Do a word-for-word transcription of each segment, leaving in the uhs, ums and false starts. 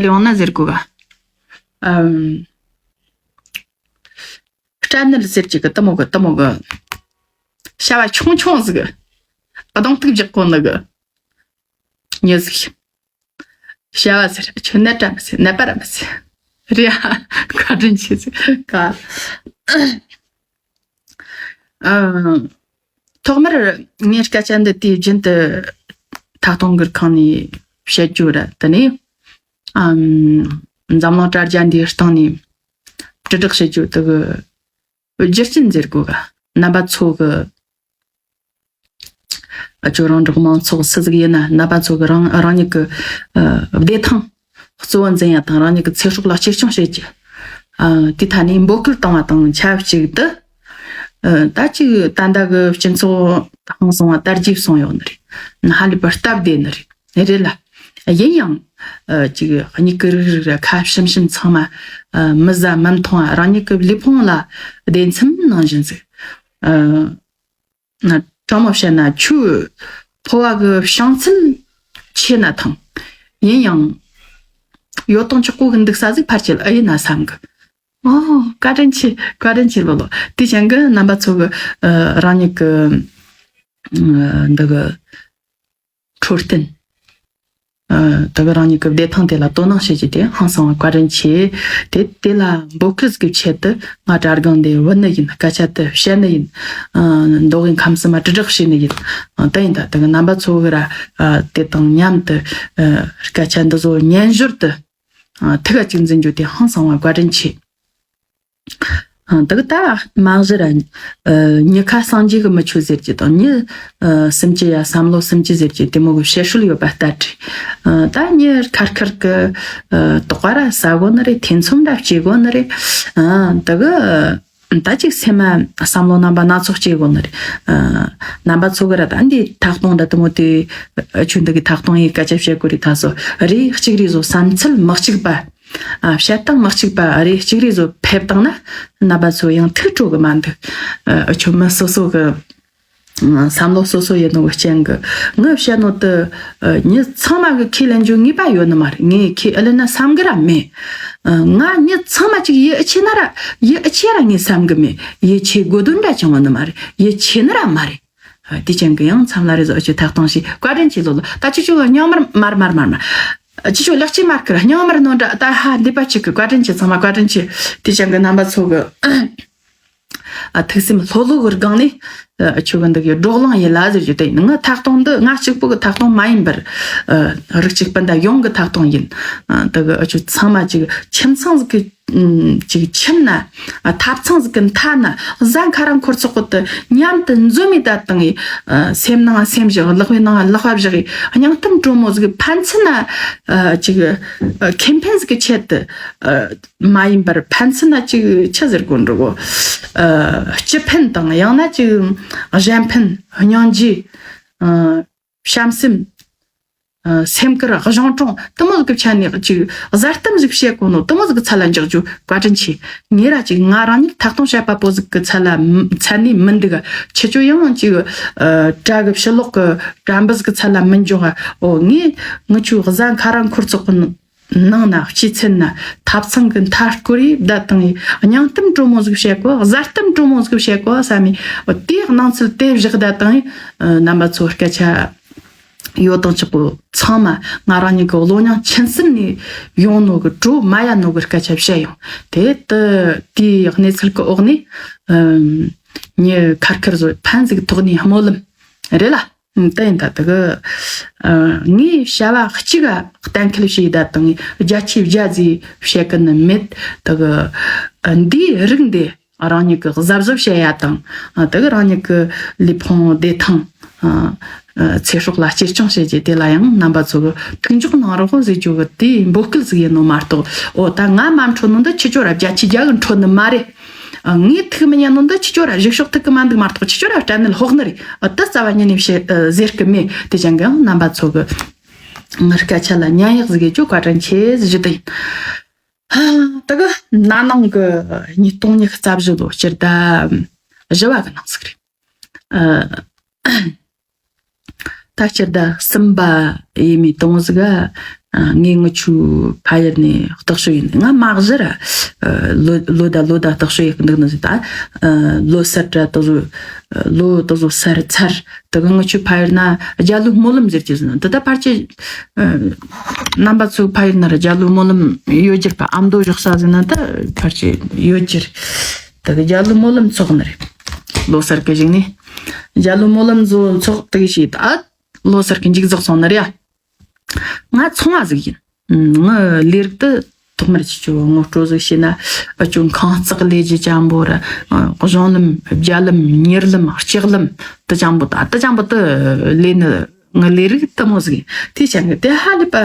ལེ་ཡོང་ན་ཟེར་གོ་ག་ཨམ། སྐྲན་ནད་ཟེར་གྱི་གི་དེ་མོ་གི་དེ་མོ་གི། བྱ་བ་ཆུང་ཆུང་ཟིག་གདོང་ཐུག་རྒྱག་གོ་ནི་གི། མྱི་ཟིག་བྱ་བ་ཟེར་ཁྱོད་ནད་ར་མི་ཟེར། ནད་པ་ར་མི་ཟེར། རེད་ཨ། བཀའ་དྲིན་ཆེ་ཟིག་ག་ཨ། ཐོག་མར་ངས་སྐད་ཆ་འདི་དུས་རྒྱུན་དུ་ཐད་གཏོང་གི་ཁང་ནས་བཤད་རྒྱུ་ར་དེ་ནས། ཨམ། འཛམ་གླིང་དྲ་རྒྱ་འདིའི་སྟེང་ནས་དྲིལ་བསྒྲགས་བྱེད་རྒྱུ་དེ་གི་རྒྱུ་རྐྱེན་ཟེར་དགོས་ག་རྣམ་པ་ཚོ་གི་ཨ་ཅོ་རང་འབྲོག་མང་ཚོགས་སུ་ཟིག་ཡིན་ན་རྣམ་པ་ཚོ་གི་རང་རང་ཉིད་ཀྱི་ཨ་བདེ་ཐང་གཙོ་བོ་འཛིན་ཡ་དང་རང་ཉིད་ཀྱི་ཚེ་སྲོག་ལ་གཅེས་སྐྱོང་བྱེད་རྒྱུ། ཨ་དེ་ཐད་ནས་འབོད་སྐུལ་བཏང་བ་དང་ཆབས་ཅིག་ཏུ། ཨ་ད་ཅིག་ད་ལྟ་གི་སྤྱི་ཚོགས་ཧང་སང་བ་དར་རྒྱས་སོང་ཡོད་ནི་རེད། ཧ་ལས་པར་སྟབས་བདེ་ནི་རེད། རེད་ལ། ཡིན་ཡང་། ཨ་ཅིག་མྱིག་གི་རིག་རིག་ར་ཁ་ཞིམ་ཞིམ་ཚང་མ་ཨ་མི་ཟ་མི་འཐུང་བ་རང་ཉིད་ཀྱི་ལུས་ཕུང་ལ་བདེ་མཚམས་ནང་བཞིན་ཟིག་ཨ། ན་དྲང་མོ་བཤད་ན་ཁྱོའི་ཕོ་བ་གི་བྱང་ཚད་ཆེ་ན་ཐང་། ཡིན་ཡང་། ཡོད་དང་ཆོག་གོ་གི་འདུག་ས་ཟིག་ཕར་ཆེ་ལ་ཨེ་ཡིན་ན་བསམ་གི་ཨོ། བཀའ་དྲིན་ཆེ། བཀའ་དྲིན་ཆེ་ལོ་ལོ། དེ་ཅན་གི་རྣམ་པ་ཚོ་གི་ཨ་རང་ཉིད་གི་ཨ་འདི་གི་འཕྲོད་བསྟེན། ཨ་ད་གི་རང་ཉིད་ཀྱི་བདེ་ཐང་དེ་ལ་དོ་སྣང་བྱེད་རྒྱུ་དེ་ཧང་སང་བ་བཀའ་དྲིན་ཆེ། དེ་དེ་ལ་འབོད་སྐུལ་གྱི་ཆེད་དུ་ང་དྲ་སྒང་འདི་བུད་ནི་ཡིན། སྐད་ཆ་དེ་བཤད་ནི་ཡིན། ཨ་མདོ་དབུས་ཁམས་གསུམ་མ་དྲིལ་བསྒྲགས་བྱས་ནི་ཡིན། ཨ་དེ་ཡིན་ད་ད་གི་རྣམ་པ་ཚོ་གི་ར་ཨ་དེ་དང་མཉམ་དུ་ཨ་སྐད་ཆ་འདི་ཚོ་སྙན་ཞོར་དུ་ཨ་ཐུགས་ཁ་ཅིག་འཛིན་རྒྱུ་དེ་ཧང་སང་བ་བཀའ་དྲིན་ཆེ། ཨ་འདི་གི་ད་མ་གཞི་ར། ཨ་མྱི་ཁ་སངས་རྒྱས་ཀྱི་མི་ཆོས་ཟེར་གྱི་དང་མྱི་ཨ་སུམ་ཅུ་ཡ་བསམ་བློ་སུམ་ཅུ་ཟེར་གྱི་དེ་མོ་གི་བཤད་སྲོལ་ཡོད་པ་ལྟར་རེད། ཨ་ད་མྱི་ཁར་ཁར་གི་ཨ་དོགས་པ་ར་ཟ་དགོས་ནི་རེད། ཐེ་ཚོམ་ར་སྐྱེ་དགོས་ནི་རེད། ཨ་འདི་གི་ད་ཅིག་སེམས་མ་བསམ་བློ་རྣམ་པ་སྣ་ཚོགས་སྐྱེ་དགོས་ནི་རེད། ཨ་རྣམ་པ་ཚོ་གི་ར་ད་འདི་ཐག་གཏོང་འདྲ་དེ་མོ་དེ་ཨ་ཆོས་འདི་གི་ཐག་གཏོང་ཡི་སྐད་ཆ་བཤད་དགོས་རེད། ད་སོ་རེ་གཅིག་རེ་བཟོ་བསམ་ཚུལ་མི་གཅིག་པ། ཨ་བཤད་སྟངས་མི་གཅིག་པ་རེ་གཅིག་རེ་བཟོ་ཕེབས་བཏང་ན་རྣམ་པ་ཚོ་ཡང་ཐུགས་སྤྲོ་གི་མ་འདུག་ཨ་ཆོ་མི་སོ་སོ་གི་ཨ་བསམ་བློ་སོ་སོ་ཡིན་ནོ་གི་རྐྱེན་གི་ངས་བཤད་ནོ་དེ་ཨ་མྱི་ཚང་མ་གི་ཁས་ལེན་རྒྱུ་ངེས་པ་ཡོད་ནི་མ་རེད། ངས་ཁས་ཨ་ལེ་ན་བསམ་གི་ར་མེད། ཨ་ང་མྱི་ཚང་མ་ཅིག་ཡིད་ཨ་ཆེ་ན་ར་ཡིད་ཨ་ཆེ་ར་ངས་བསམ་གི་མེད། ཡིད་ཆེས་དགོས་དོན་འདྲ་བྱུང་བ་ནི་མ་རེད། ཡིད་ཆེས་ནི་ར་མ་རེད། ཨ་དེ་ཅན་གི་ཡང་མཚམས་ལ་རེ་ཟོ་ཨ་ཆོས་ཐག་གཏོང་ཞིག་བཀའ་དྲིན་ཆེ་ལོ་ལོ། ད་ཅི་ཆོ་སྙིང་མར་མར་མར་མར་མར། ཨ་ཅི་ཆོ་ལེགས་ཅི་མར་ཁུར་སྙིང་མར་ནོ་འདྲ་ད་ཧ་འདི་པ་ཅིག་གི་བཀའ་དྲིན་ཆེ། ཚང་མ་བཀའ་དྲིན་ཆེ། དེ་ཅན་གི་རྣམ་པ་ཚོ་གི་ཨ་ཐུགས་སེམས་ལྷོད་ལྷོད་གི་སྒང་ནས་ཨ་ཆོ་གི་འདི་གི་བགྲོ་གླེང་ཡིན་ལ་ཟེར་རྒྱུ་དེ་ཡིན། ང་ཐག་གཏོང་འདི་ང་གཅིག་པུ་གི་ཐག་གཏོང་མ་ཡིན་པར་ཨ་རིགས་གཅིག་སྤུན་ཟླ་ཡོངས་གི་ཐག་གཏོང་ཡིན། ཨ་འདི་གི་ཨ་ཆོ་ཚང་མ་ཅིག་ཁྱིམ་ཚང་ཟིག་གི་ཅིག་ཁྱིམ་ན། ཐབ་ཚང་ཟིག་གི་མཐའ་ན་གཟའ་ཁ་ར་འཁོར་ཚོགས་གི་དུ་མཉམ་དུ་འཛོམས་མི་ད་དང་ངི་སེམས་ནང་སེམས་བཞག་ལག་པའི་ནང་ལག་པ་བཞག་གི་སྙིང་གཏམ་དྲོ་མོ་ཟིག་གི་ཕན་ཚུན་ན་ཅིག་ཁེ་ཕན་ཟིག་གི་ཆེད་དུ་མ་ཡིན་པར་ཕན་ཚུན་ན་ཅིག་ཆི་ཟེར་དགོས་འགྲོ་གོ། སྤྱི་ཕན་དང་ཡང་ན་ཅིག་གཞན་ཕན་སྙིང་རྗེ། བྱམས་སེམས། ཨ་སེམས་ཁུར་གཞུང་དྲུང་དུ་མོ་གི་ཆ་ནས་ཅིག་གཟར་གཏམ་ཟིག་བཤད་གོ་ནོ་དུ་མོ་ཟིག་གི་ཚད་ལ་འཇོག་རྒྱུ་བཀའ་དྲིན་ཆེ། ངེད་ར་ཅིག་ང་རང་ཉིད་ཐག་གཏོང་བྱེད་པ་པོ་ཟིག་གི་ཚད་ལ་མ་ཚད་ནས་མི་འདུག་ཁྱེད་ཚོ་ཡང་ཅིག་ཨ་དྲ་གི་ཕྱི་ལོག་གི་དྲ་འབུ་ཟིག་གི་ཚད་ལ་མི་འཇོག་ཨ། འོ་ངས་ངི་ཆུ་གཟའ་ཁ་ར་འཁོར་ཚོགས་གི་ནང་ན་སྤྱི་ཚན་ན་ཐབ་ཚང་གི་མཐའ་སྐོར་ཡི་བརྡ་བཏང་ཡི་སྙིང་གཏམ་དྲོ་མོ་ཟིག་བཤད་གོ། གཟར་གཏམ་དྲོ་མོ་ཟིག་བཤད་གོ་བསམ་ཡི་དེའི་སྣང་ཚུལ་དེ་བཞག་བརྡ་བཏང་ཡི་རྣམ་པ་ཚོ་སྐད་ཆ། ཡོད་དང་ཆོག་གོ། ཚང་མ་ང་རང་ཉིད་ཀྱི་བློ་མྱང་ཆེན་སེམས་ནས་ཡོང་ནོ་གི་བྲོ་མ་ཡ་ནོ་གི་སྐད་ཆ་བཤད་ཡོང་། དེ་ལྟ་དེའི་གནས་ཚུལ་གི་འོག་ནས་ཨམ་ཉི་ཁར་ཁར་བཟོ་ཕན་ཟིག་ཐོག་ནས་སྨོན་ལམ་རེད་ལ། ཨམ་དེ་ཡིན་ད་དེ་གི་ཨ་ངས་བྱ་བ་གཅིག་ག་གཏན་འཁེལ་བྱས་ད་དང་རྒྱ་ཆེ་རྒྱ་ཟིག་བཤད་གི་ནི་མེད། དེ་གི་ཨ་འདིའི་རིགས་འདི། རང་ཉིད་ཀྱི་གཟབ་གཟབ་བྱེད་ཡ་དང་། ཨ་དེ་གི་རང་ཉིད་ཀྱི་ལུས་ཕུང་བདེ་ཐང་། ཨ་ཨ་ཚེ་སྲོག་ལ་གཅེས་སྐྱོང་བྱེད་རྒྱུ་དེ་ལ་ཡང་རྣམ་པ་ཚོ་གི་ཐུགས་འཇོག་གནང་རོགས་ཟེར་རྒྱུ་གི་དེའི་འབོད་སྐུལ་ཟིག་ཡིན་ནོ་མ་གཏོགས། འོ་ད་ང་མ་འཕྲོད་ནོ་འདི་ཁྱེད་ཚོ་ར་བརྒྱ་ཆ་བརྒྱ་གི་འཕྲོད་ནི་མ་རེད། ཨ་ངས་ཐུགས་མི་ཉན་ནོ་འདི་ཁྱེད་ཚོ་ར་གཞུག་ཕྱོགས་ཐུག་གི་མ་འདུག་མ་གཏོགས་ཁྱེད་ཚོ་ར་སྐྲན་ནད་ལྷོག་ནི་རེད། ཨ་དེ་རྩ་བ་ཉིད་ནས་བཤད་ཨ་ཟེར་གི་མེད། དེ་ཅན་གི་ཡང་རྣམ་པ་ཚོ་གི་ངའི་སྐད་ཆ་ལ་ཉན་ཡག་ཟིག་ཡེད་རྒྱུ་བཀའ་དྲིན་ཆེ་ཟེར་རྒྱུ་དེ་ཡིན། ད་གི་ན་ནིང་གི་ཉིས་སྟོང་ཉི་ཤུ་རྩ་བཞི་ལོ་སྤྱི་ཟླ་བཞི་བ་གི་ནང་ཟིག་རེད། ཨ་ད་སྤྱི་ཟླ་གསུམ་པ་ཡས་མས་སྟོང་ཟིག་ག་ ངས་ངི་ཆུ་ཕ་ཡུལ་ནས་རྟོག་ཞིབ་ཡིན། ང་མ་གཞི་ར་ལོ་ལོ་ད་ལོ་ད་རྟོག་ཞིབ་ཡིན་འདུག་ནི་ཟིག་ད་ལོ་སར་དྲ་དོ་ཟོ་ལོ་དོ་ཟོ་སར་ཚར་དེ་གི་ངི་ཆུ་ཕ་ཡུལ་ན་རྒྱ་ལོ་སྨོན་ལམ་ཟེར་གྱི་ཟིན་འདི་ད་ཕར་ཆེ་རྣམ་པ་ཚོ་ཕ་ཡུལ་ན་ར་རྒྱ་ལོ་སྨོན་ལམ་ཡོད་རྒྱུར་པ་ཨ་མདོ་བཞག་ས་ཟིན་ན་ད་ཕར་ཆེ་ཡོད་རྒྱུར་དེ་གི་རྒྱ་ལོ་སྨོན་ལམ་ཚོགས་ནི་རེད། ལོ་སར་གི་གཞུག་ནས་རྒྱ་ལོ་སྨོན་ལམ་ཚོགས་དེ་གི་ཞིག་ད་ལོ་སར་གི་མཇུག་རྫོགས་སོང་ནི་རེད་ཡ། ང་ཚོང་བ་ཟིག་ཡིན། ང་ལས་རིགས་དེ་ཐོག་མར་ཅི་ཆོ་ངོ་སྤྲོད་ཟིག་བྱས་ན་ཨ་ཅོ་ཁང་བརྩེགས་ལས་ཀྱི་ཅང་པོ་ར་གཞུང་ལམ་རྒྱ་ལམ་མྱུར་ལམ་ལྕགས་ལམ་དེ་ཅང་པོ་ད་དེ་ཅང་པོ་དེ་ལས་ནི་ང་ལས་རིགས་དེ་མོ་ཟིག་ཡིན། དེ་ཅང་གི་དེ་ཧ་ལས་པ་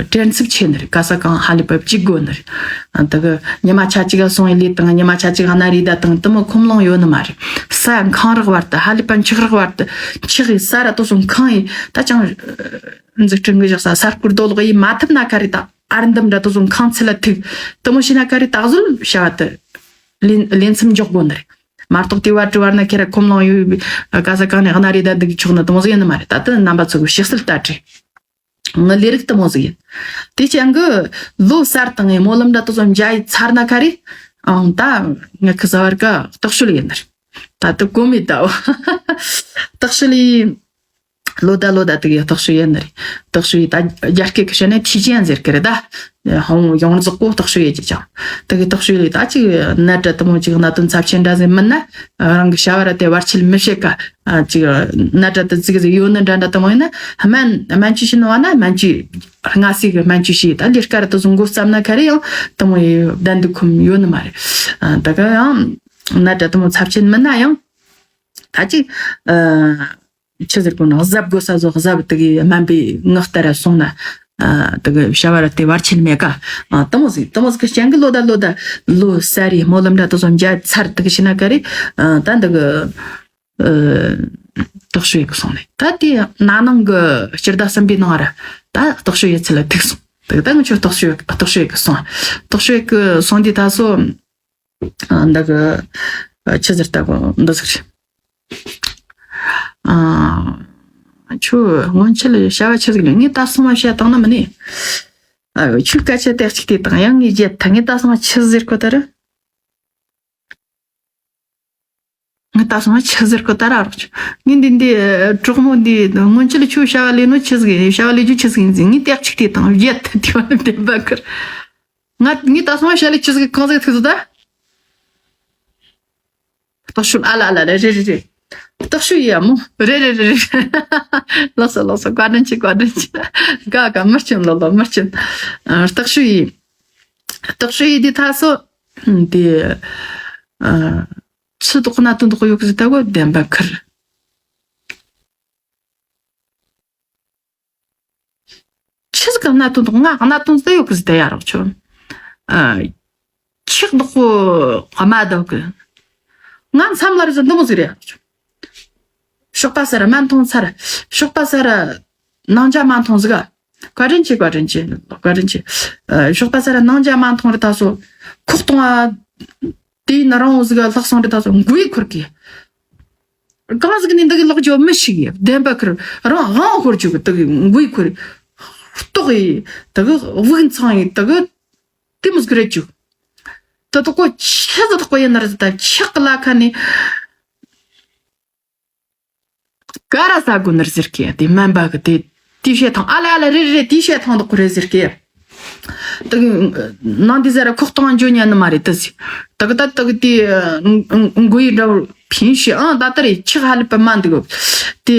དྲན་ཚབས་ཆེ་ནི་རེད། ག་ས་གང་ཧ་ལས་པ་གཅིག་དགོས་ནི་རེད། དེ་གི་ཉི་མ་ཆ་གཅིག་ག་སོང་ཡི་ལས་དང་ཉི་མ་ཆ་གཅིག་ག་ན་རེ་ད་དང་དེ་མོ་ཁོམ་ལོང་ཡོད་ནི་མ་རེད། ས་ཁང་རག་བར་དུ་ཧ་ལས་པ་འཁྱག་རག་བར་དུ་འཁྱག་ཡི་ས་ར་དོ་སོང་ཁང་ཡི་ད་ཅང་། འཛུགས་སྐྲུན་གྱི་བཞག་ས་ས་སྐོར་རྡོ་ལོག་ཡིས་མ་ཐུབ་ན་ཁ་རི་དང་ཨར་འདམ་འདྲ་དུ་བཟུང་ཁང་ཚད་ལ་ཐུག་དུ་མོ་ཤི་ན་ཁ་རི་དག་ཟུལ་བྱ་བ་དུ་ལེན་ལེན་མཚམས་འཇོག་དགོ་ནི་རེད། མ་གཏོགས་དེ་བར་དུ་བར་ན་ཁྱེད་ར་ཁོམ་ལོང་ཡོད་ག་ས་གང་ནས་གནའ་རི་ད་འདུག་ཆོག་ནི་དུ་མོ་ཟིག་ཡིན་ནི་མ་རེད། ད་དུ་རྣམ་པ་ཚོ་གི་ཕྱི་སྲིད་ལྟ་དྲི་ང་ལས་རིགས་དུ་མོ་ཟིག་ཡིན། དེ་ཅན་གི་ལོ་གསར་དང་ངའི་སྨོན་ལམ་འདྲ་དུ་བཟུང་འཇའ་ཡི་ཚར་ན་ཁ་རི་ཨང་ད་ངས་ཁི་ཟ་བར་ག་རྟགས་ཤུལ་ཡིན་ནི་རེད། ད་དུ་གོ་མི་ད་བ་རྟགས་ཤུལ་ཡིན། ལོ་ད་ལོ་ད་དུ་ཡི་རྟགས་ཤུལ་ཡིན་ནི་རེད། རྟགས་ཤུལ་ཡི་ད་རྒྱ་སྐད་ཀྱི་བཤད་ན་提前ཟེར་གི་རེད་ད། ཧོང་ཡོངས་རྫོགས་པོ་རྟགས་ཤུལ་ཡི་ཅི་ཅང་། དུ་གི་རྟགས་ཤུལ་ཡི་ད་ཅིག་གནད་འདྲ་དུ་མོ་ཅིག་གནད་དོན་ཚབས་ཆེན་འདྲ་ཟིན་མིན་ན་རང་གི་བྱ་བ་ར་དེ་བར་ཆད་མི་བྱེད་ཀ། ཅིག་གནད་འདྲ་དུ་ཅིག་ཡོད་ནི་འདྲ་འདྲ་དུ་མོ་ཡིན་ན་སྨན་སྨན་བཅོས་བྱེད་ནི་བ་ན་སྨན་བཅོས་སྔ་སེ་གི་སྨན་བཅོས་བྱེད། ད་ལས་ཀ་ར་དུ་བཟུང་འགོ་བརྩམས་ན་ཁ་རེ་ཡང་དུ་མོ་ཡི་བདེན་དུ་ཁུམ་ཡོད་ནི་མ་རེད། ད་ག་ཡང་གནད་འདྲ་དུ་མོ་ཚབས་ཆེན་མིན་ན་ཡང་ད་ཅིག་ཆི་ཟེར་གོ་ན་གཟབ་དགོས་ས་བཟོ་གཟབ་དེ་གི་སྨན་པའི་ངག་ལྟར་སོང་ན། དེ་གི་བྱ་བ་ར་དེ་བར་ཆད་མེད་ཀ། དུ་མོ་ཟིག་དུ་མོ་ཟིག་གི་ཅན་གི་ལོ་ད་ལོ་ད་ལོ་ས་རི་སྨོན་ལམ་འདྲ་དུ་སོང་འཇའ་ཚར་དེ་གི་ཤི་ན་ཀ་རི། ད་འདི་གི་རྟགས་ཤུལ་ཡི་གི་སོང་ནས་ད་དེ་ན་ནང་གི་སྤྱིར་ད་གསུམ་པའི་ནང་ར་ད་རྟགས་ཤུལ་ཡི་ཚུལ་ལ་ཐུག་སོང་། དེ་གི་ད་ང་ཆོ་རྟགས་ཤུལ་རྟགས་ཤུལ་ཡི་གི་སོང་། རྟགས་ཤུལ་ཡི་གི་སོང་དེ་ད་སོ། འདི་གི་ཆི་ཟེར་ལྟ་བུ་འདི་ཟེར། ཨ་ཆུ་སྔོན་ཆད་ལ་བྱ་བ་ཆི་ཟིག་ལས་ངས་ད་སོང་བ་བཤད་བཏང་ན་མི་ནི། ཨ་ཆུ་སྐད་ཆ་དེ་གཅིག་དེ་དང་ཡང་ངས་བརྗེད་ཐལ། ངས་ད་སོང་བ་ཆི་ཟེར་གོ་ད་ར། ངས་ད་སོང་བ་ཆི་ཟེར་གོ་ད་ར་རོགས་ཆུ། ངས་འདི་འདི་གྲོགས་མོ་འདི་སྔོན་ཆད་ལ་ཆུ་བྱ་བ་ལས་ནོ་ཆི་ཟིག་བྱ་བ་ལས་རྒྱུ་ཆི་ཟིག་ཡིན་ཟིག་ངས་དེ་གཅིག་དེ་དང་བརྗེད་ཐལ། དེ་བ་ནི་བདེན་པ་ཁུར། ང་ངས་ད་སོང་བ་བྱ་ལས་ཆི་ཟིག་གང་ཟིག་ཐུག་ཟིག་ད། རྟགས་ཤུལ་ཨ་ལ་ཨ་ལ་རེད་རེད་རེད་རེད། རྟགས་ཤུལ་ཡ་མོ་རེད་རེད་རེད་རེད། ལགས་སོ་ལགས་སོ། བཀའ་དྲིན་ཆེ་བཀའ་དྲིན་ཆེ། ག་ག་མི་སྐྱོན་ལོ་ལོ་མི་སྐྱོན། རྟགས་ཤུལ་ཡི། རྟགས་ཤུལ་ཡི་འདི་ད་སོ། འདི། ཆུ་དོག་ན་དུ་དོག་ཡོད་གི་ཟི་ད་གོ་བདེན་པ་ཁུར། ཆི་ཟིག་གི་གནད་དོན་དང་ང་གནད་དོན་ཟིག་ཡོད་གི་ཟིག་དེ་ཡ་རོགས་ཆོ། ཨ། ཆག་དོག་པོ་དམའ་དོག་གི། ང་མཚམས་ལ་རི་ཟིག་འདི་མོ་ཟིག་རེད་ཡ་རོགས་ཆོ། ཞོགས་པ་སར་སྨན་འཐུང་ཚར། ཞོགས་པ་སར་ནང་ཇ་མ་འཐུང་ཟིག་ག་བཀའ་དྲིན་ཆེ་བཀའ་དྲིན་ཆེ་བཀའ་དྲིན་ཆེ། ཨ། ཞོགས་པ་སར་ནང་ཇ་མ་འཐུང་རི་ད་སོ། ཁོག་སྟོང་ཨ། དེ་ཡིན་ན་རང་བོ་ཟིག་ལྷག་སོང་རེད། ད་སོ་མགོ་ཡི་འཁོར་གི། གང་ཟིག་ནས་འདི་གི་ལོག་རྒྱུ་མི་ཞིག་ཡ་བདེན་པ་ཁུར་རང་དབང་འཁོར་རྒྱུ་གི་དེ་གི་མགོ་ཡི་འཁོར། ལྟོགས་ཡི་དེ་གི་དབུགས་འཚང་ཡི་དེ་གི་དེ་མོ་ཟིག་རེད་རྒྱུ། དེ་དག་གོ་ཆི་ཟིག་དག་གོ་ཡིན་ན་རེད། ད་ཆག་གི་ལ་ཁ་ནས། ག་ར་ཟ་དགོས་ནི་རེད་ཟེར་གི་དེ་སྨན་པ་གི་དེ་དེའི་བཤད་ཐང་ཨ་ལ་ཨ་ལ་རེད་རེད་རེད། དེའི་བཤད་ཐང་དག་གོ་རེད་ཟེར་གི། དེ་གི་ནང་དེ་ཟེར་ར་ཁོག་སྟོང་འཇོ་ཉན་ནི་མ་རེད་དེ་ཟེར། དེ་གི་ད་དེ་གི་དེ་མགོ་ཡི་འདྲ་བོ་ཕིན་ཤི་ཨང་ད་ལྟ་རེད་ཆག་ཧ་ལས་པ་མ་འདུག་དེ་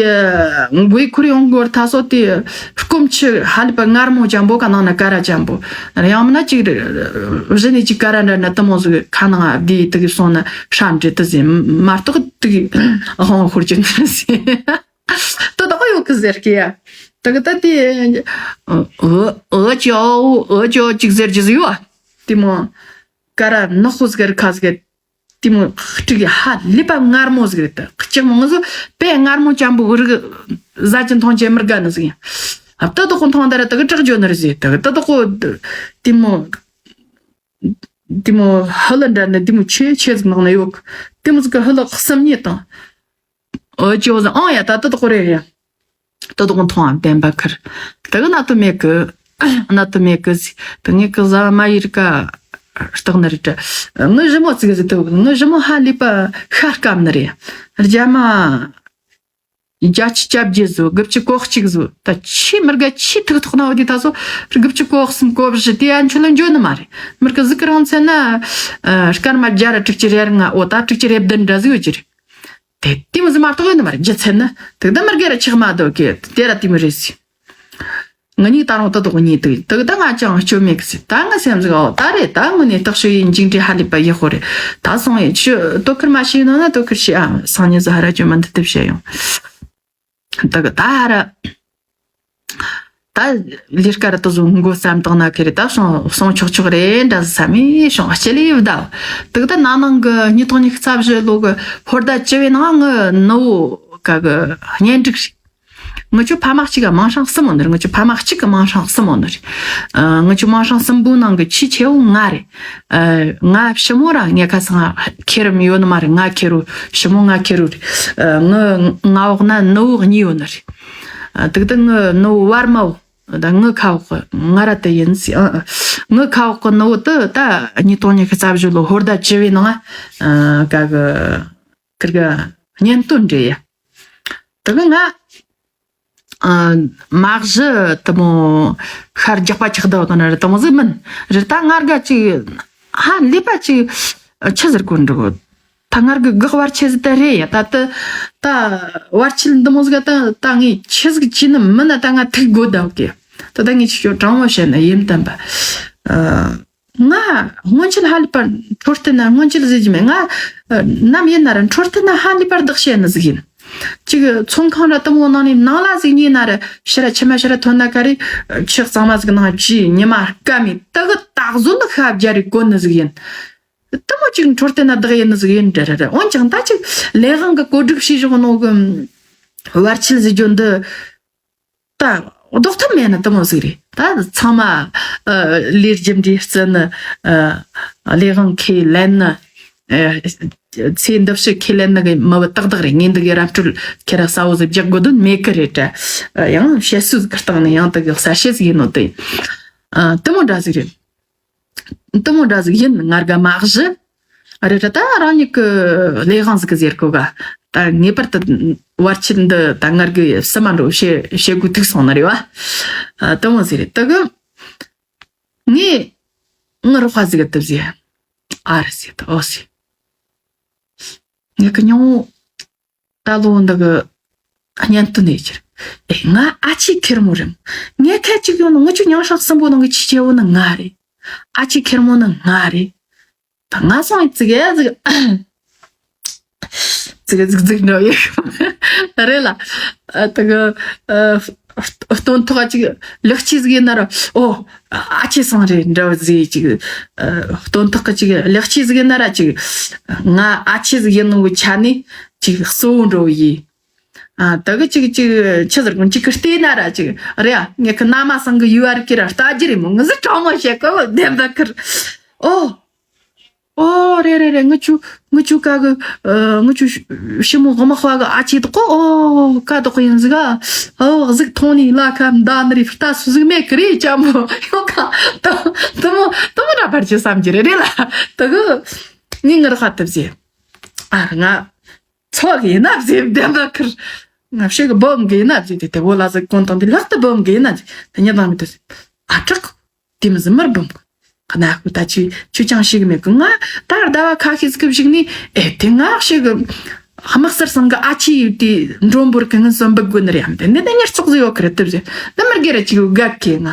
མགོ་ཡི་ཁུར་ཡོང་གོ་ད་སོ་དེ་སྐོམ་ཆུ་ཧ་ལས་པ་མངར་མོ་ཅན་པོ་ག་ནང་ན་ཀ་ར་ཅན་པོ་ཡང་མིན་ན་ཅིག་རེད། གཞི་ནས་ཅིག་ཀ་ར་འདྲ་ན་དེ་མོ་ཟིག་ཁ་ནང་བསྡུས་དེ་གི་སོང་ན་ཧྲ་འདྲེ་དེ་ཟེར་མ་གཏོགས་དེ་གི་དབང་ཤུགས་ཅན་ཟེར། དེ་དག་ཡོད་གི་ཟེར་གི་ཡ། དེ་གི་ད་དེ་འུ་འུ་ཅོ་འུ་ཅོ་ཅིག་ཟེར་གྱི་ཟིག་ཡོད། དེ་མོ་ཀ་ར་ནག་པོ་ཟིག་རེད་ཁ་ཟིག་རེད། དེ་མོ་ཧྲིག་གི་ཧ་ལས་པ་མངར་མོ་ཟིག་རེད། ད་ལྕགས་མོ་ང་ཚོ་དཔེ་མངར་མོ་ཅན་པོ་རིགས་ཟ་གྱི་མཐོང་ཆེ་མི་དགའ་ནི་ཟིག་ཡ། ད་དེ་དག་མཐོང་ད་ར་དེ་གི་སྐྲག་འཇོ་ནི་རེད་ཟེར། དེ་གི་ད་དེ་དག་དེ་མོ་དེ་མོ་ཧ་ལ་འདྲ་ནི་དེ་མོ་ཆེ་ཆེ་ཟིག་ནང་ན་ཡོད་གི། དེ་མོ་ཟིག་གི་ཧ་ལ་གསུམ་གཉིས་དང་། འོ་ཅོ་ཟ་ཨང་ཡ་ད་ད་དོག་རེ་ཡ། ད་དོག་མཐོང་ཨ་བདེན་པ་ཁུར། ད་གི་ན་དུ་མེད་གི། གནད་དུ་མེད་གི་ཟིག་ད་ངས་གི་ཟ་མ་ཡིར་ཀ་སྟག་ནི་རེད། ངའི་ཞི་མོ་ཙིག་ཟིག་ཏུ་ངའི་ཞི་མོ་ཧ་ལས་པ་ཤ་སྐམ་ནི་རེད། རྒྱ་མ་བརྒྱད་ཅུ་གྱ་བརྒྱད་ཟོ་དགུ་བཅུ་གོ་གཅིག་ཟོ། ད་ཆི་མི་དགའ་ཆི་ཐུག་ཐོག་ན་བ་དེ་ད་སོ་དགུ་བཅུ་གོ་གསུམ་གོ་བཞི་དེ་ཡན་ཆོད་ལ་འཇོ་ནི་མ་རེད། མི་དགའ་ཟིག་གི་རང་ཚེ་ན་སྐར་མ་བརྒྱ་ར་དྲུག་ཅུ་རེ་ལྔ་འོ་ད་དྲུག་ཅུ་རེ་བདུན་འདྲ་ཟིག་ཡོད་ཀྱི་རེད། དེ་དེ་མོ་ཟིག་མ་གཏོགས་ཡོད་ནི་མ་རེད། རྒྱུ་མཚན་ནི་དེ་ད་མི་དགའ་ར་ཆག་མ་དོ་གི་དེ་ར་དེ་མོ་རེད་ཟིག་ང་གཉིས་ད་རུང་ད་དོག་གཉིས་འདུག་དུག་ད་ང་ཅང་སྐྱོ་མེད་གི་ཟེར། ད་ང་སེམས་ཟིག་འོ་ད་རེད། ད་དངོས་གནས་བརྟག་ཞིབ་ཡིན་འཇིག་འདྲའི་ཧ་ལས་པ་ཡག་པོ་རེད། ད་སོང་ཡས་ཆུ་དོ་ཁུར་མ་ཤེས་ནོ་ན་དོ་ཁུར་ཤེས་ཨ། སང་ཉིན་ཟིག་ཧ་ར་ཅོ་མ་འདི་ལྟར་བཤད་ཡོང་། དུག་ད་ཧ་ར་ད་ལས་ཀ་ར་དུ་བཟུང་མགོ་བསམ་བཏང་ན་ཁེ་རེད། ད་སོང་སོང་ཆོག་ཆོག་རེད་འདྲ་ཟིག་བསམ་མི་བྱུང་། ཨ་ཅེ་ལི་ཡིབ་ད་དུག་ད་ན་ནང་གི་ཉིས་སྟོང་ཉི་ཤུ་རྩ་བཞི་ལོ་གི་ཧོར་ཟླ་བཅུ་བའི་ནང་ང་ནུ་བོ་ག་གི་གཉེན་སྒྲིག་རེད། ངི་ཆོ་ཕ་མ་གཅིག་ག་མིང་སྲིང་གསུམ་ཡོད་ནི་རེད། ངི་ཆོ་ཕ་མ་གཅིག་གི་མིང་སྲིང་གསུམ་ཡོད་ནི་རེད། ཨ། ངི་ཆོ་མིང་སྲིང་གསུམ་པོའི་ནང་གི་ཆེས་ཆེ་བོ་ང་རེད། ཨ། ང་ཞི་མོ་ར་ངའི་ཁ་སང་ཁེར་རོ་ཡོད་ནི་མ་རེད། ང་ཁེར་རོ་ཞི་མོ་ང་ཁེར་རོ་རེད། ཨ། ངི་མངའ་འོག་ན་ནུ་བོ་གཉིས་ཡོད་ནི་རེད། ཨ། དུག་ད་ངི་ནུ་བོ་བར་མ་བོ་ད་ངི་ཁ་འོག་གི་ང་ར་དེ་ཡིན་ཟེར། ཨ། ངི་ཁ་འོག་གི་ནུ་བོ་དེ་ད་ཉིས་སྟོང་ཉི་ཤུ་རྩ་བཞི་ལོ་ཧོར་ཟླ་བཅུ་བའི་ནང་ང་ཨ། ག་གི་ཁིར་གི་གཉེན་སྟོན་འདྲ་ཡ། དེ་གི་ང་ཨ། མ་གཞི་དེ་མོ་ཤར་རྒྱག་པ་ཆགས་བསྡད་དོ་ན་རེད། དེ་མོ་ཟིག་མིན་རེད། ད་ངར་ག་ཅིག་ཧ་ལས་པ་ཅིག་ཆི་ཟེར་གོ་འགྲོ་གོ་ད་ངར་གི་གག་བར་ཆད་ཟིག་ད་རེད་ཡ། ད་དེ་ད་བར་ཆད་འདི་མོ་ཟིག་ད་ད་ངས་ཆི་ཟིག་བྱས་ནི་མིན་ན་ད་ང་ཐུག་དགོས་ད་གི་ད་ད་ངས་ཆི་ཆོ་དྲང་མོ་བཤད་ན་ཡིན་དམ་པ། ཨ། ང་སྔོན་ཆད་ཧ་ལས་པར་འཕྲོད་བསྟེན་ན་སྔོན་ཆད་ཟེར་གྱི་མེད། ང་ནམ་ཡིན་ན་ར་འཕྲོད་བསྟེན་ན་ཧ་ལས་པར་བདག་བྱེད་ནི་ཟིག་ཡིན། གཅིག་ཚོང་ཁང་ར་དེ་མོ་ནང་ནས་ནང་ལ་ཟིག་ཉོས་ན་ར་ཕྱི་ར་ཕྱི་མ་ཕྱི་ར་ཐོན་ན་ག་རེ་ཆུ་གཙང་མ་ཟིག་ནང་བཅུས་ཉི་མ་སྐམ་མེ་དེ་གི་ད་གཟོད་ནི་ཤ་བརྒྱ་རེ་གོན་ནི་ཟིག་ཡིན། དེ་མོ་གཅིག་འཕྲོད་བསྟེན་ན་བདག་ཡིན་ནི་ཟིག་ཡིན་འདྲ་ར་ར། འོན་ཀྱང་ད་གཅིག་ལས་དབང་གི་བཀོད་སྒྲིག་བྱས་བཞག་ནོ་གི་བར་ཆད་ཟེར་རྒྱུ་འདི། ད་ལྡོག་ཐབས་མེད་ནི་དེ་མོ་ཟིག་རེད། ད་ཚང་མ་ཨ། ལས་རྒྱུ་འབྲས་བརྩི་ནི། ཨ། ལས་དབང་ཁས་ལེན་ནི། ཨ། ཚེ་འདི་ཕྱི་ཁས་ལེན་ནི་གི་མི་བུ་ཏག་ཏག་རེད། ངས་འདི་གི་ར་འཕྲོད་ཁྱེད་ར་གསལ་བོ་ཟིག་རྒྱག་དགོས་དོན་མེད་གི་རེད་དྲ། ཨ། ཡང་བཤད་སྲོལ་གི་སྟེང་ནས་ཡང་དེ་གི་གསལ་བཤད་ཟིག་ཡིན་ནོ་དེ། ཨ། དེ་མོ་འདྲ་ཟིག་རེད། དེ་མོ་འདྲ་ཟིག་ཡིན། ངར་ག་མ་གཞི། ཨ་རེ་རེ་ད་རང་ཉིད་ཀྱི་ལས་དབང་ཟིག་གི་ཟེར་གོ་ག་ད་ངེས་པར་དུ་བར་ཆད་འདི་ད་ངར་གི་སུ་མ་འགྲོ་བྱེད་བྱེད་དགོས་ཐུག་སོང་ནི་རེད་བ། ཨ། དེ་མོ་ཟིག་རེད། དེ་གི་ངས་ངི་རོགས་པ་ཟིག་གི་དུ་ཟེར། ཨ་རེ་ཟེར་ད་ཨོ་ཟེར། ངས་གི་ཉུང་ད་ལོ་འདི་གི་གཉེན་སྟོན་ནས་ཁྱེར། ཨེ། ང་ཨ་ཅེ་ཁེར་མོ་རེད། ངས་ཁ་ཅིག་ཡོང་ན་ངི་ཆོ་མིང་སྲིང་གསུམ་པོ་ནང་གི་ཆེས་ཆེ་བོ་ནི་ང་རེད། ཨ་ཅེ་ཁེར་མོ་ནི་ང་རེད། ད་ང་སོང་ཙི་གེ་ཟིག་ཙི་གེ་ཟིག་ཟིག་འགྲོ་ཡོད་རེད་ལ། ཨ། དེ་གི་ཨ། སྟོན་ཐོག་ཅིག་ལེགས་སྐྱེས་ཟིག་ཡིན་ན་ར། ཨོ། ཨ་ཅེ་སང་རེད་འདྲ་བ་ཟིག་ཅིག་ཨ། སྟོན་ཐོག་གི་ཅིག་ལེགས་སྐྱེས་ཟིག་ཡིན་ན་ར་ཅིག་ང་ཨ་ཅེ་ཟིག་ཡིན་ནོ་གི་ཆ་ནས་ཅིག་གཙོ་བོ་འགྲོ་ཡི། ཨ། དེ་གི་ཅིག་ཅིག་ཆི་ཟེར་གོ་ཅིག་གི་བལྟས་ན་ར་ཅིག་རེད། ཨ། ངེད་ཀྱི་མནའ་མ་སང་གི་ཡུ་ཨར་ཀི་ར་ལྟ་རྒྱུ་རེད་མོ། ངི་ཟིག་དྲང་མོ་བཤད་གོ་བདེན་པ་ཁུར། ཨོ། ཨོ་རེད་རེད་རེད། ངི་ཆོ་ངི་ཆོ་ག་གི་ཨ། ངི་ཆོ་ཞི་མོ་དབུ་མ་དཔའ་གི་ཨ་ཅེ་དོ་གོ། ཨོ་ཀ་དོ་གོ་ཡིན་ཟིག་ག་ཨོ་གཟིག་མཐོང་ནི་ལ་ཁ་མདའ་ནི་རེ་ལྟ་སུ་ཟིག་མེད་གི་རེད་ཅམ་པོ་ཡོང་ག་དུ་དུ་མོ་དུ་མོ་འདྲ་བར་གྱི་བསམ་གྱི་རེད་རེད་ལ། དུ་གི་ངི་ངི་ར་ཁ་དུ་བཟེ། ཨ། ང་ཚོགས་ཡིན་ན་བཟེ་བདེན་པ་ཁུར། ང་ཕྱི་གི་སྦོམ་གི་ཡིན་ན་བཟེ་དེ་དེ་བོ་ལ་ཟིག་གོན་དང་དེ་ལག་ཏུ་སྦོམ་གི་ཡིན་ན་བཟེ་དེ་ཉི་དང་མི་དུ་བཟེ། ཨ་དྲག་དེ་མི་ཟིན་མར་བུམ། ཁ་ན་ཁུ་ད་ཆུ་ཆུ་ཅང་ཞིག་མེད་གི། ང་ད་ཟླ་བ་ཁ་ཤས་ཀྱི་ཞིག་ནི་ཨེ་དེ་ང་ཞིག་གི་དམག་སར་སང་གི་ཨ་ཅེ་ཡིན་དེ་མགྲོན་པོར་གི་ངན་སོན་འབུག་དགོས་ནི་རེད་ཡམ། དེ་འདི་ནི་ཉེར་ཚོགས་ཟིག་ཡོད་གི་རེད་དེ་བཞིན་འདི་མི་དགེ་རེད་ཅིག་གི་དགའ་གི་ང་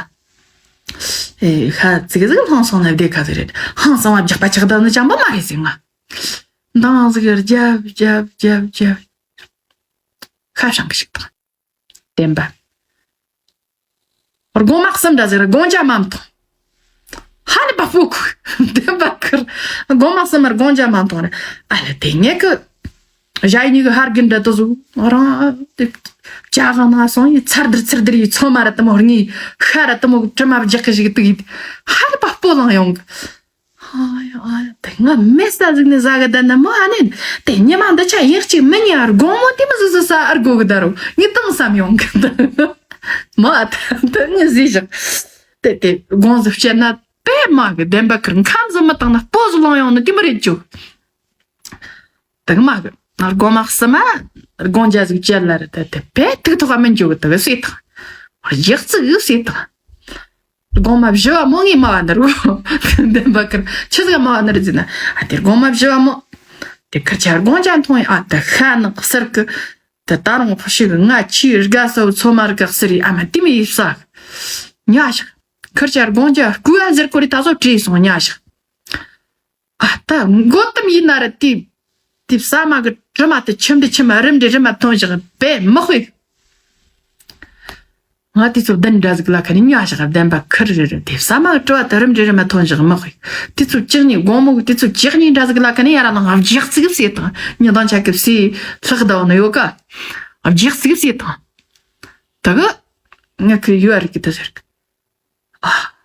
ཨེ་ཁ་ཙིག་ཟིག་ལྷང་སོང་ན་བདེ་ཁ་ཟིག་རེད། ཧང་སང་བ་རྒྱག་པ་ཆགས་ད་ནི་ཅང་པོ་མ་རེད་ཟེར། ང་འདང་ཟིག་རྒྱབ་རྒྱབ་རྒྱབ་རྒྱབ་ཁ་བྱང་གི་ཞིག་དང་། བདེན་པ། སྒོ་མ་གསུམ་འདྲ་ཟེར་སྒོང་ཇ་མ་མཐོང་། ཧ་ནི་པ་ཕུག་བདེན་པ་ཁུར། སྒོ་མ་གསུམ་མར་སྒོང་ཇ་མ་མཐོང་རེད། ཨ་ལ་དེ་ངེད་ཀི་ཞ་ཡི་གཉིས་ཀི་ཧར་གིན་འདྲ་དུ་ཟུག་རང་དེ་ཇ་གང་ན་སོང་ཡི་ཚར་དིར་ཚར་དིར་ཡི་ཚོ་མ་ར་དུ་མོ་རྔི་ཤ་ར་དུ་མོ་གི་དྲི་མ་བརྒྱག་གི་ཞིག་དུ་ཡི་ཧ་ནི་པ་སྤོ་ལང་ཡོང་གི། ཨ་ཡ་ཨ་ཡ་དེ་ང་མེ་ས་ཟིག་ནས་ཟ་གི་ད་ན་མོ་ཨ་ནི་དེ་ཉི་མ་འདི་ཆ་ཡིན་གཅིག་མི་ཉན་དགོང་མོ་དེ་མི་ཟི་ཟི་ས་ཨར་གོ་གི་ད་རུ་ངས་དང་བསམ་ཡོང་གི་འདུག་མོ། ཨ་ད་ངས་ཟི་བཞག་ དེ་དེ་དགོངས་ཟིག་བཤད་ན་དཔེ་མ་གི་བདེན་པ་ཁིར་ཁམས་ཟིག་མི་བཏང་ན་སྤོ་ཟིག་ལོང་ཡོང་ནི་དེ་མི་རེད་ཅུ། དག་མ་གི་ང་དགོང་མ་གསུམ་མ་དགོང་ཇ་ཟིག་བཅད་ལ་རེད། དེ་དེ་དཔེ་ཐུག་ཐོག་མི་འཇུག་གི་དག་ཟེ་དང་རྒྱག་ཙིག་གི་ཟེ་དང་། དགོང་མ་བཞི་བ་མོ་ངའི་མ་བ་ནི་རུ་བདེན་པ་ཁིར་ཆི་ཟིག་མ་བ་ནི་རེད་ཟེར་ན། ཨ་དེ་དགོང་མ་བཞི་བ་མོ་དེ་ཁིར་ཆ་དགོང་ཇ་འཐུང་ཡ་ཨ་དེ་ཤ་ནག་གསེར་གི་དེ་ད་རུང་ཁོ་ཞིག་ང་ཆེས་དགའ་སོ་ཚོ་མ་དགའ་ཟེར་ཡི་ཨ་མ་དེ་མི་ཡི་ས་ཉ་ཞག་ཁིར་ཆ་དགོང་ཇ་སྐུ་ཨ་ཟེར་ཀོ་རི་ད་སོ་བྲིས་སོང་ཉ་ཞག་ཨ་ད་མགོ་གཏམ་ཡིན་ན་ར་དེ་དེ་ས་མ་གི་དྲི་མ་དེ་ཆིམ་དྲི་ཆིམ་རིམ་དྲི་རིམ་མ་ཐོན་བཞག་དཔེ་མི་དཔེ། ང་དེ་ཚོ་བདུན་འདྲ་ཟིག་ལ་ཁ་ནས་ཉ་ཞག་བདེན་པ་ཁིར་རེ་རེ་དེ་ས་མ་གི་དྲི་བ་དེ་རིམ་དྲི་རིམ་མ་ཐོན་བཞག་མི་དཔེ། དེ་ཚོ་ཅིག་ཉིས་དགོང་མོ་གི་དེ་ཚོ་ཅིག་ཉིས་འདྲ་ཟིག་ལ་ཁ་ནས་ཡ་ར་ནང་བརྒྱག་ཙིག་ཟེ་དང་ཉི་དང་ཆ་གི་སི་ལྷག་ད་བ་ན་ཡོད་ཀ་བརྒྱག་ཙིག་ཟེ་དང་། ད་གི་ང་ཁི་ཡོད་རིག་གི་དེ་ཟེར་གི། ཨ།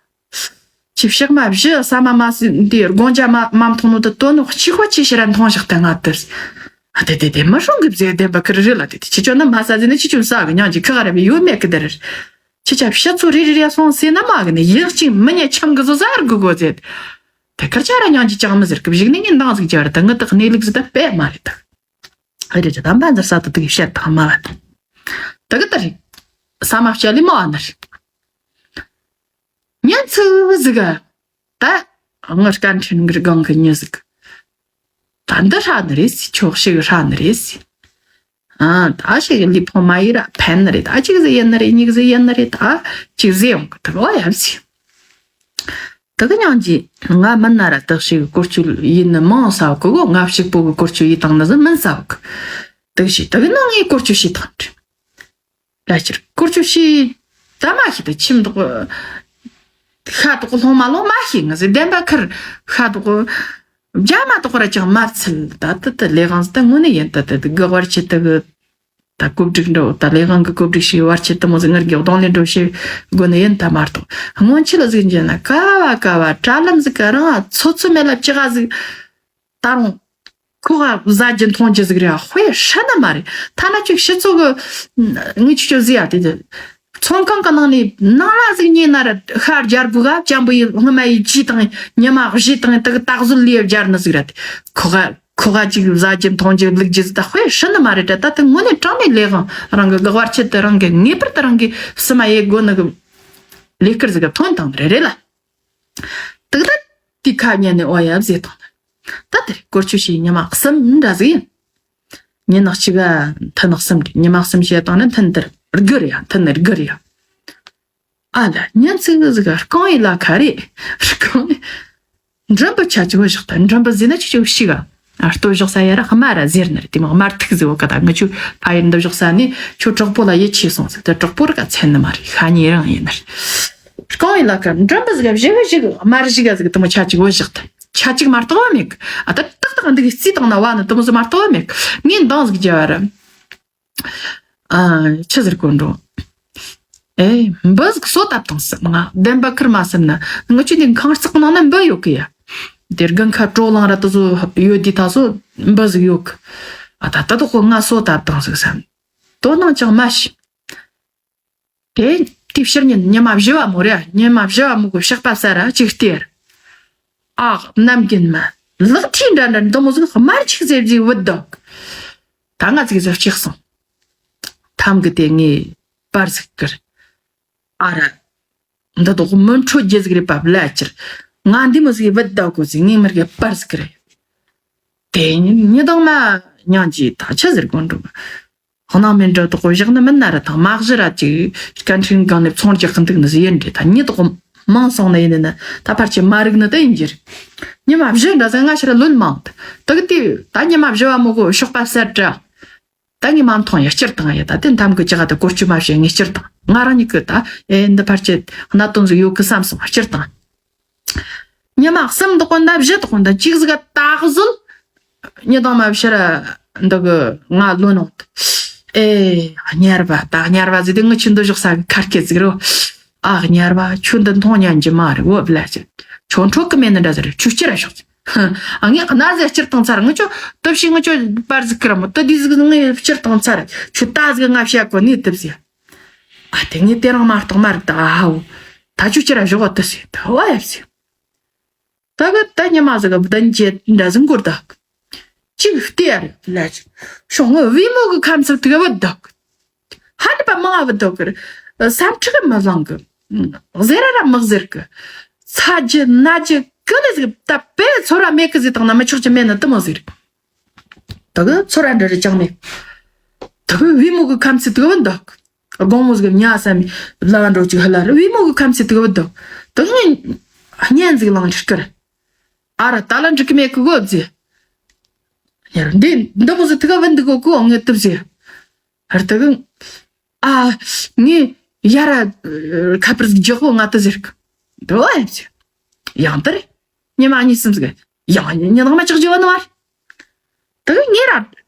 ཁྱི་ཕྱགས་མ་བཞི་ས་མ་མ་སི་འདི་དགོང་ཇ་མ་མ་མཐོང་ནོ་དུ་དོ་ནོ་གཅིག་པ་ཅི་ཕྱིར་མཐོང་བཞག་ད་ང་དེར། ཨ་དེ་དེ་དེ་མ་སྲུང་གི་བཟེ་བདེན་པ་ཁིར་རི་ལ་དེ་དེ་ཁྱི་ཆོ་ན་མ་ས་ཟི་ནི་ཁྱི་ཆོ་ས་གི་ཉང་གི་ཁི་ག་ར་བི་ཡོད་མེད་གི་དེར། ཁྱི་ཆ་ཕྱི་ཚོ་རི་རི་རི་སོང་སེ་ན་མ་གི་ནི་ཡག་ཅིང་མི་ཉེ་ཆམ་གི་བཟོ་ཟ་ར་གི་གོ་ཟེ། དེ་ཁིར་ཆ་ར་ཉང་གི་ཅང་མི་ཟེར་གི་བཞིག་ནི་ངན་འདང་ཟིག་ཅི་བར་ད་ངི་དག་གནས་ལུགས་ཟི་ད་པས་མ་རེད་ད། ཨ་རེ་ཅི་དམ་པ་འཛར་ས་ད་དུ་གི་བཤད་དང་མ་བ་ད། ད་གི་ད་རེད། ས་མ་བཤད་ལི་མ་བ་ན་རེད། ཉན་ཚུ་ཟིག་ག་ད་ངར་སྐད་འཕྲིན་གི་སྒང་གི་མྱི་ཟིག་ད་འདི་ཧྲ་ནི་རེད་སི་ཆོག་ཤིག་ཧྲ་ནི་རེད་སི། ཨ་ད་ཞིག་ལི་ཕོ་མ་ཡི་ར་ཕན་ནི་རེད། ད་གཅིག་ཟིག་ཡིན་ནི་རེད། གཉིས་ཟིག་ཡིན་ནི་རེད། ད་གཅིག་ཟིག་ཡོང་གི་ད་ལོ་ཡབ་སི། ད་གི་ཉང་གི་ང་མིན་ན་ར་དག་ཞིག་བཀོལ་སྤྱོད་ཡིན་ནི་མང་ས་བ་གི་གོ་ང་ཕྱུག་པོ་གི་བཀོལ་སྤྱོད་ཡིན་དང་ནི་ཟིག་མིན་ས་བ་གི། དག་ཞིག་ད་གི་ནང་ངའི་བཀོལ་སྤྱོད་བྱེད་དང་འདྲི། ལ་ཕྱིར་བཀོལ་སྤྱོད་བྱེད་ད་མ་ཤེས་ད་ཁྱིམ་དུ་ཤ་དོག་ལྷོང་མ་ལྷོང་མ་ཤེས་ང་ཟེར་བདེན་པ་ཁར་ཤ་དོག་རྒྱ་མ་དོག་ར་ཅང་མ་ཚིལ་ད་ད་ད་ལས་གང་ཟེར་ད་དངོས་གནས་ཡིན་ད་ད་ད་གི་བར་ཆད་ད་གི་ད་གོ་སྒྲིག་འགྲོ་ད་ལས་གང་གི་གོ་སྒྲིག་བྱེད་བར་ཆད་ད་མོ་ཟེར་ངར་གི་གདོང་ལེན་འགྲོ་བྱེད་དགོས་ནི་ཡིན་ད་མ་གཏོགས་སྔོན་ཆད་ལ་ཟིག་འཇལ་ན་ཀ་བ་ཀ་བ་དྲ་ལམ་ཟིག་ག་རང་ཚོ་ཚོ་མེད་ལ་ཅི་ག་ཟིག་ད་རུང་ཁོ་ག་བཟའ་རྒྱུ་འཐུང་རྒྱུ་ཟིག་རེད་དཔེ་ཧྲ་ནི་མ་རེད། ཐ་ན་ཅིག་ཕྱི་ཚོ་གི་ངི་ཆུ་ཆུ་ཟི་ཡ་དེ་དེ་ཚོང་ཁང་གི་ནང་ནས་ནང་ལ་ཟིག་ཉེ་ན་ར་ཤར་རྒྱལ་བུ་ག་ཅམ་བུ་ཡི་སྔ་མ་ཡི་ཇི་དང་ཉི་མ་བཞི་དང་དག་དག་ཟུལ་ལིའི་རྒྱལ་ནི་ཟིག་ར་དེ་ཁོ་ག་ཁོ་ག་ཅིག་བཟའ་རྒྱུ་འཐུང་རྒྱུ་ལུག་རྒྱུ་ཟིག་ད་དཔེ་ཧྲ་ནི་མ་རེད། ད་ད་དེ་དངོས་གནས་དྲང་གནས་ལས་གང་རང་གི་ག་བར་ཆད་དུ་རང་གི་ངེས་པར་དུ་རང་གི་སི་མ་ཡེ་དགོ་ནི་གི་ལས་ཀར་ཟིག་ག་ཐོན་དང་རེ་རེ་ལ། དག་ད་དེ་ཁ་ཉན་ནས་ཨོ་ཡ་བཟེ་དང་ད་དེ་བཀོལ་སྤྱོད་བྱེད་ཉི་མ་གསུམ་འདྲ་ཟིག་ཡིན། ཉི་ནག་གཅིག་ག་མཐུན་ནག་གསུམ་རེད། ཉི་མ་གསུམ་བྱེད་དང་ནི་མཐུན་དེར་དགུ་རེད་ཡ། མཐུན་ནི་དགུ་རེད་ཡ། ཨ་ལ་ཉན་ཚིག་ཟིག་ག་རྐང་ཡི་ལ་ཁ་རེད་རྐང་ཡི། མགྲིན་པ་ཆ་ཅིག་བཞག་ད་མགྲིན་པ་ཟིན་ན་ཅི་ཅིག་ཤིག་ག་ཨ་ལྟོ་བཞག་ས་ཡ་ར་དམར་ར་ཟེར་ནི་རེད། དེ་མོ་དམར་ཐིག་ཟིག་འོ་ག་ད་ང་ཆུ་ཕ་ཡུལ་འདི་བཞག་ས་ནི་ཁྱོད་གྲོགས་པོ་ལ་ཡིད་ཆེས་སོང་ཟིག་ད་གྲོགས་པོ་ར་ག་ཚན་ནི་མ་རེད། ཤ་ཉེ་རང་ཡིན་ནི་རེད། རྐང་ཡིན་ལ་ཀ་མགྲིན་པ་ཟིག་བཞི་ག་བཞི་ག་དམར་བཞི་ག་ཟིག་དེ་མོ་ཆ་ཅིག་འོ་བཞག་ད་ཆ་ཅིག་མ་གཏོགས་མེད་གི་ཨ་ད་ཏག་ཏག་འདི་གི་རྩིས་བཏང་ན་བ་ནི་དེ་མོ་ཟིག་མ་གཏོགས་མེད་གི་ངས་འདང་ཟིག་རྒྱབ་ར། ཨ། ཆི་ཟེར་དགོས་འགྲོ། ཨེ། འབུ་ཟིག་སོ་བཏབ་བཏང་ཟེར་ང་བདེན་པ་ཁུར་མ་ཟེར་ན་ངི་ཆུ་ནི་ཁང་རྩེག་ནང་ན་འབུ་ཡོད་གི་ཡ། དེ་དགུན་ཁ་དྲོ་ལངས་ར་དེ་ཚོ་ཡོད་དུས་ད་ཚོ་འབུ་ཟིག་ཡོད་གི་ཨ་ད་ད་དོ་ཁོ་ང་སོ་བཏབ་བཏང་ཟིག་བསམ། དོ་སྣང་ཅང་མ་བྱེད། དེ་དེ་ཕྱིར་ཉིན་ཉི་མ་བཞི་བ་མོ་རེད། ཉི་མ་བཞི་བ་མོ་གི་ཕྱག་པ་ཟ་ར་ཅིག་སྟེར། ཨ། ནམ་རྒྱུན་མ་ལག་མཐིལ་འདྲ་འདྲ་འདི་མོ་ཟིག་དམར་ཆིག་ཟེར་ཟིག་བུད་འདུག་ད་ང་ཚིག་ཟིག་གཅིག་སོང་། ཐམ་གི་དེ་ངའི་པར་ཟིག་ཀིར། ཨ་ར། འདི་དོག་མི་འཕྲོད་རྒྱུ་ཟིག་རེད་པ་བླ་ཅིར། ང་འདི་མོ་ཟིག་བུད་འདུག་གོ་ཟིག་ངའི་མི་རྒྱ་པར་ཟིག་ཀིར། དེ་ཉིན་ཉི་དང་མ་ཉང་གི་ད་ཆ་ཟེར་དགོས་འགྲོ། སྣང་མེད་འགྲོ་དོག་བཞག་ནི་མིན་ན་ར་དང་མ་གཞི་ར་ཅིག་སྐད་འཕྲིན་སྒང་ནས་ཚོང་རྒྱག་གི་འདུག་ནི་ཟིག་ཡིན་རེད། ད་ཉི་དོག་མང་སོང་ནི་ཡིན་ནི་ད་ཕར་ཆེ་མ་རིག་ནི་ད་ཡིན་གྱི་རེད། ཉི་མ་བཞི་འདྲ་ཟིག་ང་ཕྱིར་ལོན་མང་ད་གི་དེ་ད་ཉི་མ་བཞི་བ་མོ་གོ་ཤོག་པ་གསར་འདྲ། ད་ངས་མ་མཐོང་ཡ་སྤྱིར་བཏང་ཡ་ད་དེ་འཐམ་གི་ཅི་ག་ད་བཀོལ་སྤྱོད་མ་བྱེད་ངས་སྤྱིར་བཏང་ང་རང་ཉིད་གི་ད་ཨེ་འདི་ཕར་ཆེ་གནད་དོན་ཟིག་ཡོད་གི་བསམ་སོང་སྤྱིར་བཏང་། ཉི་མ་གསུམ་དགོན་ད་བཞི་དགོན་ད་གཅིག་ཟིག་ག་ད་གཟོད། ཉི་དང་མ་བཤད་ར་འདི་གི་ང་ལོན་ནོ། ཨེ་དམྱལ་བ་ད་དམྱལ་བ་ཟིག་དེ་ངི་ཆུ་འདི་བཞག་ས་གི་ཁར་སྐད་ཟིག་རོ། ཨ་དམྱལ་བ་ཆུ་འདི་མཐོང་ཉན་གྱི་མ་རེད་འོ་བླ་ཅི། ཆོ་འཕྲོ་གི་མེད་ནི་འདྲ་ཟིག་རེད་ཆུ་སྐྱིད་ར་ཤོག་ཟིག་ཨ་ངས་གནའ་ཟིག་སྤྱིར་བཏང་ཚར་ངི་ཆོ་དུ་ཕྱི་ངི་ཆོ་པར་ཟིག་ཀི་ར་མོ་དུ་དི་ཟིག་ངས་སྤྱིར་བཏང་ཚར་ཆུ་ད་ཟིག་ང་བཤད་གོ་ནི་དུ་ཟིག་ཨ་དེ་ངས་དེ་རང་མ་གཏོགས་མ་རེད་ད་ཨ་ཧའོ། ད་ཆུ་ཅི་ར་བཞོག་ཏི་སི་ད་བ་ཡབ་སི། ད་གི་ད་ཉི་མ་ཟིག་གི་བདུན་གྱི་འདྲ་ཟིག་འགོར་ད། ཅིག་ལྟེ་ཡར་ལ་ཅིག་ཤོང་ངི་བི་མོ་གི་ཁམས་སུ་དེ་བུད་ད། ཧ་ནི་པ་མང་བུད་ད་གི་སམ་ཁྲི་གི་མི་ལང་གི་ཟེར་ར་མི་ཟེར་གི་ཚ་རྒྱུ་ན་རྒྱུ་གི་ལི་ཟིག་ད་པེ་ཚོ་ར་མེད་གི་ཟིག་དང་ན་མི་ཆོག་ཅི་མེད་ན་དུ་མོ་ཟེར། ད་གི་ཚོ་ར་འདྲ་རི་ཅང་མེད། ད་གི་བི་མོ་གི་ཁམས་སུ་དེ་བུད་ད་གི་དགོང་མོ་ཟིག་ཉ་ས་མི་ལ་འགྲོ་ཅིག་ཧ་ལ་རི་བི་མོ་གི་ཁམས་སུ་དེ་བུད་ད་གི་ད་གི་ངས་གཉེན་ཟིག་ལང་ཁྲིད་གི་ར། ཨ་ར་ད་ལ་འགྲིག་གི་མེད་གི་གོ་ཟེ། ཡར་འདི་འདི་མོ་ཟིག་ཐུག་ག་བུད་འདུག་གོ་གོ་ངས་ཏུབ་ཟེ། ཧར་ད་གི་ཨ་ངས་ཡར་ཁ་པར་ཟིག་རྒྱག་གོ་ང་ཏུ་ཟེར་གི་འདོ་ཨེ་ཟེ། ཡང་ད་རེ་ཉི་མ་གཉིས་གསུམ་ཟིག་ཡང་ཉི་ནང་མ་ཅག་རྒྱག་ནི་བར། ད་གི་ངས་ར་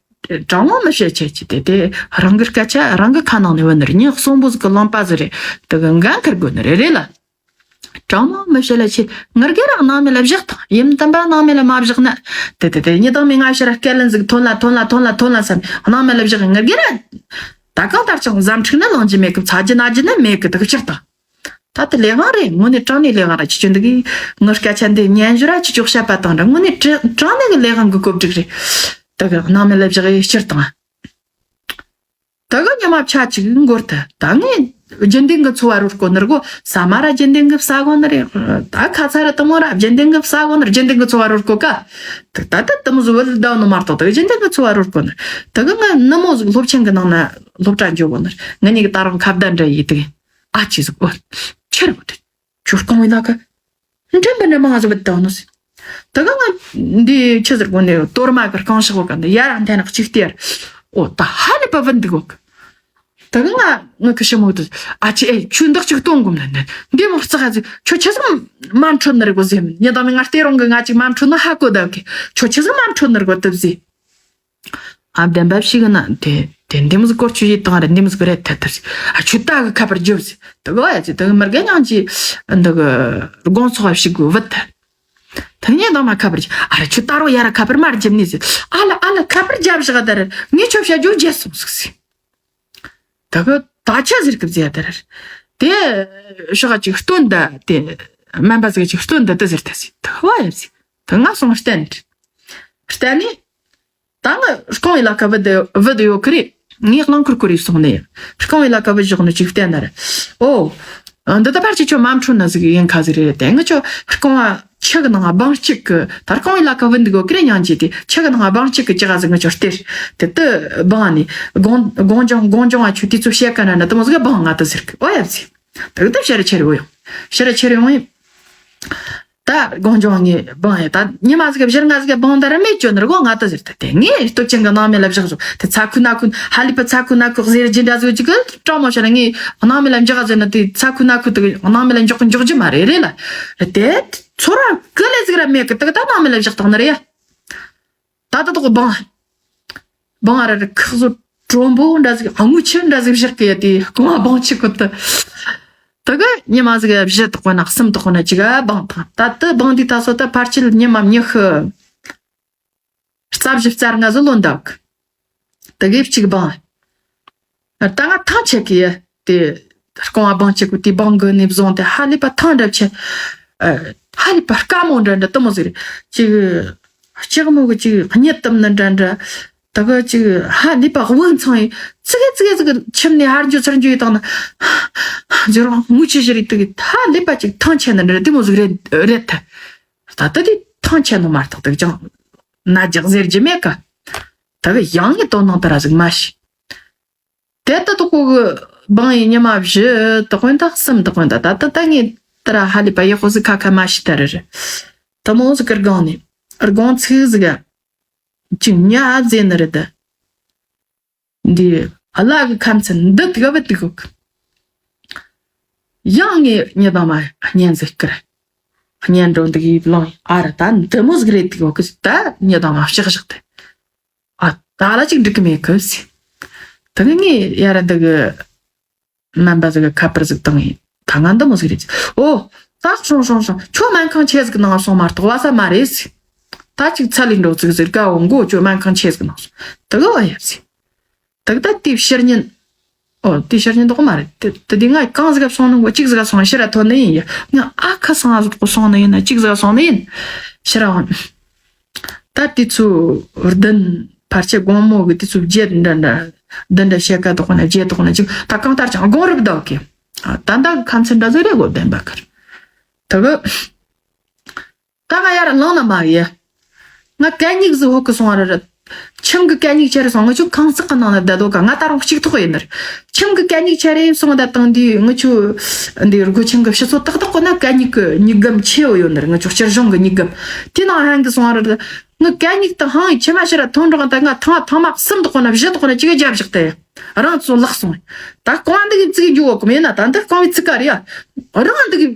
དྲང་མོ་མི་བཤད་ཆེ་ཆེ་དེ་དེ་རང་གི་སྐད་ཆ་རང་གི་ཁ་ནང་ནས་བུད་ནི་རེད། ཉི་གསོན་པོ་ཟིག་གི་ལོང་པ་ཟིག་རེད། ད་གི་འགན་འཁུར་དགོས་ནི་རེད་རེད་ལ། དྲང་མོ་མི་བཤད་ལ་ཆེ། ངར་གེ་ར་སྣང་མེད་ལ་བཞག་དང་ཡིན་དམ་པ་སྣང་མེད་ལ་མ་བཞག་ན། དེ་དེ་དེ་ཉི་དང་མི་ང་ཕྱིར་སྐད་ལན་ཟིག་ཐོན་ལ་ཐོན་ལ་ཐོན་ལ་ཐོན་ལ་བསམ་སྣང་མེད་ལ་བཞག་ངར་གེ་ར། ད་གང་ལྟར་ཀྱང་ཟམ་འཁྲུག་ན་ལང་རྒྱུ་མེད་གི་ཚ་རྒྱུ་ན་རྒྱུ་ན་མེད་གི་ད་གི་ཕྱིར་དང་། ད་དེ་ལས་དབང་རེད། དངོས་གནས་དྲང་ནས་ལས་དབང་ར་ཁྱེད་ཆོ་འདི་གི་ངའི་སྐད་ཆ་འདི་ཉན་ཞོར་ར་ཁྱེད་ཆོ་བཤད་པ་དང་འདྲ་དངོས་གནས་དྲང་ནས་གི་ལས་དབང་གི་གོ་སྒྲིག་རེད། ད་གི་སྣང་མེད་ལ་བཞག་ཡི་ཕྱིར་དང་། ད་གི་ཉི་མ་ཆ་གཅིག་འགོར་ཐལ། ད་ངས་རྒྱུན་ལྡན་གྱི་འཚོ་བ་རོལ་གོ་ནི་རེད་གོ། ཟ་མ་ར་རྒྱུན་ལྡན་གྱི་ཟ་གོ་ནི་རེད། ད་ཁ་ཚ་ར་དུ་མོ་ར་རྒྱུན་ལྡན་གྱི་ཟ་གོ་ནི་རེད། རྒྱུན་ལྡན་གྱི་འཚོ་བ་རོལ་གོ་ཀ་ད་ད་ད་དུ་མོ་ཟུ་བུ་ལ་ཟླ་ནོ་མ་གཏོགས་ད་གི་རྒྱུན་ལྡན་གྱི་འཚོ་བ་རོལ་གོ་ནི་ད་གི་ང་ནུ་མོ་ཟིག་སློབ་ཆེན་གྱི་ནང་ན་སློབ་གྲྭ་འཇོག་གོ་ནི་རེད། ང་གཉིས་ཀྱི་ད་རུང་ཁ་བརྡ་འདྲ་ཡིས་དུ་ཨ་ཅེ་ཟིག་གོ་ཁྱེར་གོ་དུ། ཁྱོད་རྐང་བའི་ལ་ཀ་འདྲེན་པ་འདྲ་མང་ཟིག་བུད་བཏང་ནོ་ཟེར། ད་ག་ང་འདི་ཆི་ཟེར་གོ་ནས་གཏོར་མ་གི་རྐང་ཤག་གོ་ག་འདི་ཡར་འཐེན་ནག་ཅིག་སྟེར། ཨོ་ད་ཧ་ལས་པ་བུད་འདུག་གོ། ད་ག་ང་ངི་ཁི་ཤི་མོ་དུ་ཨ་ཅེ་ཨེ་ཆུ་འདག་ཅིག་གཏོང་གོམ་ལ་ནི་འདི་མོ་རྩ་ཁ་ཟིག་ཁྱོད་ཆི་ཟིག་མ་འཕྲོད་ནི་རེད་གོ་ཟེར། ཉི་ད་མི་ང་སྟེ་རོང་གི་ང་ཅིག་མ་འཕྲོད་ནི་ཧ་གོ་ད་གི་ཁྱོད་ཆི་ཟིག་མ་འཕྲོད་ནི་རེད་གོ་དུ་ཟེར། ཨ་བདེན་པ་ཞིག་ན་དེ་དེ་འདི་མོ་ཟིག་སྐོར་ཆུ་ཡིས་བཏང་རེད། འདི་མོ་ཟིག་རེད་ཐལ་ཐལ་ཟིག་ཨ་ཆུ་ད་གི་ཁ་པར་རྒྱོབ་ཟིག་ད་གི་ཨ་ཅེ་ད་གི་མི་རྒན་ཉང་ཅི་འདི་གི་དགོང་ཚོགས་ཞིག་གི་བུད་ཐལ། ཐ་སྙད་དང་མ་ཁ་པར་ཅི་ཨ་རེ་ཆུ་ད་རོ་ཡ་ར་ཁ་པར་མ་རྒྱབ་ནི་ཟིག་ཨ་ལ་ཨ་ལ་ཁ་པར་རྒྱབ་བཞག་ད་རེད། ངས་ཆོ་བྱ་རྒྱུ་བརྗེད་སོང་ཟིག་ཟིག་ད་གི་ད་ཆ་ཟིག་གི་ཟེ་ད་རེད། དེ་ཤོག་ག་ཅིག་སྟོན་ད་དེ་སྨན་པ་ཟིག་ཅིག་སྟོན་ད་དེ་ཟེར་ད་ཟིག་ད་བ་ཡ་ཟིག་ད་ང་སོང་བསྟན་བསྟན་ནི། ད་ང་རྐང་བའི་ལ་ཁ་བུད་དེ་བུད་དེ་ཡོད་ཀི་རེད། ངས་རླངས་འཁོར་བསྐོར་ཡི་སོང་ནས་རྐང་བའི་ལ་ཁ་བུད་བཞག་ནས་ཅིག་བལྟས་ན་རེད། ཨོ། འདི་ད་ཕར་ཅིག་ཁྱོད་མ་འཕྲོད་ན་ཟིག་ཡིན་ཁ་ཟིག་རེད་དེ་ངི་ཁྱོད་རྐང་བ་ཆུ་གི་ནང་སྦང་གཅིག་གི་ད་རྐང་བའི་ལ་ཁ་བུད་འདི་གོ་ཀི་རེད་ཉང་ཅི་དེ་ཆུ་གི་ནང་སྦང་གཅིག་གི་ཅི་ག་ཟིག་ངི་ཁྱོད་སྟེར། དེ་དུ་སྦང་ནས་དགོང་དགོང་ལྗང་དགོང་ལྗང་བ་ཆུ་དུས་ཚོད་བཤད་ག་ན་ན་དུ་མོ་ཟིག་སྦང་ང་དུ་ཟེར་གི་ཨོ་ཡབ་ཟིག་ད་གི་དུ་བཤད་རེ་ཆེ་རེ་འོ་ཡང་བཤད་རེ་ཆེ་རེ་འོ་ཡང་། ད་དགོང་ལྗང་ངས་སྦང་ཡ་ད་ཉི་མ་ཟིག་བཞིར་ང་ཟིག་སྦང་ད་ར་མེད་ཅོ་ནར་གོ་ང་ད་ཟེར་ད་དེ་ངས་སྟོབས་ཆེན་གི་ནང་མེད་ལ་བཞག་ཟོ་དེ་ཚ་ཁུ་ན་ཁུ་ཧ་ལི་པ་ཚ་ཁུ་ན་ཁུ་ཟེར་རྒྱུ་འདྲ་ཟོ་ཅིག་གི་སྤྲང་མོ་ཤ་ན་ངས་ནང་མེད་ལ་འཇོག་ཟེར་ན་དེ་ཚ་ཁུ་ན་ཁུ་དེ་ནང་མེད་ལ་འཇོག་གི་འཇོག་རྒྱུ་མ་རེད་རེད་ལ་དེ་ཚོ་ར་ཀི་ལེ་ཟིག་ར་མེད་གི་དེ་གི་ད་ནང་མེད་ལ་བཞག་ཐང་ནི་རེད་ཡ། ད་ད་དོག་སྦང་། སྦང་ར་ར་ཁག་བཟོ་གྲོན་པོ་འདྲ་ཟིག་དངུལ་ཆུ་འདྲ་ཟིག་བཞག་གི་དེ་རྐང་བ་སྦང་ཆུ་ཁོ་ད། ད་གི་ཉི་མ་ཟིག་བཞི་དག་པོ་ན་གསུམ་དག་པོ་ན་ཅིག་ག་སྦང་དང་ད་ད་སྦང་དེ་ད་སོ་ད་ཕར་ཆིལ་ཉི་མ་ཉི་ཤུ། རྩ་བཞི་རྩ་ལྔ་ཟིག་ལོན་འདུག་ད་གི་གཅིག་སྦང་། ད་ང་ཐང་ཆད་གི་དེ་རྐང་བ་སྦང་ཆེ་གི་དེ་སྦང་གི་ནས་བཟུང་སྟེ་ཧ་ལས་པ་ཐང་འདྲ་ཆེ། ཧ་ལས་པ་དཀའ་མོ་འདྲ་འདྲ་དུ་མོ་ཟིག་རེད། ཅིག་ལྕགས་མོ་གི་ཅིག་གཉིད་དུམ་ནི་འདྲ་འདྲ། ད་གི་ཅིག་ཧ་ལས་པ་དབུགས་འཚང་ཡི་ཙི་གེ་ཙི་གེ་ཙི་གེ་ཁྱིམ་ནས་ཧར་འཇུ་ཚུར་འཇུ་ཡི་དང་ན། ཇོ་རང་ངུ་ཆེ་ཞིག་རེད་དུ་གི་ཧ་ལས་པ་ཅིག་ཐང་ཆད་ནི་འདྲ་དུ་མོ་ཟིག་རེད་རེད་ཐལ། ད་ལྟ་དེ་ཐང་ཆད་ནི་མ་གཏོགས་དུ་ཅང་ན་རྒྱག་ཟེར་རྒྱུ་མེད་ཀ་ད་གི་ཡང་ངས་དོ་སྣང་དུ་ར་ཟིག་མ་ཤི། དེ་ལྟ་དུ་ཁོ་གི་སྦང་ཡི་ཉི་མ་བཞི་དག་པོ་ད་གསུམ་དག་པོ་ད་ད་ད་ད་ངས་ད་ར་ཧ་ལས་པ་ཡག་པོ་ཟིག་ཁ་ཁ་མ་ཤི་ད་རེ་རེ། དུ་མོ་ཟིག་གི་སྒང་ནས་སྒོང་ཚིག་ཟིག་ག་ཅིག་ཉ་ཟེ་ནི་རེད་ད། འདི་བླ་གི་ཁམས་ཚན་འདི་དག་བ་དུ་གོ་གི་ཡང་ངས་ཉི་དང་མ་གཉེན་ཟིག་ཀིར། གཉེན་འགྲོ་འདི་གི་ལོང་ཨ་ར་ད་འདི་མོ་ཟིག་རེད་དུ་གོ་གི་ད་ཉི་དང་མ་ཕྱག་བཞག་སྟེ། ཨ་ད་ལ་ཅིག་འགྲིག་གི་མེད་གི་ཟེར། ད་གི་ངས་ཡ་ར་འདི་གི་སྨན་པ་ཟིག་གི་ཁ་པར་ཟིག་བཏང་ཡིན། ད་ང་འདི་མོ་ཟིག་རེད་ཟེར། ཨོ། ད་སོང་སོང་སོང་ཁྱོད་སྨན་ཁང་ཆེ་ཟིག་གི་ནང་སོང་མ་གཏོགས་བ་ས་མ་རེད་ཟེར། ད་ཅིག་ཚ་ལི་འགྲོ་ཟིག་ཟེར་དགའ་བོ་མགོ་ཁྱོད་སྨན་ཁང་ཆེ་ཟིག་གི་ནང་སོང་ད་གི་ཨ་ཡབ་ཟེར། ད་གི་ད་དེའི་ཕྱིར་ཉིན། ཨོ་དེ་ཕྱིར་ཉན་དོག་མ་རེད། དེ་དེ་དེ་ང་གང་ཟིག་ག་སོང་ནི། ང་གཅིག་ཟིག་ག་སོང་ཕྱིར་ར་ཐོན་ནི་ཡིན་ཡ། ང་ཨ་ཁ་སང་ཟིག་ག་སོང་ནི་ཡིན་ན། གཅིག་ཟིག་ག་སོང་ནི་ཡིན་ཕྱིར་ར་འོང་། ད་དེ་ཚོ་བདུན་ཕལ་ཆེར་དགོང་མོ་གི་དེ་ཚོ་བརྒྱད་འདྲ་འདྲ་བདུན་འདྲ་ཕྱེད་ཀ་དོག་ན་བརྒྱད་དོག་ན་ཅིག་ད་གང་ལྟར་ཀྱང་དགོང་རབ་ཟླ་བ་གི་ད་ད་ཁ་མཚན་འདྲ་ཟིག་རེད་གོ། བདེན་པ་ཁར་ད་གི་ད་ང་ཡར་ལངས་ན་མ་ཡེ། ང་གད་སྙིགས་ཟིག་ཧོ་གི་སོང་བ་རེད། ཁྱིམ་གི་གད་སྙིགས་ཁྱེར་སོང་། ང་ཆུ་ཁང་བརྩེགས་གི་ནང་ན་བསྡད་དོ་ག། ང་ད་རུང་གཅིག་ཐོག་ཡིན་ནི་རེད། ཁྱིམ་གི་གད་སྙིགས་ཁྱེར་རེ་སོང་བསྡད་བཏང་དུས། ང་ཆུ་འདི་སྒོ་ཁྱིམ་གི་ཕྱི་ཚོ་ཏག་ཏག་གོ་ན་གད་སྙིགས་གི་སྙིགས་སྒམ་ཆེ་བོ་ཡོད་ནི་རེད། ང་ཆུ་སྤྱིར་གཞུང་གི་སྙིགས་སྒམ་དེ་ནང་ཧན་གི་སོང་བ་རེད། ང་གད་སྙིགས་དང་ཧང་ཡི་ཁྱིམ་མ་ཕྱིར་ར་ཐོན་རོགས། ད་ང་ཐང་ཐང་མ་གསུམ་དོག་ན་བཞི་དོག་ན་གཅིག་གི་རྒྱབ་བཞག་སྟེ་རང་ཚོ་ལག་སོང་། ད་གང་འདི་གི་ཚིག་འཇུག་གོ་མེད་ན། ད་འདི་གང་བའི་ཚིག་ག་རེད་ཡ། རང་འདི་གི་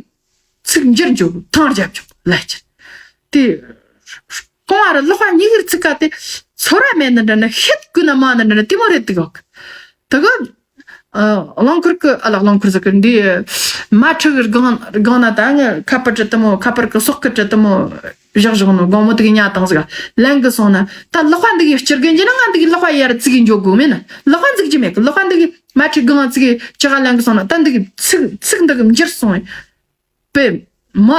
ཚིག་འགྱུར་འཇུག་ཐང་རྒྱབ་འཇུག་ལས་ཅི། དེ་གང་བ་ར་ལག་པ་གཉིས་ཀྱི་ཚིག་ག་དེ་ཚོར་བ་མེད་ན་འདྲ་ན་ཤེད་ཀུན་ན་མ་ན་འདྲ་ན་དེ་མོ་རེད་འདུག་ག། ད་གི་ཨ་རླངས་འཁོར་གི་ཨ་ལ་རླངས་འཁོར་ཟེར་གི་འདི་མ་ཁྲི་གི་སྒང་སྒང་ན་ད་ངས་ཁ་པར་དྲི་ཏི་མོ། ཁ་པར་གི་སོག་གི་དྲི་ཏི་མོ་བཞག་བཞག་ནོ་དགོང་མོ་དེ་གི་ཉལ་བཏང་ཟིག་ལེན་གི་སོང་ན། ད་ལག་པ་འདི་གི་སྤྱིར་གན་གྱི་ན་ང་འདི་གི་ལག་པ་ཡར་ཚིག་གི་འཇོག་དགོས་མེད་ན། ལག་པ་འཛུགས་ཀྱི་མེད་གི། ལག་པ་འདི་གི་མ་ཁྲི་སྒང་ཚིག་གི་ཅི་ག་ལེན་གི་སོང་ན། ད་འདི་གི་ཚིག་ཚིག་འདི་གི་འགྱུར་སོང་། པེ་མ་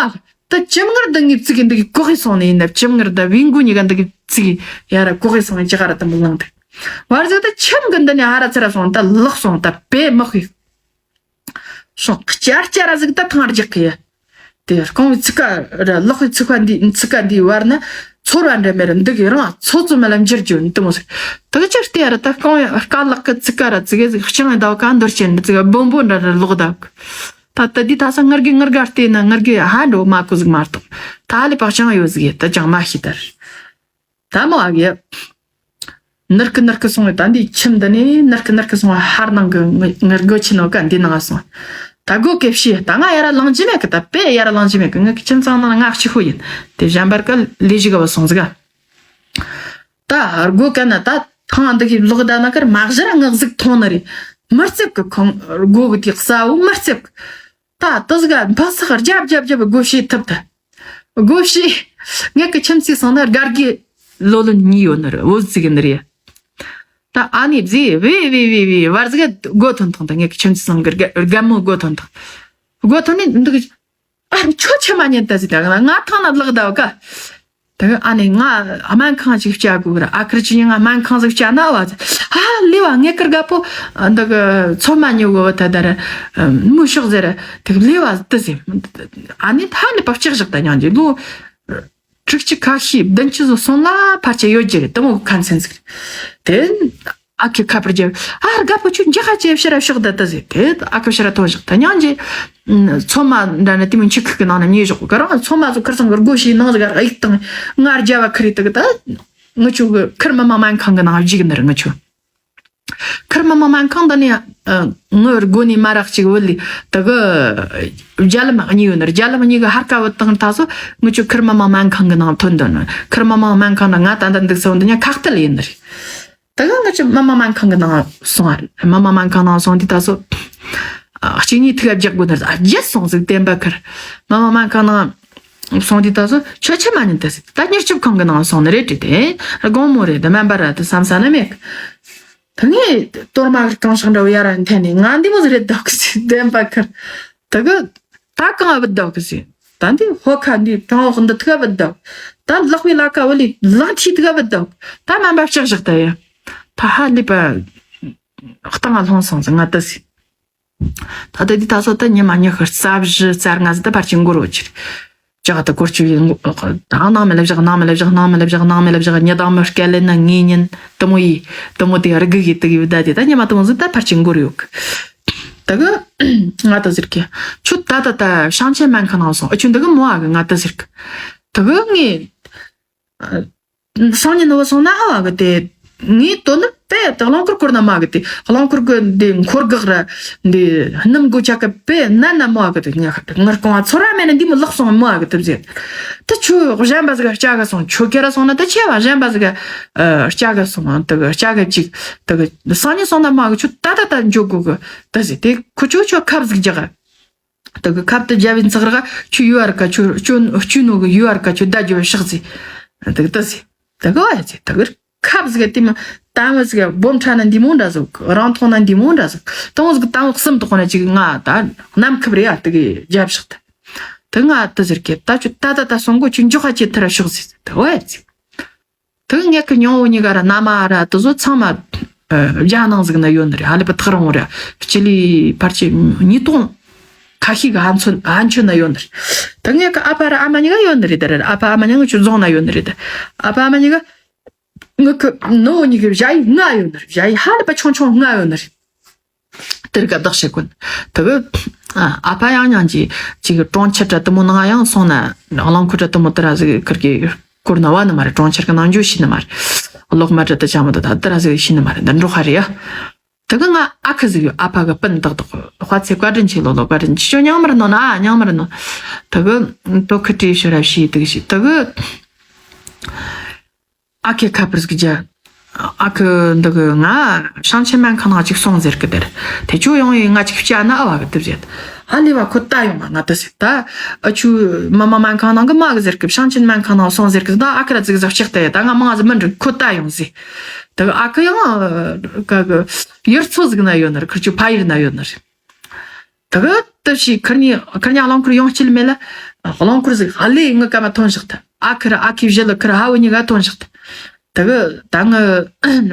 ད་ཅིམ་ངར་འདི་ངའི་ཚིག་གི་འདི་གི་གོ་གི་སོང་ནི་ཡིན་ན། ཅིམ་ངར་ད་བིང་གུ་གཉིས་ཀ་འདི་གི་ཚིག་གི་ཡར་གོ་གི་སོང་ནི་ཅི་ག་ར་ད་མི་ལང་དེ། བར་ཟད་ད་ཁྱིམ་གི་འདི་ནས་ཧ་ར་ཚ་ར་སོང་། ད་ལག་སོང་ད་པེ་མ་ཤི། སོང་བསྐྱར་བསྐྱར་ར་ཟིག་ད་ཐང་རྒྱག་གི་ཡ། དེ་རྐང་བའི་ཚིག་ཀ་ར་ལག་པའི་ཚིག་པ་འདི་ཚིག་ཀ་འདིའི་བར་ན་ཚོར་བ་འདྲ་མེད་ར་འདི་གི་རང་ཚོ་ཚོ་མ་ལ་འགྱུར་རྒྱུ་འདི་མོ་ཟིག། ད་གི་ཅི་སྟེ་ཡ་ར་ད་རྐང་བའི་རྐང་ལག་གི་ཚིག་ཀ་ར་ཚིག་གི་ཟིག་ལྕང་བའི་ཟླ་བ་ག་འདོར་ཅན་འདི་ཚིག་སྦོམ་པོ་འདྲ་ར་ལོག་ད་གི། ད་ད་འདི་ད་ས་ངར་གི་ངར་ག་བལྟས་ན་ངར་གི་ཧ་འགྲོ་མ་གོ་ཟིག་མ་གཏོགས། ད་ཧ་ལས་པ་ལྕང་ཡོད་ཟིག་ཡ། ད་ཅང་མ་ཤེས་དར། ད་མོ་ཨ་གི་ནར་གི་ནར་གི་སོང་བས། ད་འདི་ཁྱིམ་འདི་ནས་ནར་གི་ནར་གི་སོང་བ། ཧར་ནང་གི་ངི་ངར་སྒོ་ཆེ་ནོ་ཀ་འདི་ནང་སོང་། ད་སྒོ་ཀེ་ཕྱི་ད་ང་ཡར་ལངས་ཀྱི་མེད་གི། ད་པེ་ཡར་ལངས་ཀྱི་མེད་གི། ངི་གི་ཁྱིམ་ཚང་ནང་ང་གཅིག་ཤོས་ཡིན། དེ་གཞན་པར་ཀ་ལས་གཞི་ག་བ་སོང་ཟིག་ག། ད་སྒོ་ཀ་ན་ད་ཐང་འདི་གི་ལོག་ད་ན་ཀར་མ་གཞི་ར་ངག་ཟིག་མཐོང་ནི་རེད། མི་རྩེབ་གི་ཁང་སྒོ་གི་དེ་གསལ་བོ་མི་རྩེབ་གི། ད་དེ་ཟིག་ག་འབའ་སག་རྒྱབ་རྒྱབ་རྒྱབ་སྒོ་ཕྱེ་ཐུབ་ད། སྒོ་ཕྱེ། ངེད་ཀྱི་ཁྱིམ་མཚེས་སོང་ན་སྒར་གི་ལོ་ལོན་གཉིས་ཡོད་ནི་རེད། བོད་ཟིག་ནི་རེད། ད་ཨ་ནེ་བཟས་བེ་བེ་བེ་བེ་བར་ཟིག་སྒོ་ཐོན་ཐང་། ད་ངེད་ཀྱི་ཁྱིམ་མཚེས་སོང་གི་རྒན་མོ་སྒོ་ཐོན་ཐང་། སྒོ་ཐོན་ནས་འདུག་ཨ་རུ་ཁྱོད་ཆི་མ་ཉན་ད་ཟིག་ད་ང་ཐང་ན་ལག་ད་བ་ཀ། ད་ཨ་ནེ་ང་སྨན་ཁང་ཞིག་བཅའ་དགོས་ར། ཨ་ཁར་ཅི་ཡིན། ང་སྨན་ཁང་ཞིག་བཅའ་ན་བ། ཨ་ལེ་བ་ངེད་ཀར་དགའ་པོ་འདི་གི་ཚོད་མ་ཉོ་གོ་ད་ད་ར་མུ་ཤོག་ཟེར་ར། དེ་ལེ་བ་ད་ཟེར། ཨ་ནེ་ད་ལེ་པ་ལྕགས་བཞག་ད་ཉང་གི་ལོ་དྲུག་ཅུ་ཁ་ཤས་བདུན་ཅུ་ཟིག་སོང་ལ་ཕལ་ཆེར་ཡོད་ཀྱི་རེད། དེ་མོ་ཁ་མཚན་ཟིག་རེད། དེ་ཨ་ཁུ་ཁ་པར་རྒྱབ། ཨ་དགའ་པོ་ཁྱོད་འགྱོ་ཧ་ཅེ་ཕྱིར་ར་ཤོག་ད་ད་ཟེར། དེ་ཨ་ཁུ་ཕྱིར་ར་ཐོན་བཞག་ད་ཉང་གི། ཚོད་མ་འདྲ་ནི་དེ་མིན་ཆུ་ཁུག་གི་ནང་ན་ཉལ་བཞག་གི་རང་། ཚོད་མ་ཚོ་ཁར་སང་གི་སྒོ་ཕྱེ་ནང་ཟིག་ག་གཡུག་བཏང་། ང་རྒྱབ་བ་ཁུར་ཡི་ད་གི་ད། ང་ཆུ་གི་ཁུར་མི་མང་སྨན་ཁང་གི་ནང་བཅུག་ནི་རེད། ང་ཆུ་ཁུར་མི་མང་སྨན་ཁང་ད་ནི་ངའི་སྒོ་ནས་མ་རག་ཅིག་བུད་ལི་ད་གི་རྒྱ་ལམ་གཉིས་ཡོད་ནི་རེད། རྒྱ་ལམ་གཉིས་གི་ཧར་ཀ་བུད་བཏང་ད་སོ། ང་ཆུ་ཁུར་མི་མང་སྨན་ཁང་གི་ནང་ཐོན་འདོད་ནི། ཁུར་མི་མང་སྨན་ཁང་ན་ང་ད་ལྟ་འདུག་སོང་འདི་ཉ་ཁག་ཏུ་ལ་ཡིན་ནི་རེད། ད་ག་ང་ཆུ་མི་མང་སྨན་ཁང་གི་ནང་སོང་བ་རེད། མི་མང་སྨན་ཁང་ནང་སོང་དུས་ད་སོ། ཨ་གཅིག་གཉིས་ཐུག་བརྒྱག་དགོས་ནི་རེད། ཨ་བརྒྱལ་སོང་ཟིག་བསྟན་པ་ཁུར། མི་མང་སྨན་ཁང་ནང་སོང་དུས་ད་སོ་ཁྱོད་ཆི་མ་ཉན་ད་ཟིག། ད་མྱུར་སྐྱོབ་ཁང་གི་ནང་སོང་ནི་རེད་དྲིས་ཏེ། དགོང་མོ་རེད། ད་སྨན་པ་ར་ད་བསམ་ས་ན་མེད། ད་ངས་གཏོར་མ་གི་རྐང་ཤག་འདྲ་བོ་ཡར་འཐེན་ནས་ང་འདི་མོ་ཟིག་རེད་འདུག་ཟིག་བསྟན་པ་ཁུར། ད་གི་ད་གང་བུད་འདུག་གི་ཟེར། ད་འདི་ཧོ་ཁ་འདི་གྲང་འོག་འདི་ཐུག་བུད་འདུག། ད་ལག་པའི་ལ་ཀ་བུད་ལི་ལག་མཐིལ་ཐུག་བུད་འདུག། ད་སྨན་པ་ལྕགས་བཞག་ད་ཡ། ད་ཧ་ལས་པ་གཏིང་ང་ལྷུང་སོང་ཟེར་ང་ད་ཟེར། ད་ལྟ་འདི་ད་སོ་ད་ཉི་མ་ཉི་ཤུ་རྩ་བཞི་རྩ་ལྔ་ཟིག་ད་ཕར་ཕྱིན་འགོར་བོ་ཅིར། ཅག་ད་སྐོར་ཆུ་ཡིན་དང་ནང་མི་ལ་བཞག། ནང་མི་ལ་བཞག། ནང་མི་ལ་བཞག། ནང་མི་ལ་བཞག། ཉི་དང་མི་སྐད་ལེན་ན་ངེས་ཉིན་དུ་མོ་ཡིས་དུ་མོ་དེ་རི་གི་གི་དུ་ཡི་བདའ་དེ་ད་ཉི་མ་དུ་མོ་ཟིག་ད་ཕར་ཕྱིན་འགོར་ཡོད་གི། ད་གི་ང་ད་ཟེར་གི་ཁྱོད་ད་ད་ད་ཤང་ཆེན་སྨན་ཁང་ནང་སོང་། ཨ་ཁྱོད་འདི་གི་མོ་ཨ་གི་ང་ད་ཟེར་གི། ད་གི་ངས་སང་ཉིན་ནུ་བ་སོང་ན་ཨ་བ་གི་དེ་ངས་དོ་ནི་པས་ད་རླངས་འཁོར་བསྐོར་ན་མ་གི་དེ་རླངས་འཁོར་གི་འདི་འཁོར་གག་ར་འདི་སྣུམ་དགོས་ཆ་གི་པས་ན་ན་མོ་ཨ་གི་དེ་ཉ་ཁ་ངར་གོང་བ་ཚོར་བ་མེད་ན་འདི་མོ་ལག་སོང་མོ་ཨ་གི་དེ་ཟེར། ད་ཁྱོད་གཞན་པ་ཟིག་ག་སྐྱ་ག་སོང་། ཁྱོད་ཁྱེར་ར་སོང་ན་ད་ཆེ་བ་གཞན་པ་ཟིག་ག་སྐྱ་ག་སོང་། ད་གི་སྐྱ་ག་ཅིག་ད་གི་སང་ཉིན་སོང་ན་མ་གི་ཁྱོད་ད་ད་ད་འཇོག་དགོས་གི་ད་ཟེར། དེ་ཁོ་ཁྱོད་ཁྱོད་ཁབ་ཟིག་རྒྱག་ག་ད་གི་ཁབ་ཏུ་རྒྱབ་བའི་འཚག་ར་ཁྱོད་ཡུ་ཨར་ཀ་ཁྱོད་ཁྱོད་ཁྱོད་ནོ་གི་ཡུ་ཨར་ཀ་ཁྱོད་ད་རྒྱབ་བ་ཤག་ཟེར། ད་གི་ད་ཟེར། ད་གི་བ་ཡ་ཟེར། ད་གི་ཁབ་ཟིག་ག་དེ་མོ་དམ་བུ་ཟིག་ག་སྦོམ་ཕྲ་ན་འདི་མོ་འདྲ་ཟིག་རང་ཐོང་ན་འདི་མོ་འདྲ་ཟིག་དང་བོ་ཟིག་དང་བོ་གསུམ་དུ་ཁོ་ན་ཅིག་ང་ད་གནམ་ཁབ་རེ་ཡ་དེ་གི་རྒྱབ་བཞག་ད། དེ་ང་དེ་ཟེར་གི་ད་ཆུ་ད་ད་ད་སོང་གོ་ཆུ་འཇོག་ཁ་ཅི་ཐི་ར་ཤོག་ཟེར་ད་བས་ཟིག་དེ་ངེད་ཀྱི་ཉོ་བོ་གཉིས་ཀ་ར་ན་མ་ར་དེ་ཚོ་ཚང་མ་རྒྱ་ནང་ཟིག་ན་ཡོད་ནི་རེད། ཧ་ལས་པ་ཐག་རིང་བོ་ར་སྤྱི་ལེ་ཕལ་ཆེར་ཉིས་སྟོང་ཁ་ཤས་ཀྱི་ཧན་ཚོད་ཧན་ཆོད་ན་ཡོད་ནི་རེད། དེ་ངེད་ཀྱི་ཨ་ཕ་ར་ཨ་མ་གཉིས་ཀ་ཡོད་ནི་རེད། དེ་ར་ཨ་ཕ་ཨ་མ་གཉིས་ཀ་ཆུ་རྫོང་ན་ཡོད་ནི་རེད། ཨ་ཕ་ཨ་མ་གཉིས་ཀ་ངེད་ཀྱི་ནུ་བོ་གཉིས་ཀྱི་ཞ་ཡི་ལྔ་ཡོད་ནི་རེད། ཞ་ཡི་ཧ་ལས་པ་ཆུང་ཆུང་ལྔ་ཡོད་ནི་རེད། དེར་ག་བདག་བྱེད་ཀུན། དེ་གི་ཨ་ཕ་ཡང་ཉང་གི་ཅིག་གྲོང་ཁྱེར་དྲ་དེ་མོ་ནང་ཡང་སོང་ན་རླངས་འཁོར་དྲ་དེ་མོ་དེ་ར་ཟིག་ཁུར་གི་སྐོར་ན་བ་ནི་མ་རེད། གྲོང་ཁྱེར་གི་ནང་འཇུ་ཤི་ནི་མ་རེད། གློག་མ་དྲ་དེ་ཅང་མི་འདུག་ད་དེ་ར་ཟིག་ཤི་ནི་མ་རེད། འདི་འགྲོ་ཧ་རེད་ཡ། དེ་གི་ང་ཨ་ཁུ་ཟིག་ཡོད། ཨ་ཕ་གི་སྤུན་དག་དག་དཔའ་ཚེ་བཀའ་དྲིན་ཆེ་ལོ་ལོ་བཀའ་དྲིན་ཆེ། ཁྱོད་ཉང་མར་ནོ་ན་ཨ་ཉང་མར་ནོ། དེ་གི་དོ་ཁུ་ཏྲི་ཤི་ར་ཤི་དེ་གི་ཤི་དེ་གི་ཨ་ཁེ་ཁ་པར་ཟིག་རྒྱ། ཨ་ཁུ་འདི་གི་ང་ཞིང་ཆེན་སྨན་ཁང་ནང་ཅིག་སོང་ཟེར་གི་དེར། དེ་ཆོ་ཡོང་ཡི་ང་ཅིག་བཅའ་ན་ཨ་བ་གི་དེ་བྱེད། ཧ་ལས་བ་ཁོ་ད་ཡོང་བ་ང་དེ་ཟེར་ད། ཨ་ཆུ་མི་མང་སྨན་ཁང་ནང་གི་མ་གི་ཟེར་གི་ཞིང་ཆེན་སྨན་ཁང་ནང་སོང་ཟེར་གི་ད་ཨ་ཁུ་ར་ཟིག་ཟིག་ལྕགས་ཏེ་ད་ང་མང་ཟིག་མི་འགྲིག་ཁོ་ད་ཡོང་ཟེར། དེ་གི་ཨ་ཁུ་ཡང་ག་གི་ཡུལ་ཚོ་ཟིག་ན་ཡོད་ནི་རེད། ཁུར་ཆུ་ཕ་ཡུལ་ན་ཡོད་ནི་རེད། དེ་གི་དེ་བྱས་ཁུར་གཉིས་ཁུར་གཉིས་རླངས་འཁོར་ཡོང་སྤྱད་མེད་ལ། རླངས་འཁོར་ཟིག་ཧ་ལས་ངི་ཀ་མ་ཐོན་བཞག་ད། ཨ་ཁུ་ར་ཨ་ཁུའི་བཞི་ལ་ཁུར་ཧ་བོ་གཉིས་ཀ་ཐོན་བཞག་ད། དེ་གི་ད་ངི་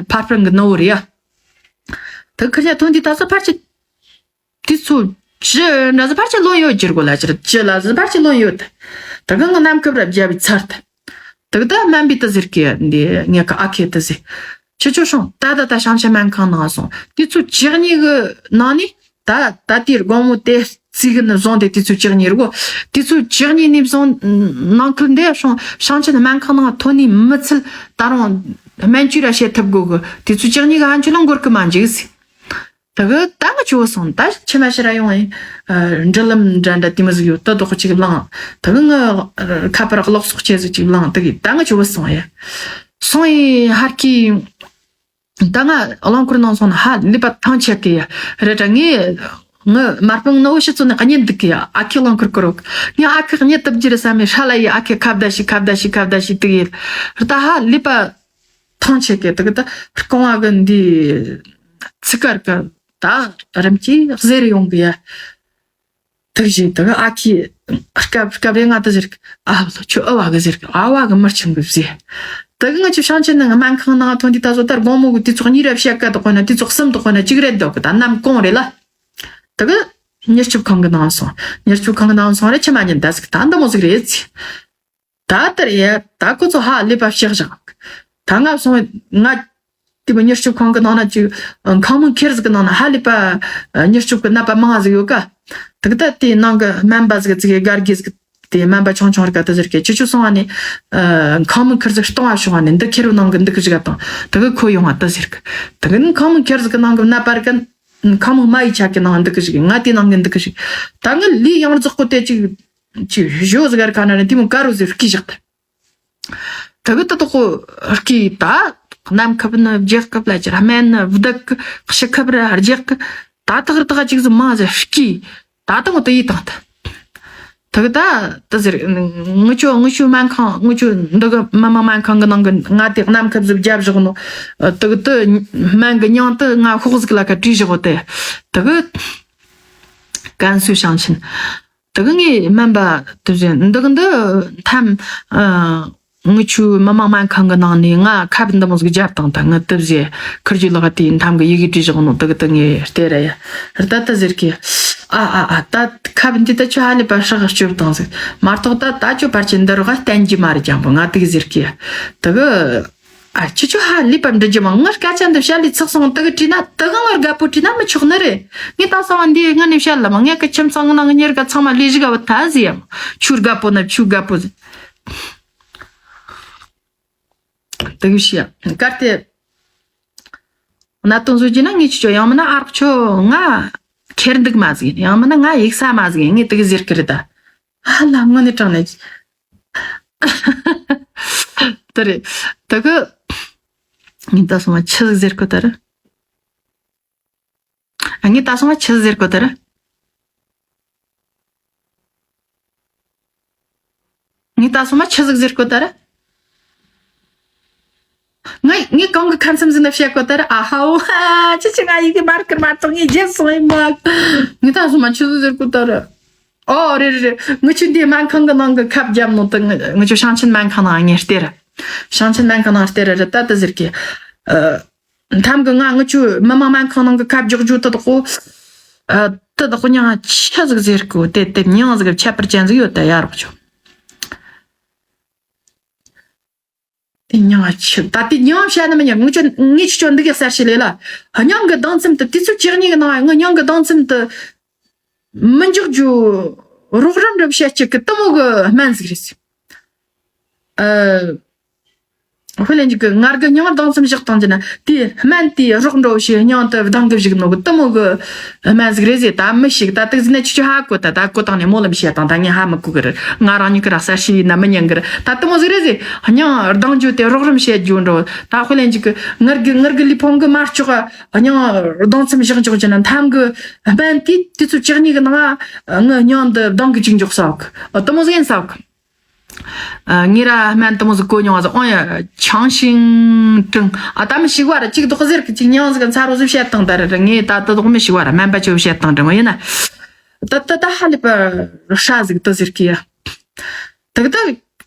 ཕ་སྤུན་གི་ནུ་བོ་རེད་ཡ། དེ་ཁུར་གཉིས་ཐོན་དུས་ད་ཚོ་ཕར་ཆེ། དུས་ཚོད་ཅི་འདྲ་ཟིག་ཕར་ཆེ་ལོན་ཡོད་ཅིར་གོ་ལ་ཅིར་ཅི་ལ་ཟིག་ཕར་ཆེ་ལོན་ཡོད་ད། དེ་གི་ངི་གནམ་ཁབ་ར་བརྒྱབ་བའི་ཚར་ད། དེ་གི་ད་སྨན་པས་དེ་ཟེར་གི་འདི་ངེད་ཀ་ཨ་ཁེ་དེ་ཟེར། ཁྱེད་ཆོ་སོང་ད་ད་ད་ཞིང་ཆེན་སྨན་ཁང་ནང་སོང་དུས་ཚོད་བཅུ་གཉིས་གི་ནང་ནས། ད་ད་ལྟའི་དགོང་མོ་དེ་རྩིས་གི་ནི་བཟུང་སྟེ་དུས་ཚོད་བཅུ་གཉིས་རེད་གོ། དུས་ཚོད་བཅུ་གཉིས་ནས་བཟུང་ནང་ཁུལ་འདི་སོང་ཞིང་ཆེན་སྨན་ཁང་ནང་ཐོན་ནས་མི་ཚད་ད་རུང་སྨན་བཅོས་ར་བྱེད་ཐུབ་དགོས་གི། དུས་ཚོད་བཅུ་གཉིས་གི་ཧན་ཆུ་ལ་འགོར་གི་མ་འཇིག་ཟེར། དེ་གི་ད་ངི་ཆུ་བོ་སོང་ད་ཕྱི་མ་ཕྱི་ར་ཡོང་ཡིན། འབྲི་ལམ་འདྲ་འདྲ་དེ་མི་ཟིག་ཡོད་ད་དོག་ཅིག་ལངས། དེ་གི་ངི་ཁ་པར་གློག་གསོག་ཆེ་ཟིག་ཅིག་ལངས། དེ་གི་ད་ངི་ཆུ་བོ་སོང་ཡ། སོང་ཡི་ཧར་གི། ད་ང་རླངས་འཁོར་ནང་སོང་ན་ཧ་ལས་པ་ཐང་ཆད་གི་ཡ། རེད་དྲ་ངས་ངི་མར་པང་ནོ་ཤི་ཚོ་ནི་གཉིད་འདུག་གི་ཡ། ཨ་ཁེ་རླངས་འཁོར་བསྐུར་རོག་ངས་ཨ་ཁེ་གཉིད་དུ་བརྒྱུད་བསམ་མེ་ཧྲ་ལ་ཡི་ཨ་ཁེ་ཁ་བརྡ་ཞིག་ཁ་བརྡ་ཞིག་ཁ་བརྡ་ཞིག་དུ་ཡི། ད་ཧ་ལས་པ་ཐང་ཆད་གི། དེ་གི་ད་རྐང་བ་གི་འདི་ཚི་ཀར་གི་ད་རིམ་གྱིས་གཟེར་ཡོང་གི་ཡ། དེ་བཞིན་དེ་གི་ཨ་ཁེ་སྐབས་སྐབས་རེ་ང་དེ་ཟེར་གི། ཨ་བ་ལོ་ཁྱོད་ཨ་བ་གི་ཟེར་གི། ཨ་བ་གི་མར་ཆེན་གི་ཟེར། དེ་གི་ང་ཆུ་ཤང་ཆེན་ནང་སྨན་ཁང་ནང་ཐོན་དུས་ད་བཟོ་ལྟར་དགོང་མོ་གི་དུས་ཚོད་གཉིས་རེ་བཤད་ཀ་དོག་གོ་ན་དུས་ཚོད་གསུམ་དོག་གོ་ན་གཅིག་རེད་འདུག་གི། ད་ནམ་གང་རེད་ལ། དེ་གི་མྱུར་སྐྱོབ་ཁང་གི་ནང་སོང་། མྱུར་སྐྱོབ་ཁང་གི་ནང་སོང་རེ་ཆི་མ་ཉན་ད་ཟིག་ད་འདི་མོ་ཟིག་རེད་ཟེར། ད་ལྟར་ཡ་ད་ཁོ་ཚོ་ཧ་ལས་པ་བཤད་བཞག་ད་ང་སོང་ང་དེ་མོ་མྱུར་སྐྱོབ་ཁང་གི་ནང་ན་ཅིག་ཁང་མིག་ཁེར་ཟིག་གི་ནང་ན་ཧ་ལས་པ་མྱུར་སྐྱོབ་གི་ནད་པ་མང་ཟིག་ཡོད་ཀ། དེ་གི་ད་དེའི་ནང་གི་སྨན་པ་ཟིག་ཙིག་གི་སྒར་གི་ཟིག་དེ་སྨན་པ་ཆུང་ཆུང་རིག་ག་དེ་ཟེར་གི། ཁྱེད་ཆོ་སོང་བ་ནི་ཁང་མིག་ཁེར་ཟིག་སྟོང་བ་བྱུང་བ་ནི་འདི་ཁེར་བོ་ནང་གི་འདུག་གི་ཟིག་ག་དང་། དེ་གི་ཁོ་ཡོང་བ་དེ་ཟེར་གི། དེ་གི་ནི་ཁང་མིག་ཁེར་ཟིག་གི་ནང་གི་ནད་པ་རིག་ག་ཁང་མིག་མ་ཡི་ཆ་གི་ནང་འདུག་གི་ཟིག་ང་དེ་ནང་གི་འདུག་གི་ཟིག་ད་ངི་ལུས་ཡང་རྫོགས་གོ་དེ་ཅིག་ཅི་ཞོ་ཟིག་གར་ཁ་ན་རེ་དེ་མོ་དཀར་རོ་ཟིག་སྐྱི་བཞག་ད། དེ་གི་ད་དོག་གོ་སྐྱི་ད། གནམ་ཁབ་ནི་རྒྱག་སྐབས་ལ་ཅི་ར་སྨན་ནི་བདག་གི་ཕྱི་ཁབ་ར་རྒྱག་གི། ད་དག་ར་དག་ཅིག་ཟིག་མང་ཟིག་སྐྱི། ད་དང་དེ་ཡི་དང་ད། དེ་གི་ད་དེ་ཟེར། ངུ་ཆོ་ངུ་ཆོ་སྨན་ཁང་ངུ་ཆོ་འདི་གི་མི་མང་སྨན་ཁང་གི་ནང་གི་ང་དེ་གནམ་ཁབ་ཟིག་བརྒྱབ་བཞག་ནོ། དེ་གི་དེ་སྨན་གི་མྱིང་དེ་ང་ཤོག་ཟིག་ལ་ཁ་བྲིས་བཞག་གོ་དེ། དེ་གི་ཀན་སུའུ་ཞིང་ཆེན། དེ་གི་ངའི་སྨན་པ་དེ་བཞིན་འདི་གི་འདི་མཐའམ། ཨ། ངུ་ཆོའི་མི་མང་སྨན་ཁང་གི་ནང་ནས་ང་ཁབ་འདི་མོ་ཟིག་བརྒྱབ་བཏང་ད། ངི་དེ་བཞིན་ཁུར་གྱི་ལག་དེའི་མཐའམ་གི་ཡི་གེ་བྲིས་བཞག་ནོ་དེ་གི་དེ་ངས་བལྟས་ར་ཡ། ད་ད་ཟེར་གི། ཨ་ཨ་ཨ་ད་ཁབ་འདི་ད་ཆུ་ཧ་ལས་པ་ཧྲག་གཅོད་བཏང་ཟིག་མ་གཏོགས་ད་ད་ཆུ་བར་གྱི་འདི་རོགས་བསྟན་གྱི་མ་རེད་ཀྱང་པོ་ང་དེ་གི་ཟེར་གི། དེ་གི། ཨ་ཁྱེད་ཆོ་ཧ་ལས་པ་འདྲི་རྒྱུ་མང་། ངའི་སྐད་ཆ་འདི་བཤད་ལས་ཚགས་སོང་། དེ་གི་བྲིས་ན་དེ་གི་ངའི་དགའ་པོ་བྲིས་ན་མི་ཆོག་ནི་རེད། ངས་ད་སང་བ་འདི་སྔ་ནས་བཤད་ལ་མ། ངས་ཀི་ཁྱིམ་ཚང་གི་ནང་གི་གཉེར་ག་ཚང་མ་ལས་གཞི་ག་བ་ད་ཟེར་ཡ་མ། ཆུ་དགའ་པོ་ན་ཆུ་དགའ་པོ་ཟེར། དེ་གི་བཤད་ཡ་གར་དེ་གནད་དོན་བཟོ་རྒྱུ་ན་ངས་ཁྱེད་ཆོ་ཡང་མིན་ན་ཨ་རོགས་ཆོ་ང་ཁེར་འདུག་མ་ཟིག་ཡང་མིན་ན་ང་ཡིག་ས་མ་ཟིག་ངས་དེ་གི་ཟེར་གི་རེད་ད། ཧ་ལ་དངོས་གནས་དྲང་གནས། དེ་རེད། དེ་གི་ངས་ད་སོང་བ་ཆི་ཟིག་ཟེར་གོ་ད་ར། ངས་ད་སོང་བ་ཆི་ཟིག་ཟེར་གོ་ད་ར། ངས་ད་སོང་བ་ཆི་ཟིག་ཟེར་གོ་ད་ར། ངས་ངས་ ཁང་གི་ཁ་མཚམས་ཟིན་ན་བཤད་གོ་ད་ར། ཨ་ཧའོ་ཧ། ཅི་ཅི་ང་ཡི་གེ་མར་ཀིར་མ་གཏོང་ངས་བརྗེད་སོང་ཡིན་མ། ངི་ད་སོ་མ་ཆུ་ཟུ་ཟེར་གོ་ད་ར། ཨོ་རེད་རེད་རེད། ངི་ཆུ་འདི་སྨན་ཁང་གི་ནང་གི་ཁབ་རྒྱབ་ནོ་ད་ངི་ཆུ་ཞང་ཆེན་སྨན་ཁང་ནང་ངས་སྟེར། ཞང་ཆེན་སྨན་ཁང་ནང་སྟེར་ར་ར་ད་ད་ཟེར་གི། ཨ། མཐའམ་གི་ང་ངི་ཆུ་མི་མང་སྨན་ཁང་ནང་གི་ཁབ་རྒྱག་རྒྱུ་ད་དོ་གོ། ཨ། ད་དོ་གོ་མྱང་ཆི་ཟིག་ཟེར་གོ་དེ་དེ་མྱང་ཟིག་ཁྱད་པར་ཅན་ཟིག་ཡོད་ད་ཡ་རོགས་ཆུ། དེ་མྱང་ཆི་ད་དེ་མྱང་བཤད་ན་མི་མྱང་། ངི་ཆུ་ངི་ཆུ་ཆོ་འདི་ག་གསར་ཤི་ལེ་ལ། མྱང་གི་སྡང་སེམས་དེ་དུས་ཚོད་བཅུ་གཉིས་གི་ནང་ང་མྱང་གི་སྡང་སེམས་དེ། མི་འཇོག་རྒྱུ། རོགས་རམ་རེ་བྱེད་ཀྱི་གི་གཏི་མུག་གི་སྨན་ཟིག་རེད། ཨ། དཔེ་ལེན་གྱི་གི་ངར་གི་མྱང་སྡང་སེམས་བཞག་བཏང་གྱི་ན་དེ་སྨན་དེ་རོགས་འགྲོ་ཞེས་མྱང་དུ་སྡང་གི་བཞག་ནོ་གི་གཏི་མུག་གི་སྨན་ཟིག་རེད་ཟེར། ད་མི་ཞིག་ད་དུག་ཟིན་ན་ཆུ་ཆུ་ཧ་གོ་ད་ད་གོ་བཏང་ནས་མོ་ལམ་བཤད་བཏང་། ད་ངས་ཧ་མི་གོ་གི་རེད། ང་རང་ཉིད་གི་ར་གསར་ཤི་ཡིན་ན་མི་ཉན་གི་རེད། ད་གཏི་མུག་ཟིག་རེད་ཟེར། མྱང་སྡང་རྒྱུ་དེ་རོགས་རམ་བྱེད་རྒྱུ་འགྲོ། ད་དཔེ་ལེན་གྱི་གི་ངར་གི་ངར་གི་ལུས་ཕུང་གི་མར་ལྕོག་ག་མྱང་སྡང་སེམས་བཞག་འཇོག་གྱི་ན་མཐའམ་གི་སྨན་དེ་དུས་ཚོད་བཅུ་གཉིས་གི་ནང་ང་ངི་མྱང་འདི་སྡང་གི་ཅིག་འཇོག་ས་གི། ཨ། གཏི་མུག་ཟིག་ཡིན་ས་གི། ཨ། ངེད་ར་སྨན་གཏི་མུག་ཟིག་གོ་མྱོང་བ་ཟིག་ཨོང་ཡ་ཆང་ཤིང་ཀྲིང་། ཨ། ད་མི་ཞིག་བ་ར་ཅིག་དོག་ཟེར་གི་ཅིག་མྱང་ཟིག་ག་མཚར་རོ་ཟིག་བཤད་བཏང་ད་ར་ར། ངས་ད་ད་དོག་མི་ཞིག་བ་ར་སྨན་པ་ཆེ་བོ་བཤད་བཏང་དྲན་བ་ཡིན་ན། ད་ད་ད་ཧ་ལས་པ་ཧྲ་ཟིག་ད་ཟེར་གི་ཡ། ད་གི་ད་གི།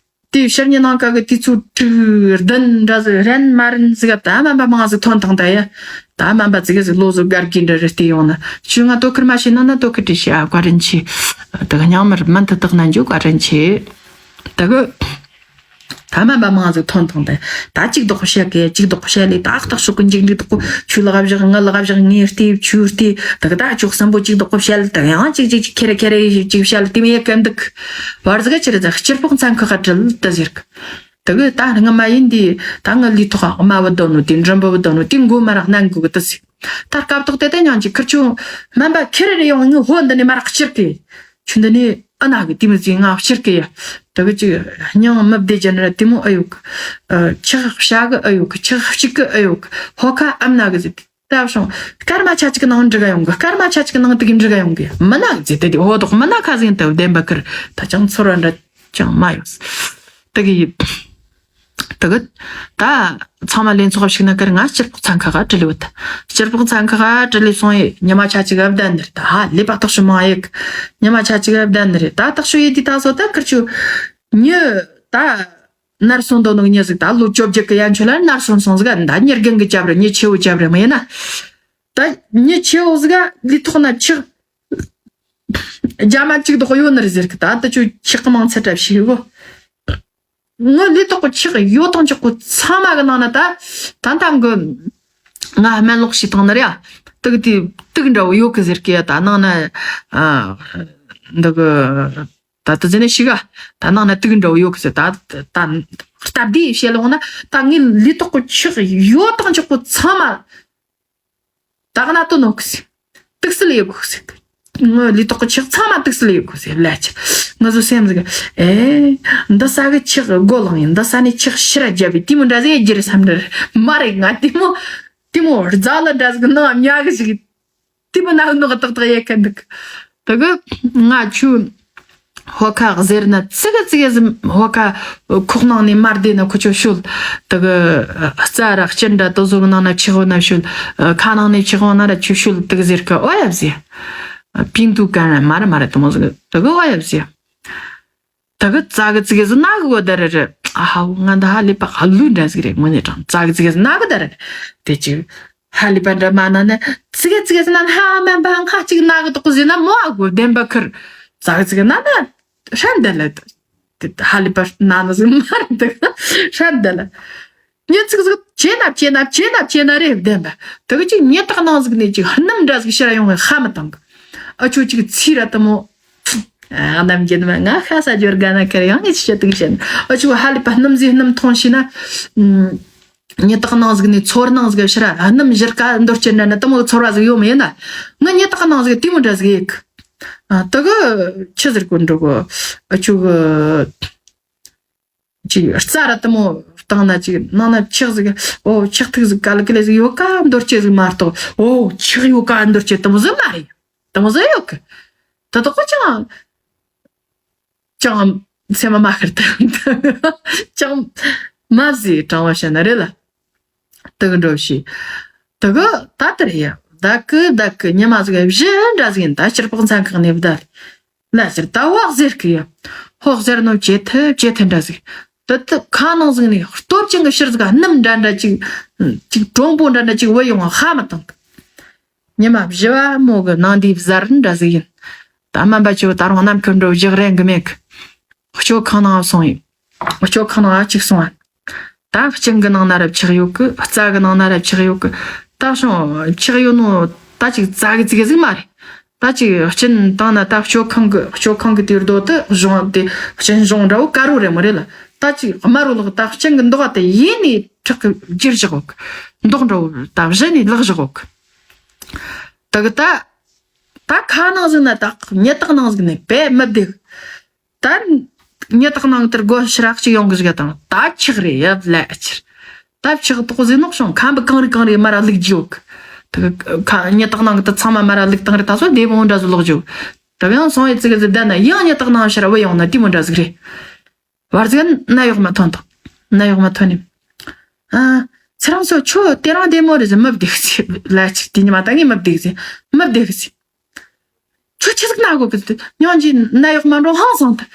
དེའི་ཕྱི་ཉིན་ནང་ཀ་གི་དུས་ཚོད་དྲུག་བདུན་འདྲ་ཟིག་རན་མ་རན་ཟིག་ད་སྨན་པ་མང་ཟིག་ཐོན་ཐང་ད་ཡ། ད་སྨན་པ་ཙི་གེ་ཟིག་ལོ་ཟིག་སྒར་གི་འདྲ་རེ་བལྟས་ཡོང་ན། ཁྱོད་ང་དོ་ཁུར་མ་བྱས་ན་ན་དོ་ཁུར་དྲི་ཤི་ཨ་བཀའ་དྲིན་ཆེ། ད་གི་སྙིང་མར་མུན་དུ་དག་ན་འཇུག་བཀའ་དྲིན་ཆེ། ད་གི་ད་སྨན་པ་མང་ཟིག་ཐོན་ཐང་ད་ད་གཅིག་དོག་བཤད་གི་གཅིག་དོག་བཤད་ལས་ད་ཨག་ཏག་ཤོག་གི་འཇིགས་འདྲི་དོག་ཁྱོད་ལག་བཞག་ང་ལག་བཞག་ངས་བལྟས་ཁྱོད་བལྟས། ད་གི་ད་ཅོག་སམ་པོ་གཅིག་དོག་བཤད་ད་ཡང་གཅིག་གཅིག་གཅིག་ཁེ་རེ་ཁེ་རེ་གཅིག་བཤད་དེ་མི་ཡ་གན་འདུག་བར་ཟིག་ཅི་རེད་ཟེར། སྤྱིར་ཕོག་མཚན་ཁ་ཁ་བྲལ་ད་ཟེར་གི། ད་གི་ད་ང་མ་ཡིན་དེ་ད་ང་ལུས་ཐོག་དམའ་བུ་དོ་ནོ་དེ་འགྲམ་པ་བུ་དོ་ནོ་དེ་མགོ་མ་རག་ནང་གི་ད་ཟེར། ད་སྐབས་ཐོག་དེ་ད་ཉང་གི་ཁིར་ཆུ་སྨན་པ་ཁེ་རེ་རེ་ཡོང་ངི་ཧོ་འདི་ནས་མ་རག་ཕྱིར་གི། ཆུ་འདི་ནས་ཨ་ན་གི་དེ་མི་ཟིན་ང་ཕྱིར་གི་ཡ། ད་གི་ཅི་སྙིང་མི་བདེ་ཅན་ར་དེ་མོ་ཨ་ཡོད་གི། ཆག་བྱ་གི་ཨ་ཡོད་གི། ཆག་གཅིག་གི་ཨ་ཡོད་གི། ཧོ་ཁ་ཨམ་ན་གི་ཟིག་ད་བྱུང་། སྐར་མ་ཆ་གཅིག་གི་ནང་འདྲི་ག་ཡོང་གི། སྐར་མ་ཆ་གཅིག་གི་ནང་དེ་གི་འདྲི་ག་ཡོང་གི། མི་ན་གི་ཟེར་དེ་དེ་འོ་དོག་མི་ན་ཁ་ཟིན་དུ་བདེན་པ་ཁིར་ད་ཅང་ཚོར་བ་འདྲ་ཅང་མ་ཡོད། དེ་གི་དེ་གི་ད་ཚང་མ་ལེན་ཚོགས་ཞིག་ན་ཁིར་ང་སྤྱིར་ཕོག་ཚང་ཁ་ག་དྲི་ལི་བ་ད། སྤྱིར་ཕོག་ཚང་ཁ་ག་དྲི་ལི་སོང་ཡི་ཉི་མ་ཆ་གཅིག་ག་བདན་ནི་རེད། ད་ཧ་ལས་པ་ཐག་ཤུ་མང་ཡི་གི། ཉི་མ་ཆ་གཅིག་ག་བདན་ནི་རེད། ད་ཐག་ཤུ་ཡི་དེ་ད་སོ་ད་ཁིར་ཆུ་ཉི་ད། ནར་སོན་དོ་ནོ་ཉི་ཟིག་ད་ལོ་བཅོ་བརྒྱད་གི་ཡན་ཆོད་ལ་ནར་སོན་སོང་ཟིག་ད་ཉི་རྒན་གི་རྒྱབ་རེད། ཉི་ཆེ་བོ་རྒྱབ་རེད་མ་ཡིན་ན། ད་ཉི་ཆེ་བོ་ཟིག་ལི་ཐོག་ན་ཆག་རྒྱ་མ་གཅིག་དོག་ཡོད་ནི་རེད་ཟེར་གི། ད་ད་ཆུ་ཆག་གི་མང་ཚད་གྲབས་ཤིག་གོ། ངོ་ལི་ཐོག་གི་ཆག་ཡོད་དང་ཆག་གོ་ཚང་མ་གི་ནང་ན་ད་ད་ཐམ་གི་ང་སྨན་ལོག་ཤི་ཐང་ནི་རེད་ཡ། དུག་དེ་དུག་འདྲ་བོ་ཡོད་གི་ཟེར་གི་ཡ། ད་ནང་ན་ཨ་འདི་གི་ད་ལྟ་ཟེར་ནས་ཤི་ག་ད་ནང་ན་དུག་འདྲ་བོ་ཡོད་གི་ཟེར། ད་ད་སྟབས་བདེ་བཤད་ལོང་ན་ད་ངའི་ལུས་ཐོག་གི་ཆག་ཡོད་དང་ཆག་པོ་ཚང་མ་ད་ག་ན་དོ་ནོ་གི་ཟེར། དུག་སེལ་ཡོད་གི་ཟེར། ངའི་ལུས་ཐོག་གི་ཆག་ཚང་མ་དུག་སེལ་ཡོད་གི་ཟེར་ལས་ཆ། ང་ཚོ་སེམས་ཟིག་ཨེ་འདི་ས་གི་ཆག་སྒོ་ལངས་ཡིན། འདི་ས་ནས་ཆག་ཕྱི་ར་རྒྱབ་པའི་དེ་མོ་འདྲ་ཟིག་ཡེ་རྒྱུ་རེད་བསམ་འདྲ་མ་རེད། ང་དེ་མོ་དེ་མོ་རྫ་ལ་འདྲ་ཟིག་ནང་ཉག་གི་ཟིག་དེ་མིན་ན་ནོག་ཏག་ཏག་ཡེ་གི་འདུག་དེ་གི་ང་ཆུ་ཧོ་ཁ་ཟེར་ན་ཙི་གེ་ཙི་གེ་ཟིག་ཧོ་ཁ་ཁོག་ནང་ནས་མར་བསྡད་ན་ཁོ་ཆོ་ཤུལ། དེ་གི་རྩ་ར་སྐྱིན་འདྲ་དེ་ཟོ་གི་ནང་ན་ཆི་ཧོ་ན་ཤུལ། ཁ་ནང་ནས་ཆི་ཧོ་ན་ར་ཆུ་ཤུལ་དེ་གི་ཟེར་གི། ཨོ་ཡ་ཟེ། པིན་ཏུ་གན་ར་མ་ར་མ་ར་དེ་མོ་ཟིག་དེ་གི། ཨོ་ཡ་ཟེ། ད་གི་ཙ་གི་ཙི་གི་ཟི་ན་གི་གོ་ད་རེ་རེ། ཨ་ཧ་བོ་ང་ད་ཧ་ལས་པ་ཧ་ལུས་འདྲ་ཟིག་རེད། དངོས་གནས་དྲང་ཙ་གི་ཙི་གི་ཟི་ན་གི་ད་རེ་རེ། དེ་ཅིག་ཧ་ལས་པ་འདྲ་མ་ན་ནི་ཙི་གི་ཙི་གི་ཟི་ན་ཧ་མན་པ་ཧང་ཁ་ཅིག་ན་གི་དོག་གི་ཟི་ན་མོ་ཨ་གོ་བདེན་པ་ཁིར། ཙ་གི་ཙི་གི་ན་ན་ཧྲན་དེ་ལ་དེ་ཧ་ལས་པ་ན་ན་ཟི་མ་རེད་དེ་ཧྲན་དེ་ལ། ཉི་ཚིག་ཟིག་ཆེ་ན་ཆེ་ན་ཆེ་ན་ཆེ་ན་རེད་བདེན་པ། དེ་གི་ཅིག་ཉི་ཐག་ནང་ཟིག་ནས་ཅིག་སྣུམ་འདྲ་ཟིག་ཕྱིར་ཡོང་བའི་ཧ་མི་བཏང་གི། ཨ་ཆོ་ཅིག་ཚིག་ར་དེ་མོ། ཨ་ནམ་རྒྱུན་མ་ང་ཁ་ས་འབྱོར་ག་ན་ཁར་ཡང་ངས་ཅི་བྱེད་དུ་བཤད། ཨ་ཆོ་ཧ་ལས་པ་སྣུམ་ཟིག་སྣུམ་ཐོང་ཤི་ན། ཉི་ཐག་ནང་ཟིག་ནས་ཚོར་སྣང་ཟིག་ཕྱིར་སྣུམ་བཞུར་ཀ་འདོར་ཅེ་འདྲ་ན་དེ་མོ་ཚོར་བ་ཟིག་ཡོད་མེད་ན། ང་ཉི་ཐག་ནང་ཟིག་དེ་མོ་འདྲ་ཟིག་ཡེག་ཨ་དེ་གི་ཆི་ཟེར་གོ་འགྲོ་གོ། ཨ་ཆོ་གི་ཅིག་རྩ་ར་དེ་མོ་བཏང་ན་ཅིག་ནང་ན་ཆག་ཟིག་ཨོ་ཆག་ཐིག་ཟིག་ག་ལ་ག་ལ་ཟིག་ཡོད་ཀ་འདོར་ཅེ་ཟིག་མ་གཏོགས། ཨོ་ཆག་ཡོད་ཀ་འདོར་ཅེ་དེ་མོ་ཟིག་མ་རེད། དེ་མོ་ཟིག་ཡོད་ཀི། ད་དོ་ཁོ་ཅང་ཅང་སེམས་མ་མ་ཁར་ད་ཅང་མ་ཟིག་དྲང་བ་བཤད་ན་རེད་ལ། དེ་གི་འགྲོ་ཤི། དེ་གི་ད་དེར་ཡ། ད་གི་ད་གི་ཉི་མ་ཟིག་བཞི་འདྲ་ཟིག་ཡིན། ད་སྤྱིར་ཕོག་མཚན་ཁག་ནས་བསྡད། ལ་ཟེར་ད་བ་ཟེར་གི་ཡ། ཧོག་ཟེར་ནོ་ཇེ་ཐུ་ཇེ་ཐུ་འདྲ་ཟིག། དེ་དེ་ཁ་ནང་ཟིག་ནས་སྟོབས་ཅན་གི་ཕྱིར་ཟིག་སྣུམ་འདྲ་འདྲ་ཅིག་ཅིག་གྲོང་པོ་འདྲ་འདྲ་ཅིག་བུད་ཡོང་བ་ཧ་མི་ཐང་གི། ཉི་མ་བཞི་བ་མོ་གི་ནང་དེའི་བཟའ་རིན་འདྲ་ཟིག་ཡིན། ད་སྨན་པ་ཆེ་བོ་ད་རུང་ནམ་མཁའ་འགྲོ་བཞག་རན་གི་མེད་གི། སྤྱོད་ཁང་ནང་སོང་ཡིན། སྤྱོད་ཁང་ནང་གཅིག་སོང་ཨ། ད་གཅིན་གི་ནང་ན་རབ་ཆགས་ཡོད་གི། རྩ་གི་ནང་ན་རབ་ཆགས་ཡོད་གི། ད་བྱུང་ཆགས་ཡོད་ནོ་ད་ཅིག་རྩ་གི་ཙི་གེ་ཟིག་མ་རེད། ད་ཅིག་གཅིན་བཏང་ན་ད་སྤྱོད་ཁང་གི་སྤྱོད་ཁང་གི་དུས་རྡོ་དུ་གཞུང་དེ་གཅིན་གཞུང་འདྲ་བོ་དཀར་བོ་རེད་མོ་རེད་ལ། ད་ཅིག་དམར་བོ་ལོག་ད་གཅིན་གི་མདོག་དེ་ཡིན་ནི་ཁྲག་གི་བསྒྱུར་བཞག་ཡོད་གི། མདོག་འདྲ་བོ་ད་བཞི་ནི་ལག་བཞག་ཡོད་གི། ད་གི་ད། ད་ཁ་ནང་ཟིག་ན་ད་ཉལ་ཐག་ནང་ཟིག་ནས་བས་མི་བདེ། ད་ཉལ་ཐག་ནང་དེར་སྒོ་ཕྱི་ར་གཅིག་ཡོང་གི་ཟིག་དང་ད་ཆག་རེད་ཡབ་ལ་ཨ་ཅིར། ད་ཆག་དོག་ཟིག་ནོག་སོང་ཁམ་བུ་གང་རེ་གང་རེ་མ་ར་ལུག་རྒྱུག། ད་ཁ་ཉལ་ཐག་ནང་གི་ད་ཚང་མ་མ་ར་ལུག་བཏང་རེད། ད་སོ་བདེ་མོ་འདྲ་ཟིག་ལོག་རྒྱུག། ད་ཡང་སོང་ཡི་ཙི་གི་ཟིག་བསྡད་ན་ཡང་ཉལ་ཐག་ནང་ཕྱི་ར་བུད་ཡོང་ན་དེ་མོ་འདྲ་ཟིག་རེད། བར་ཟིག་ན་ཡོག་མ་ཐོན་དང་། ན་ཡོག་མ་ཐོན་ནི། ཨ། ཚེ་རིང་སོ་ཁྱོད་དེ་རིང་བདེ་མོ་རེད་ཟེར། མི་བདེ་གི་ཟེར། ལ་ཅིག་དེ་ཉི་མ་ད་ངས་མི་བདེ་གི་ཟེར། མི་བདེ་གི་ཟེར། ཁྱོད་ཆི་ཟིག་ན་གོ་གི་ཟེར། སྙིང་རྗེ་ན་ཡོག་མ་འགྲོ་ཧང་སང་ད།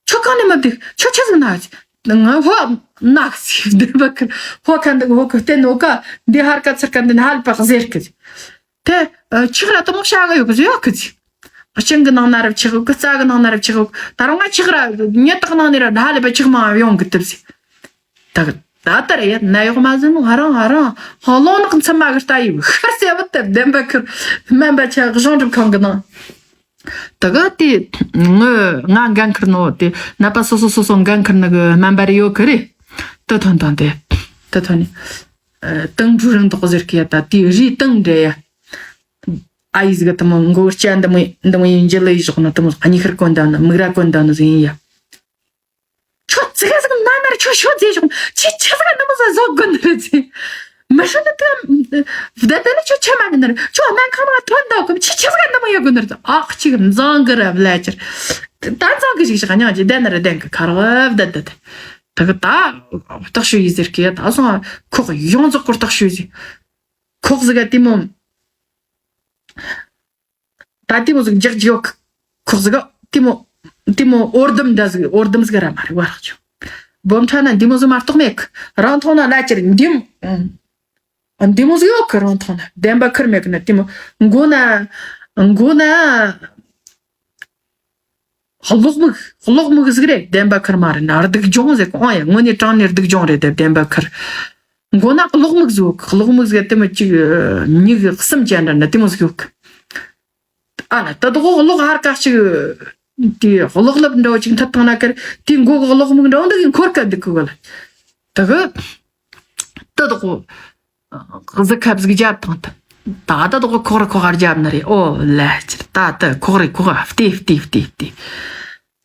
ཁྱོད་གང་ནས་མི་བདེ། ཁྱོད་ཆི་ཟིག་ན་ཟེར། ང་ཧོ་ན་གི་ཟེར། བདེན་པ་ཁིར་ཧོ་ཁ་འདུག་ཧོ་ཁ་བསྟན་ནོ་ཀ་འདི་ཧར་ཀ་ཚུར་ཀ་འདི་ན་ཧལ་པ་ཟེར་གི་ཟེར། དེ། ཆིག་ར་དུ་མོ་བྱ་གི་ཡོད་གི་ཟེར་ཡོད་གི་ཟེར། གཅིན་གི་ནང་ན་རབ་ཆགས་གི། རྩ་གི་ནང་ན་རབ་ཆགས་གི། ད་རུང་ང་ཆིག་ར་ཉལ་ཐག་ནང་ནས་ར་ད་ལས་པ་ཆིག་མང་ཡོང་གི་ཐུབ་ཟེར། ད་གི་ད་ལྟར་ཡ་ན་ཡོག་མ་ཟིན་ང་རང་ང་རང་ཧོ་ལོང་ནག་མཚམས་མ་གི་ལྟ་ཡི་ཤར་གསལ་བུ་དེ་བདེན་པ་ཁིར་སྨན་པ་ཆ་གཞུང་སྒྲུབ་ཁང་གི་ནང་། ད་གི་དེ་ངོ་ང་འགན་ཁུར་ནོ་དེ་ནད་པ་སོ་སོ་སོ་སོ་འགན་ཁུར་ནི་གི་སྨན་པ་རེ་ཡོད་གི་རེད། ད་ཐོན་དང་དེ་ད་ཐོན་ནི། ཏང་ཀྲུའུ་རིན་ཏོག་ཟེར་གི་ཡ། ད་དེའི་རིའི་ཏང་འདྲེ་ཡ། ཨ་ཡིས་གི་དུ་མོ་མགོ་སྐྱ་འདི་མོ་འདི་མོ་ཡིན་འཇི་ལི་ཡི་ཞོག་ན་དུ་མོ་གཉིས་ཁར་གོན་ད་ནི་མིག་ར་གོན་ད་ནི་ཟིན་ཡ། ཁྱོད་ཙི་ག་ཟིག་ན་ན་ར་ཁྱོད་ཤོད་ཟེ་ཞོག་ཁྱི་ཆི་ཟིག་འདི་མོ་ཟ་ཟོག་གོན་ནི་རེད་ཟེ། མི་ཤོད་ནི་དུ་བདེ་བདེ་ལ་ཁྱོད་ཆི་མ་ནི་ནི་རེད། ཁྱོད་སྨན་ཁང་ནང་ཐོན་འདུག་གམ། ཁྱི་ཆི་ཟིག་འདི་མོ་ཡོད་གོན་ནི་རེད། ཨག་ཅིག་མཛང་གི་ར་བླ་ཅིར། ད་མཛང་གི་ཞིག་ཞིག་སྙིང་རྗེ་བདེ་ནི་རེད། བདེན་གི་ཁར་བ་བདེ་བདེ་བདེ། ད་གི་ད་བརྟག་ཞུ་ཡི་ཟེར་གི་ད་སོང་ཁོག་ཡོངས་རྫོགས་སྐོར་བརྟག་ཞུ་ཡི་ཟེར། ཁོག་ཟིག་ག་ཏི་མོ། ད་ཏི་མོ་ཟིག་འཇག་འཇོག་ཁོག་ཟིག་ག་ཏི་མོ། ཏི་མོ་འོར་དུམ་འདྲ་ཟིག་འོར་དུམ་ཟིག་ར་མ་རེད་བར་ཆོ། སྦོམ་ཕྲ་ན་འདི་མོ་ཟིག་མ་གཏོགས་མེད་གི། རང་ཐོག་ན་ལ་ཅིར་འདི་མོ། འདི་མོ་ཟིག་ཡོད་གི། རང་ཐོག་ན་བདེན་པ་ཁུར་མེད་གི་ན་ཏི་མོ། མགོ་ན་མགོ་ན། གློག་མིག་གློག་མིག་ཟིག་རེད། བདེན་པ་ཁུར་མ་རེད་ན་སྡུག་སྦྱོང་ཟེར་གོ་ཨང་ཡ། དངོས་གནས་དྲང་ནས་སྡུག་སྦྱོང་རེད་དེ་བདེན་པ་ཁུར། མགོ་ན་གློག་མིག་ཟིག་ཡོད་གི། གློག་མིག་ཟིག་དེ་མོ་གཅིག་མིག་གསུམ་ཅན་འདྲ་ན་དེ་མོ་ཟིག་ཡོད་གི། ཨ་ན་ད་དོ་གློག་ཧར་ཀ་གཅིག་དེ་གློག་ཀླད་འདྲ་བོ་གཅིག་མཐུད་བཏང་ན་ཀར་དེ་མགོ་གི་གློག་མིག་འདྲ་བོ་འདི་གི་འཁོར་ཀ་འདུག་གི་གོ་ལ། ད་གི་ད་དོ་གོ། གཟུགས་ཁབ་ཟིག་རྒྱབ་དང་། ད་ད་དོ་ཁོག་ར་ཁོག་ར་རྒྱབ་ནི་རེད། ཨོ་ལ་ཅིར་ད་ད་ཁོག་རེ་ཁོག་བལྟས་བལྟས་བལྟས་བལྟས།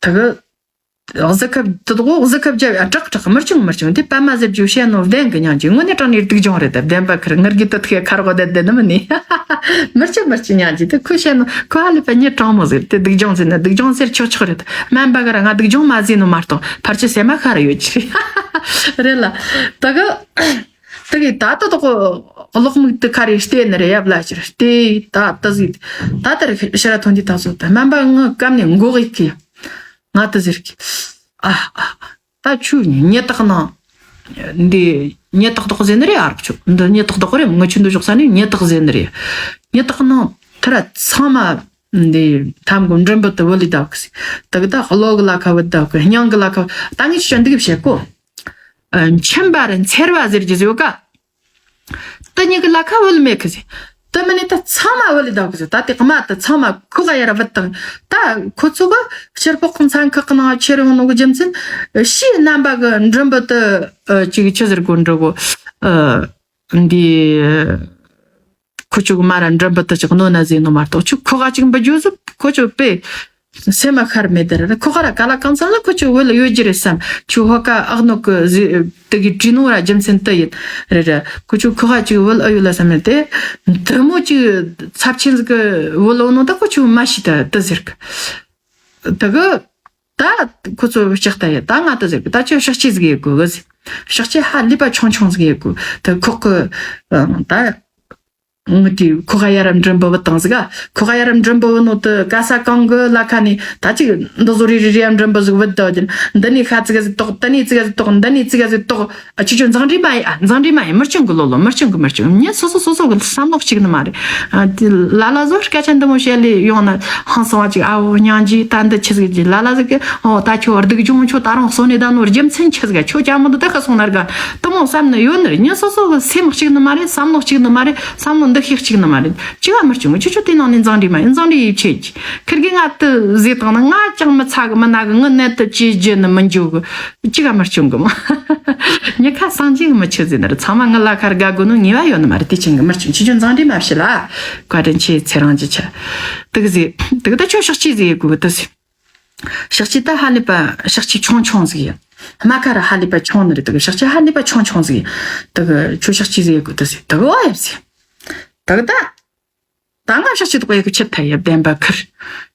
ད་གི་གཟུགས་ཁབ་ད་དོ་གཟུགས་ཁབ་རྒྱབ་ཡ་དྲག་དྲག་མི་ཆུང་མི་ཆུང་དེ་པད་མ་ཟེར་རྒྱུ་བཤད་ནོ་བདེན་གི་སྙིང་རྗེ། དངོས་གནས་དྲང་ནས་སྡུག་སྦྱོང་རེད་དེ་བདེན་པ་ཁུར་ངར་གི་ཏུ་ཐུག་ཁར་གོ་དེ་དེ་ནི་མི་ནི། མི་ཆུང་མི་ཆུང་སྙིང་རྗེ་དེ་ཁོས་བཤད་ནོ་ཁོ་ཧ་ལས་པ་ཉེ་དྲང་མོ་ཟིག་དེ་སྡུག་སྦྱོང་ཟེར་ན་སྡུག་སྦྱོང་ཟེར་ཆོག་ཆོག་རེད། སྨན་པ་གི་ར་ང་སྡུག་སྦྱོང་མ་ཟེར་ནོ་མ་གཏོགས་ཕར་ཆེ་སེམས་མ་ཁ་ར་ཡོད་ཀྱི་རེད་ལ། ད་གི་ད་གི་ད་ད་དོ་གློག་མིག་དུ་ཁ་རེ་བལྟས་ནི་རེད། ཡབ་ལ་ཅིར་བལྟས་ད་ད་ཟིག་ད་ད་རེ་ཕྱི་ར་ཐོན་དུས་ད་སོ་ད་སྨན་པ་ངི་སྐམ་ནས་མགོ་གི་ཀི་ང་ད་ཟེར་གི། ཨ་ཨ་ད་ཆུ་ཉེ་ཐག་ནང་འདི་ཉེ་ཐག་དོག་ཟེར་ནི་རེད། ཨ་རོགས་ཆུ་འདི་ཉེ་ཐག་དོག་རེད། ངི་ཆུ་འདི་ཞོག་ས་ནི་ཉེ་ཐག་ཟེར་ནི་རེད། ཉེ་ཐག་ནང་ཐ་ར་ཚང་མ་འདི་ཐམ་གོ་མགྲིན་པུ་དུ་བུད་ལི་ད་གི་ཟེར། ད་གི་ད་གློ་གི་ལ་ཁ་བུད་ད་གི་སྙིང་གི་ལ་ཁ་བུད་ད་ངས་ཆུ་འདི་གི་བཤད་གོ། མཆིན་པ་རེད་མཚེར་བ་ཟེར་གྱི་ཟེར་ཡོད་ཀ། དེ་གཉིས་ཀྱི་ལ་ཁ་བུད་མེད་གི་ཟེར། དེ་མིན་ནི་ད་ཚང་མ་བུད་ལི་ད་གི་ཟེར། ད་དེ་དམའ་དེ་ཚང་མ་ཁུ་ག་ཡ་ར་བུད་དང་། ད་ཁོ་ཚོ་གི་ཕྱིར་ཕོག་གི་མཚན་ཁག་གི་ནང་ཁྱེར་ཡོང་ནོ་གི་རྒྱུ་མཚན་ཕྱིའི་རྣམ་པ་གི་མགྲིན་པུ་དུ་ཅིག་ཆི་ཟེར་གོ་འགྲོ་གོ། འདི། ཁོ་ཆོ་གི་མ་ར་མགྲིན་པུ་དུ་ཅིག་གནོན་ན་ཟེར་ནོ་མ་གཏོགས་ཆུ་ཁོ་ག་ཅིག་འབུད་རྒྱུ་ཟིག་ཁོ་ཆོ་པེ། སེམས་མ་ཤར་མེད་དེ་ར་ཁོ་ག་ར་ག་ལ་གང་འཚམ་ལ་ཁོ་ཆོ་བོད་ལ་ཡོད་རྒྱུ་རེད་བསམ། ཆུ་ཧོ་ཀ་ཨག་ནོ་ཀི་ཟི་དེ་གི་བྲིས་ནོ་ར་རྒྱུ་མཚན་དེ་ཡིན་རེད་ར། ཁོ་ཆོ་ཁོ་ག་ཅིག་བོད་ཨ་ཡོད་ལ་བསམ་མེད་དེ། དེ་མོ་ཅིག་ཚབས་ཆེན་ཟིག་གི་བོད་ལ་ནོ་ད་ཁོ་ཆོ་མ་ཤི་ད་དེ་ཟེར་གི། དེ་གི་ད་ཁོ་ཚོ་ལྕགས་ད་ཡ་ད་ང་དེ་ཟེར་གི་ད་ཆོ་ཤག་ཅི་ཟིག་ཡེ་གོ་གི་ཟེར། ཕྱག་ཕྱི་ཧ་ལས་པ་ཆུང་ཆུང་ཟིག་ཡོད་གི། ད་ཁོག་གི་ཨང་ད་ངི་དེ་ཁོ་ག་ཡ་ར་མགྲིན་པོ་བུད་བཏང་ཟིག་ག་ཁོ་ག་ཡ་ར་མགྲིན་པོ་བུད་ནོ་དེ་ག་ས་གང་གི་ལ་ཁ་ནས་ད་ཅིག་འདི་ཟོ་རི་རི་རི་ཡ་མགྲིན་པོ་ཟིག་བུད་ད་ཅིག་འདི་ནས་ཤ་ཙི་ག་ཟིག་ཏོག་དེ་ནས་ཙི་ག་ཟིག་ཏོག་འདི་ནས་ཙི་ག་ཟིག་ཏོག་ཨ་ཅི་ཅོ་མཛངས་འདྲི་མ་ཡིན། ཨ་མཛངས་འདྲི་མ་ཡིན། མི་སྐྱོན་གི་ལོ་ལོ། མི་སྐྱོན་གི། མི་སྐྱོན། མྱི་སོ་སོ་སོ་སོ་གི་བསམ་བློ་གཅིག་ནི་མ་རེད། ཨ་དེ་ལ་ལ་ཟོ་སྐད་ཆ་འདི་མོ་བཤད་ལས་ཡོང་ན་ཧང་སང་བ་ཅིག་ཨ་འོ་སྙིང་རྗེ། ད་འདི་ཆི་ཟིག་གི་ལ་ལ་ཟིག་གི་ཨོ་ད་ཁྱོད་སྡུག་སྦྱོང་ཁྱོད་ད་རུང་གསོ་ནས་ད་ནོ་རྒྱུ་མཚན་ཆི་ཟིག་ག་ཁྱོད་ཅག་མོ་འདི་ད་ཁ་སོང་ན་ར་ག་དེ་མོ་བསམ་ནི་ཡོད་ནི་རེད། མྱི་སོ་སོ་གི་སེམས་གཅིག་ནི་མ་རེད། བསམ་བློ་གཅིག་ནི་མ་རེད། བསམ་བློ་འདུ་ཤེས་གཅིག་ནི་མ་རེད། ཅི་ག་མི་སྐྱོན་གི། ཁྱོད་ཁྱོད་དེ་ནང་ནས་མཛངས་འདྲི་མ་ཡིན། མཛངས་འདྲི་ཡིད་ཆེས་ཀྱི། ཁིར་གི་ང་དུ་ཟེ་བཏང་ན་ང་ཅང་མི་ཚ་གི་མི་ན་གི། ངི་ནད་དུ་ཅི་བརྒྱུད་ནི་མི་འཇུག་གི། ཅི་ག་མི་སྐྱོན་གི་མ། མྱི་ཁ་སངས་རྒྱས་གི་མི་ཆི་ཟེར་ནི་རེད། ཚང་མ་ངི་ལ་ཁར་དགའ་དགོས་ནོ་ངེས་པ་ཡོད་ནི་མ་རེད། དེ་ཆེན་གི་མི་སྐྱོན། ཁྱེད་ཆོ་མཛངས་འདྲི་མ་བྱེད་ལ། བཀའ་དྲིན་ཆེ། ཚེ་རིང་གི་ཆ། དུག་ཟེ་དུག་ད་ཁྱོད་ཕྱག་ཕྱི་ཟེ་དགོས་གི་དུ་ཟེ། ཕྱག་ཕྱི་ད་ཧ་ལས་པ་ཕྱག་ཕྱི་ཆུང་ཆུང་ཟིག་ཡིན། རྨ་ཁ་ར་ཧ་ལས་པ་ཆུང་ནི་རེད། དུག་ཕྱག་ཕྱི་ཧ་ལས་པ་ཆུང་ཆུང་ཟིག་ཡིན། དུག་ཁྱོད་ཕྱག་ཕྱི་ཟེ་དགོས་དུ་ཟེ། དུག་ཨོ་ཡབ་ཟེ། དུག་ད། ད་ང་ཕྱག་ཕྱི་དུག་ཡ་གི་ཆི་ཐ་ཡབ་བདེན་པ་ཁིར།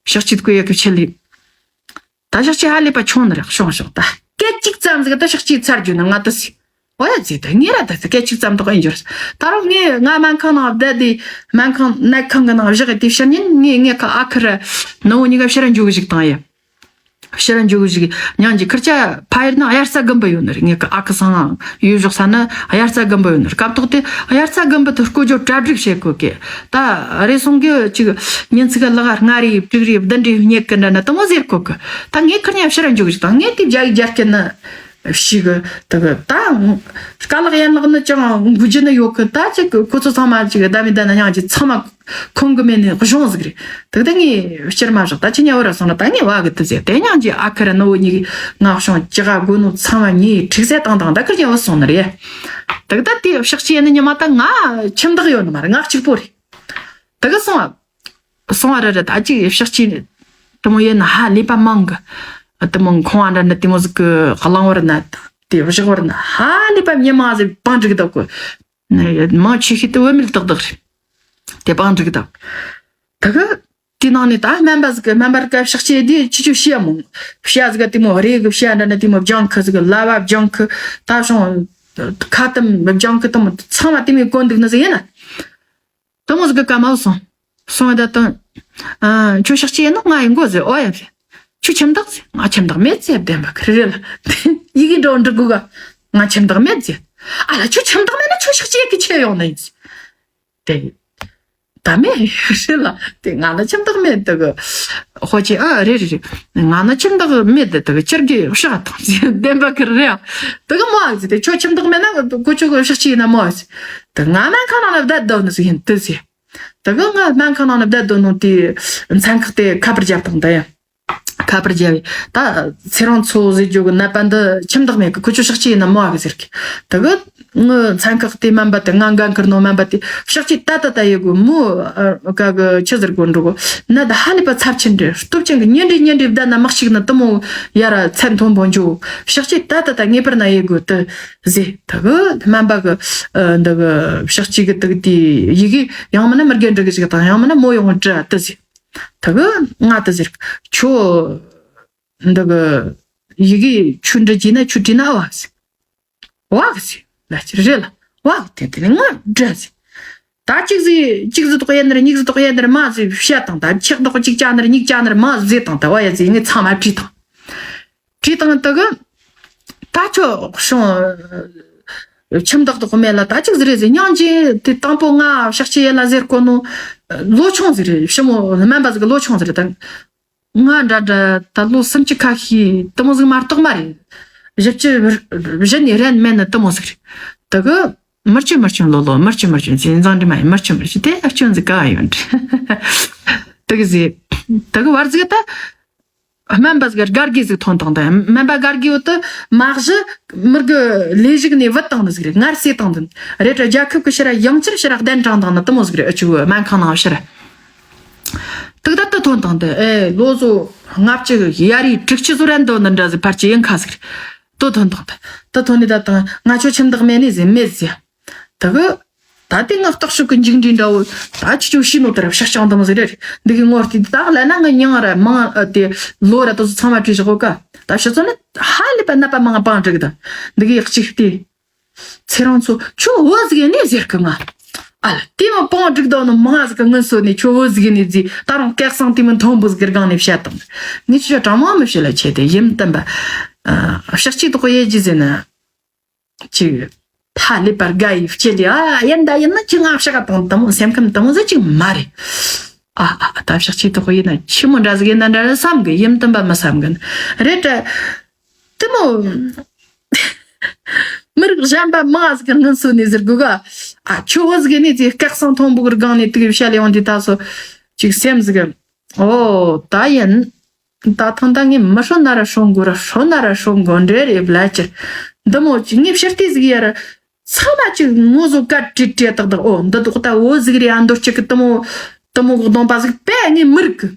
ཕྱག་ཕྱི་དུག་ཡ་གི་ཆི་ལི། ད་ཕྱག་ཕྱི་ཧ་ལས་པ་ཆུང་ནི་རེད། ཤོང་ཤོང་ད་སྐད་ཅིག་ཙམ་ཟིག་ད་ཕྱག་ཕྱི་ཚར་རྒྱུ་ན་ང་དུ་སི། ཨོ་ཡ་ཟེ་ད་ངེ་ར་ད་ཟེ་སྐད་ཅིག་ཙམ་དུ་ཨེ་འགྱུར། ད་རུང་ངས་ང་སྨན་ཁང་ནང་བསྡད་དེ་སྨན་ཁང་ནད་ཁང་གི་ནང་བཞག་དེ་ཕྱིར་ཉིན་ངས་ངས་ཁ་ཨ་ཁུ་ར་ནུ་བོ་གཉིས་ཀ་ཕྱིར་འཇུག་གི་ཞིག་བཏང་ཡ། ཕྱིར་འཇུག་གི་ཞིག་ཉང་གི་ཁུར་ཆ་ཕ་ཡུལ་ནང་དབྱར་རྩྭ་དགུན་འབུ་ཡོད་ནི་རེད། ངས་ཁ་ཨ་ཁུ་སང་ཡུལ་བཞག་ས་ན་དབྱར་རྩྭ་དགུན་འབུ་ཡོད་ནི་རེད། སྐབས་ཐོག་དེ་དབྱར་རྩྭ་དགུན་འབུ་དུ་སྐོ་ཇོ་གྲ་སྒྲིག་བྱེད་དགོས་གི། ད་རེ་ཟུང་གི་ཅིག་ཉིན་ཚིག་ལག་ལྔ་རེ་དྲུག་རེ་བདུན་རེ་རྙེད་གི་འདྲ་ན་དུ་མོ་ཟེར་གོ་གི། ད་ངས་ཁུར་ཉ་ཕྱིར་འཇུག་ཞིག་དང་ངས་དེ་རྒྱ་ཡིག་རྒྱ་སྐད་ན་ཞིག་གི་དུ་གི་ད་དཀའ་ལག་ཡན་ལག་ནི་ཅང་འགུལ་རྒྱུ་ནི་ཡོད་གི། ད་ཅིག་ཁོ་ཚོ་ཚང་མ་ཅིག་ད་མི་ད་ན་ཉང་ཅིག་ཚང་མ་ཁོང་གི་མེད་ནི་གཞུང་ཟིག་རེད། དུ་ད་ངས་ཕྱིར་མ་བཞག་ད་ཅི་ཉ་བོ་ར་སོང་ན་ད་ངས་བ་གི་དུ་ཟེར། དེ་ཉང་ཅིག་ཨ་ཁུ་ར་ནུ་བོ་གཉིས་ཀྱི་ང་གཞུང་ཅི་ག་དགོས་ནོ་ཚང་མ་ངས་ཁྲིག་སེ་བཏང་བཏང་ད་ཁུར་ཉ་བོ་སོང་ནི་རེད། དུ་ད་དེ་ཕྱག་ཕྱི་ཡིན་ནི་ཉི་མ་ད་ང་ཁྱིམ་བདག་ཡོད་ནི་མ་རེད། ང་གཅིག་པོ་རེད། དེ་ག་སོང་བ། སོང་བ་རེད་རེད། ད་ཅིག་ཕྱག་ཕྱི་དུ་མོ་ཡོད་ན་ཧ་ལས་པ་མང་གི། དུ་མོ་ཁོང་ཨ་འདྲ་ནི་དེ་མོ་ཟིག་གི་གླང་བར་ན་དེ་བཞག་བར་ན་ཧ་ལས་པ་མྱི་མང་ཟིག་བང་སྒྲིག་དག་གི། མང་ཆེ་ཤོས་དུ་བུད་མེད་ཏག་ཏག་རེད། དེ་བང་སྒྲིག་དག་དེ་གི། དེ་ནང་ནས་ད་སྨན་པ་ཟིག་གི་སྨན་པར་སྐབས་ཕྱག་ཕྱི་དེ་ཅི་ཅི་བཤད་མོ། བཤད་ཟིག་ག་དེ་མོ་རེ་གི་བཤད་འདྲ་ནི་དེ་མོ་སྦྱང་ཁུ་ཟིག་གི་ལ་བ་སྦྱང་ཁུ་ད་བྱུང་། ཁ་དམ་སྦྱང་ཁུ་དམ་ཚང་མ་དེ་མོ་གོན་འདུག་ནི་ཟིག་ཡིན་ན། དུ་མོ་ཟིག་གི་ཀ་མ་སོང་། སོང་བ་ད་དུང་། ཨ་ཁྱོད་ཕྱག་ཕྱི་ཡིན་ནོ་ང་ཡིན་གོ་ཟེར། ཨོ་ཡ་ཟེར། ཁྱོད་ཁྱིམ་བདག་ཟེར། ང་ཁྱིམ་བདག་མེད་ཟེར། བདེན་པ་ཁི་རེད་ལ། ཡི་གེ་འགྲོ་འགྲིག་གོ་ག་ང་ཁྱིམ་བདག་མེད་ཟེར། ཨ་ལ་ཁྱོད་ཁྱིམ་བདག་མེད་ན་ཁྱོད་ཕྱག་ཕྱི་ཡི་གི་ཆེ་ཡོང་ནི་ཡིན་ཟེར། དེ། ད་མེད་རེད་ལ། དེ་ང་ལ་ཁྱིམ་བདག་མེད་དུ་གི། ཧོ་ཅེ་ཨ་རེད་རེད་རེད། ང་ལ་ཁྱིམ་བདག་མེད་དུ་དུ་གི་ཁྱེར་གི་ཤག་དང་ཟེར། བདེན་པ་ཁི་རེད་ཡ། དུ་གི་མོ་ཨ་ཟེར། དེ་ཁྱོད་ཁྱིམ་བདག་མེད་ན་ཁོ་ཁྱོད་གི་ཕྱག་ཕྱི་ཡིན་ན་མོ་ཨ་ཟེར། དུ་ང་སྨན་ཁང་ནང་ལ་བསྡད་འདུག་ནི་ཟིག་ཡིན་དུ་ཟེར། དེ་གི་ང་སྨན་ཁང་ནང་ནས་བསྡད་འདུག་ནོ་དེ་མཚན་ཁག་དེ་ཁ་པར་བརྒྱབ་དང་ད་ཡ། ཁ་པར་བརྒྱབ་ཡ། ད་ཚེ་རིང་མཚོ་ཟེར་རྒྱུ་གི་ནད་པ་འདི་ཁྱིམ་བདག་མེད་གི། ཁོ་ཚོ་ཕྱག་ཕྱི་ཡིན་ན་མོ་ཨ་གི་ཟེར་གི། དེ་གི་ངི་མཚན་ཁག་དེ་སྨན་པ་དེ་ང་འགན་ཁུར་ནོ་སྨན་པ་དེ་ཕྱག་ཕྱི་ད་ད་ད་ཡེ་གོ་མོ་ཨ་ག་གི་ཆི་ཟེར་གོ་འགྲོ་གོ། ནད་ཧ་ལས་པ་ཚབས་ཆེན་རེད། སྟོབས་ཅན་གི་ཉིན་རེ་ཉིན་རེ་བསྡད་ན་མི་གཅིག་ནི་དུ་མོ་ཡ་ར་ཚད་མཐོན་པོ་འཇུ། ཕྱག་ཕྱི་ད་ད་ད་ངེས་པར་ན་ཡེ་གོ་དུ་ཟེར། དེ་གི་སྨན་པ་གི་ཨ་འདི་གི་ཕྱག་ཕྱི་གི་དུག་དེ་ཡི་གེ་ཡང་མིན་ན་མི་རྒན་འདྲི་གི་ཞིག་དང་ཡང་མིན་ན་མོ་ཡོང་འདྲི་དུ་ཟེར། དེ་གི་ང་དུ་ཟེར། ཁྱོད་འདི་གི་ཡི་གེ་ཆུ་འདྲི་གྱིས་ན་ཆུ་བྲིས་ན་བ་ཟེར། བ་གི་ཟེར། ལ་ཅི་རེད་ལ། བ་གི་དེ་དེ་ནི་ང་འདྲི་ཟེར། ད་གཅིག་ཟེར་གཅིག་ཟེར་དོག་ཡན་ནར་གཉིས་ཟེར་དོག་ཡན་ནར་མ་ཟེར་བཤད་དང་། ད་ཆག་དོག་གཅིག་ཅག་ནར་གཉིས་ཅག་ནར་མ་ཟེར་དང་། ད་བ་ཡ་ཟེར་ངས་ཚང་མ་བྲིས་དང་། བྲིས་དང་དེ་གི་ད་ཁྱོད་སོང་། ཁྱིམ་བདག་དོག་མེད་ལ་ད་གཅིག་ཟེར་རེད་ཟེར། སྙིང་རྗེ་དེ་དང་པོ་ང་ཕྱག་ཕྱི་ཡེ་ལ་ཟེར་གོ་ནོ། ལོ་ཆུང་ཟིག་རེད། ཞི་མོ་སྨན་པ་ཟིག་གི་ལོ་ཆུང་ཟིག་རེད་ད། ང་འདྲ་འདྲ་ད་ལོ་སུམ་ཅུ་ཁ་ཤས་དུ་མོ་ཟིག་མ་གཏོགས་མ་རེད། བཞི་བཅུ་བཞི་ནས་རན་མེད་ནི་དུ་མོ་ཟིག་རེད། དེ་གི་མི་སྐྱོན་མི་སྐྱོན་ལོ་ལོ། མི་སྐྱོན་མི་སྐྱོན་ཟེར། མཛངས་འདྲི་མ་ཡིན། མི་སྐྱོན་མི་སྐྱོན། དེ་ཨ་སྐྱོན་ཟིག་ག་ཡོད་འདྲི། དེ་གི་ཟེར། དེ་གི་བར་ཟིག་ད། སྨན་པ་ཟིག་སྒར་གི་ཟིག་ཐོན་དང་། ད་སྨན་པ་སྒར་གི་འོག་ཏུ་མ་གཞི་མི་དགི་ལས་ཞུགས་ནས་བུད་བཏང་ནི་ཟིག་རེད། ངར་བསད་བཏང་ནི་རེད། རྒྱལ་ཁབ་ཀྱི་ཕྱིར་ཡང་བསྐྱར་ཕྱིར་གདན་དྲངས་བཏང་ནི་དུ་མོ་ཟིག་རེད། ཨ་ཆུ་སྨན་ཁང་ནང་ཕྱིར་དུག་ད་དུ་ཐོན་དང་། དེ་ཨེ་ལོ་ཟོ་ལྔ་བཅུ་ཡ་རི་དྲུག་ཅུ་ཟོ་རན་དོ་ནི་འདྲ་ཟིག་ཕར་ཅི་ཡིན་ཁ་ཟིག་རེད། དུ་ཐོན་དང་། དེ་དུ་ཐོན་ནི་ད་དང་ང་ཆོ་ཁྱིམ་བདག་མེད་ནི་ཟིག་མེད་ཟིག་དེ་གི། ད་དེ་ང་སྟག་ཤུག་གི་མཇུག་འབྲས་འདྲ་བོ་ད་ཅི་ཅོ་ཤི་ནོ་དེ་ར་བཤགས་ཀྱང་དུ་མ་ཟེར་རེད། འདི་གི་ངོ་རྟི་ད་ལ་ན་ང་མྱང་ར་མང་དེ་ལོ་ར་དུ་ཚང་མ་བྲིས་བཞག་གོ་ཀ། ད་ཤི་ཚོ་ནི་ཧ་ལས་པ་ནད་པ་མང་ང་པང་འགྲིག་ད། འདི་གི་ཡག་ཅིག་དེ། ཚེ་རིང་མཚོ་ཁྱོད་བོད་ཟིག་ནས་ཟེར་གི་ང་། ཨ་ལ་དེ་མ་པང་འགྲིག་ད་ནོ་མང་ཟིག་གི་ངན་སོ་ནས་ཁྱོད་བོད་ཟིག་ནས་ཟིག་ད་རུང་སྐལ་བཟང་དེ་མི་མཐོན་པོ་ཟིག་གི་སྒང་ནས་བཤད་དང་། ངས་ཁྱོད་དྲང་མོ་མི་བཤད་ལ་ཆེ་དེ་ཡིན་བསྟན་པ། ཨ་ཤག་ཅིག་ཏོག་ཡེ་ཇི་ཟེར་ན། ཅིག་ཐ་ལི་པར་དགའ་ཡི་བཅད་ལི་ཨ་ཡན་ད་ཡིན་ན་ཅི་ང་ཤག་དང་དམ་སེམས་ཁམས་དམ་ཟིག་ཅིག་མ་རེད། ཨ་ཨ་ད་ཤག་ཅིག་ཏོག་ཡིན་ན་ཆི་མོ་འདྲ་ཟིག་ཡིན་ན་འདྲ་བསམ་གི་ཡིན་བསྟན་པ་མི་བསམ་གི་རེད་དྲ། དེ་མོ། མི་རིགས་གཞན་པ་མང་ཟིག་གི་ངན་སོ་ནས་ཟེར་དགོས་ག། ཨ་ཁྱོད་བོད་ཟིག་ནས་ཅིག་སྐལ་བཟང་མཐོན་པོ་གི་སྒང་ནས་དུག་བཤད་ལས་ཡོང་དུས་ད་སོ། ཅིག་སེམས་ཟིག་གི། ཨོ་ད་ཡིན། ད་ཐང་ད་ངས་མི་ཧྲོ་ན་ར་ཧྲོ་མགོ་ར་ཧྲོ་ན་ར་ཧྲོ་མགོ་འདྲེ་རེ་བླ་ཅི། འདི་མོ་ཅིག་ངས་ཕྱིར་ལྟས་ཟིག་ཡ་ར། ཚང་མ་ཅིག་ངོ་བཟོ་ག་བྲིས་བྲིས་ཏག་ཏག་ཨོ་འདི་དོག་ད་བོད་ཟིག་རེད་ཨ་མདོ་གཅིག་གི་དུ་མོ། དུ་མོ་གི་གདོང་པ་ཟིག་པས་ངས་མི་རིག་གི།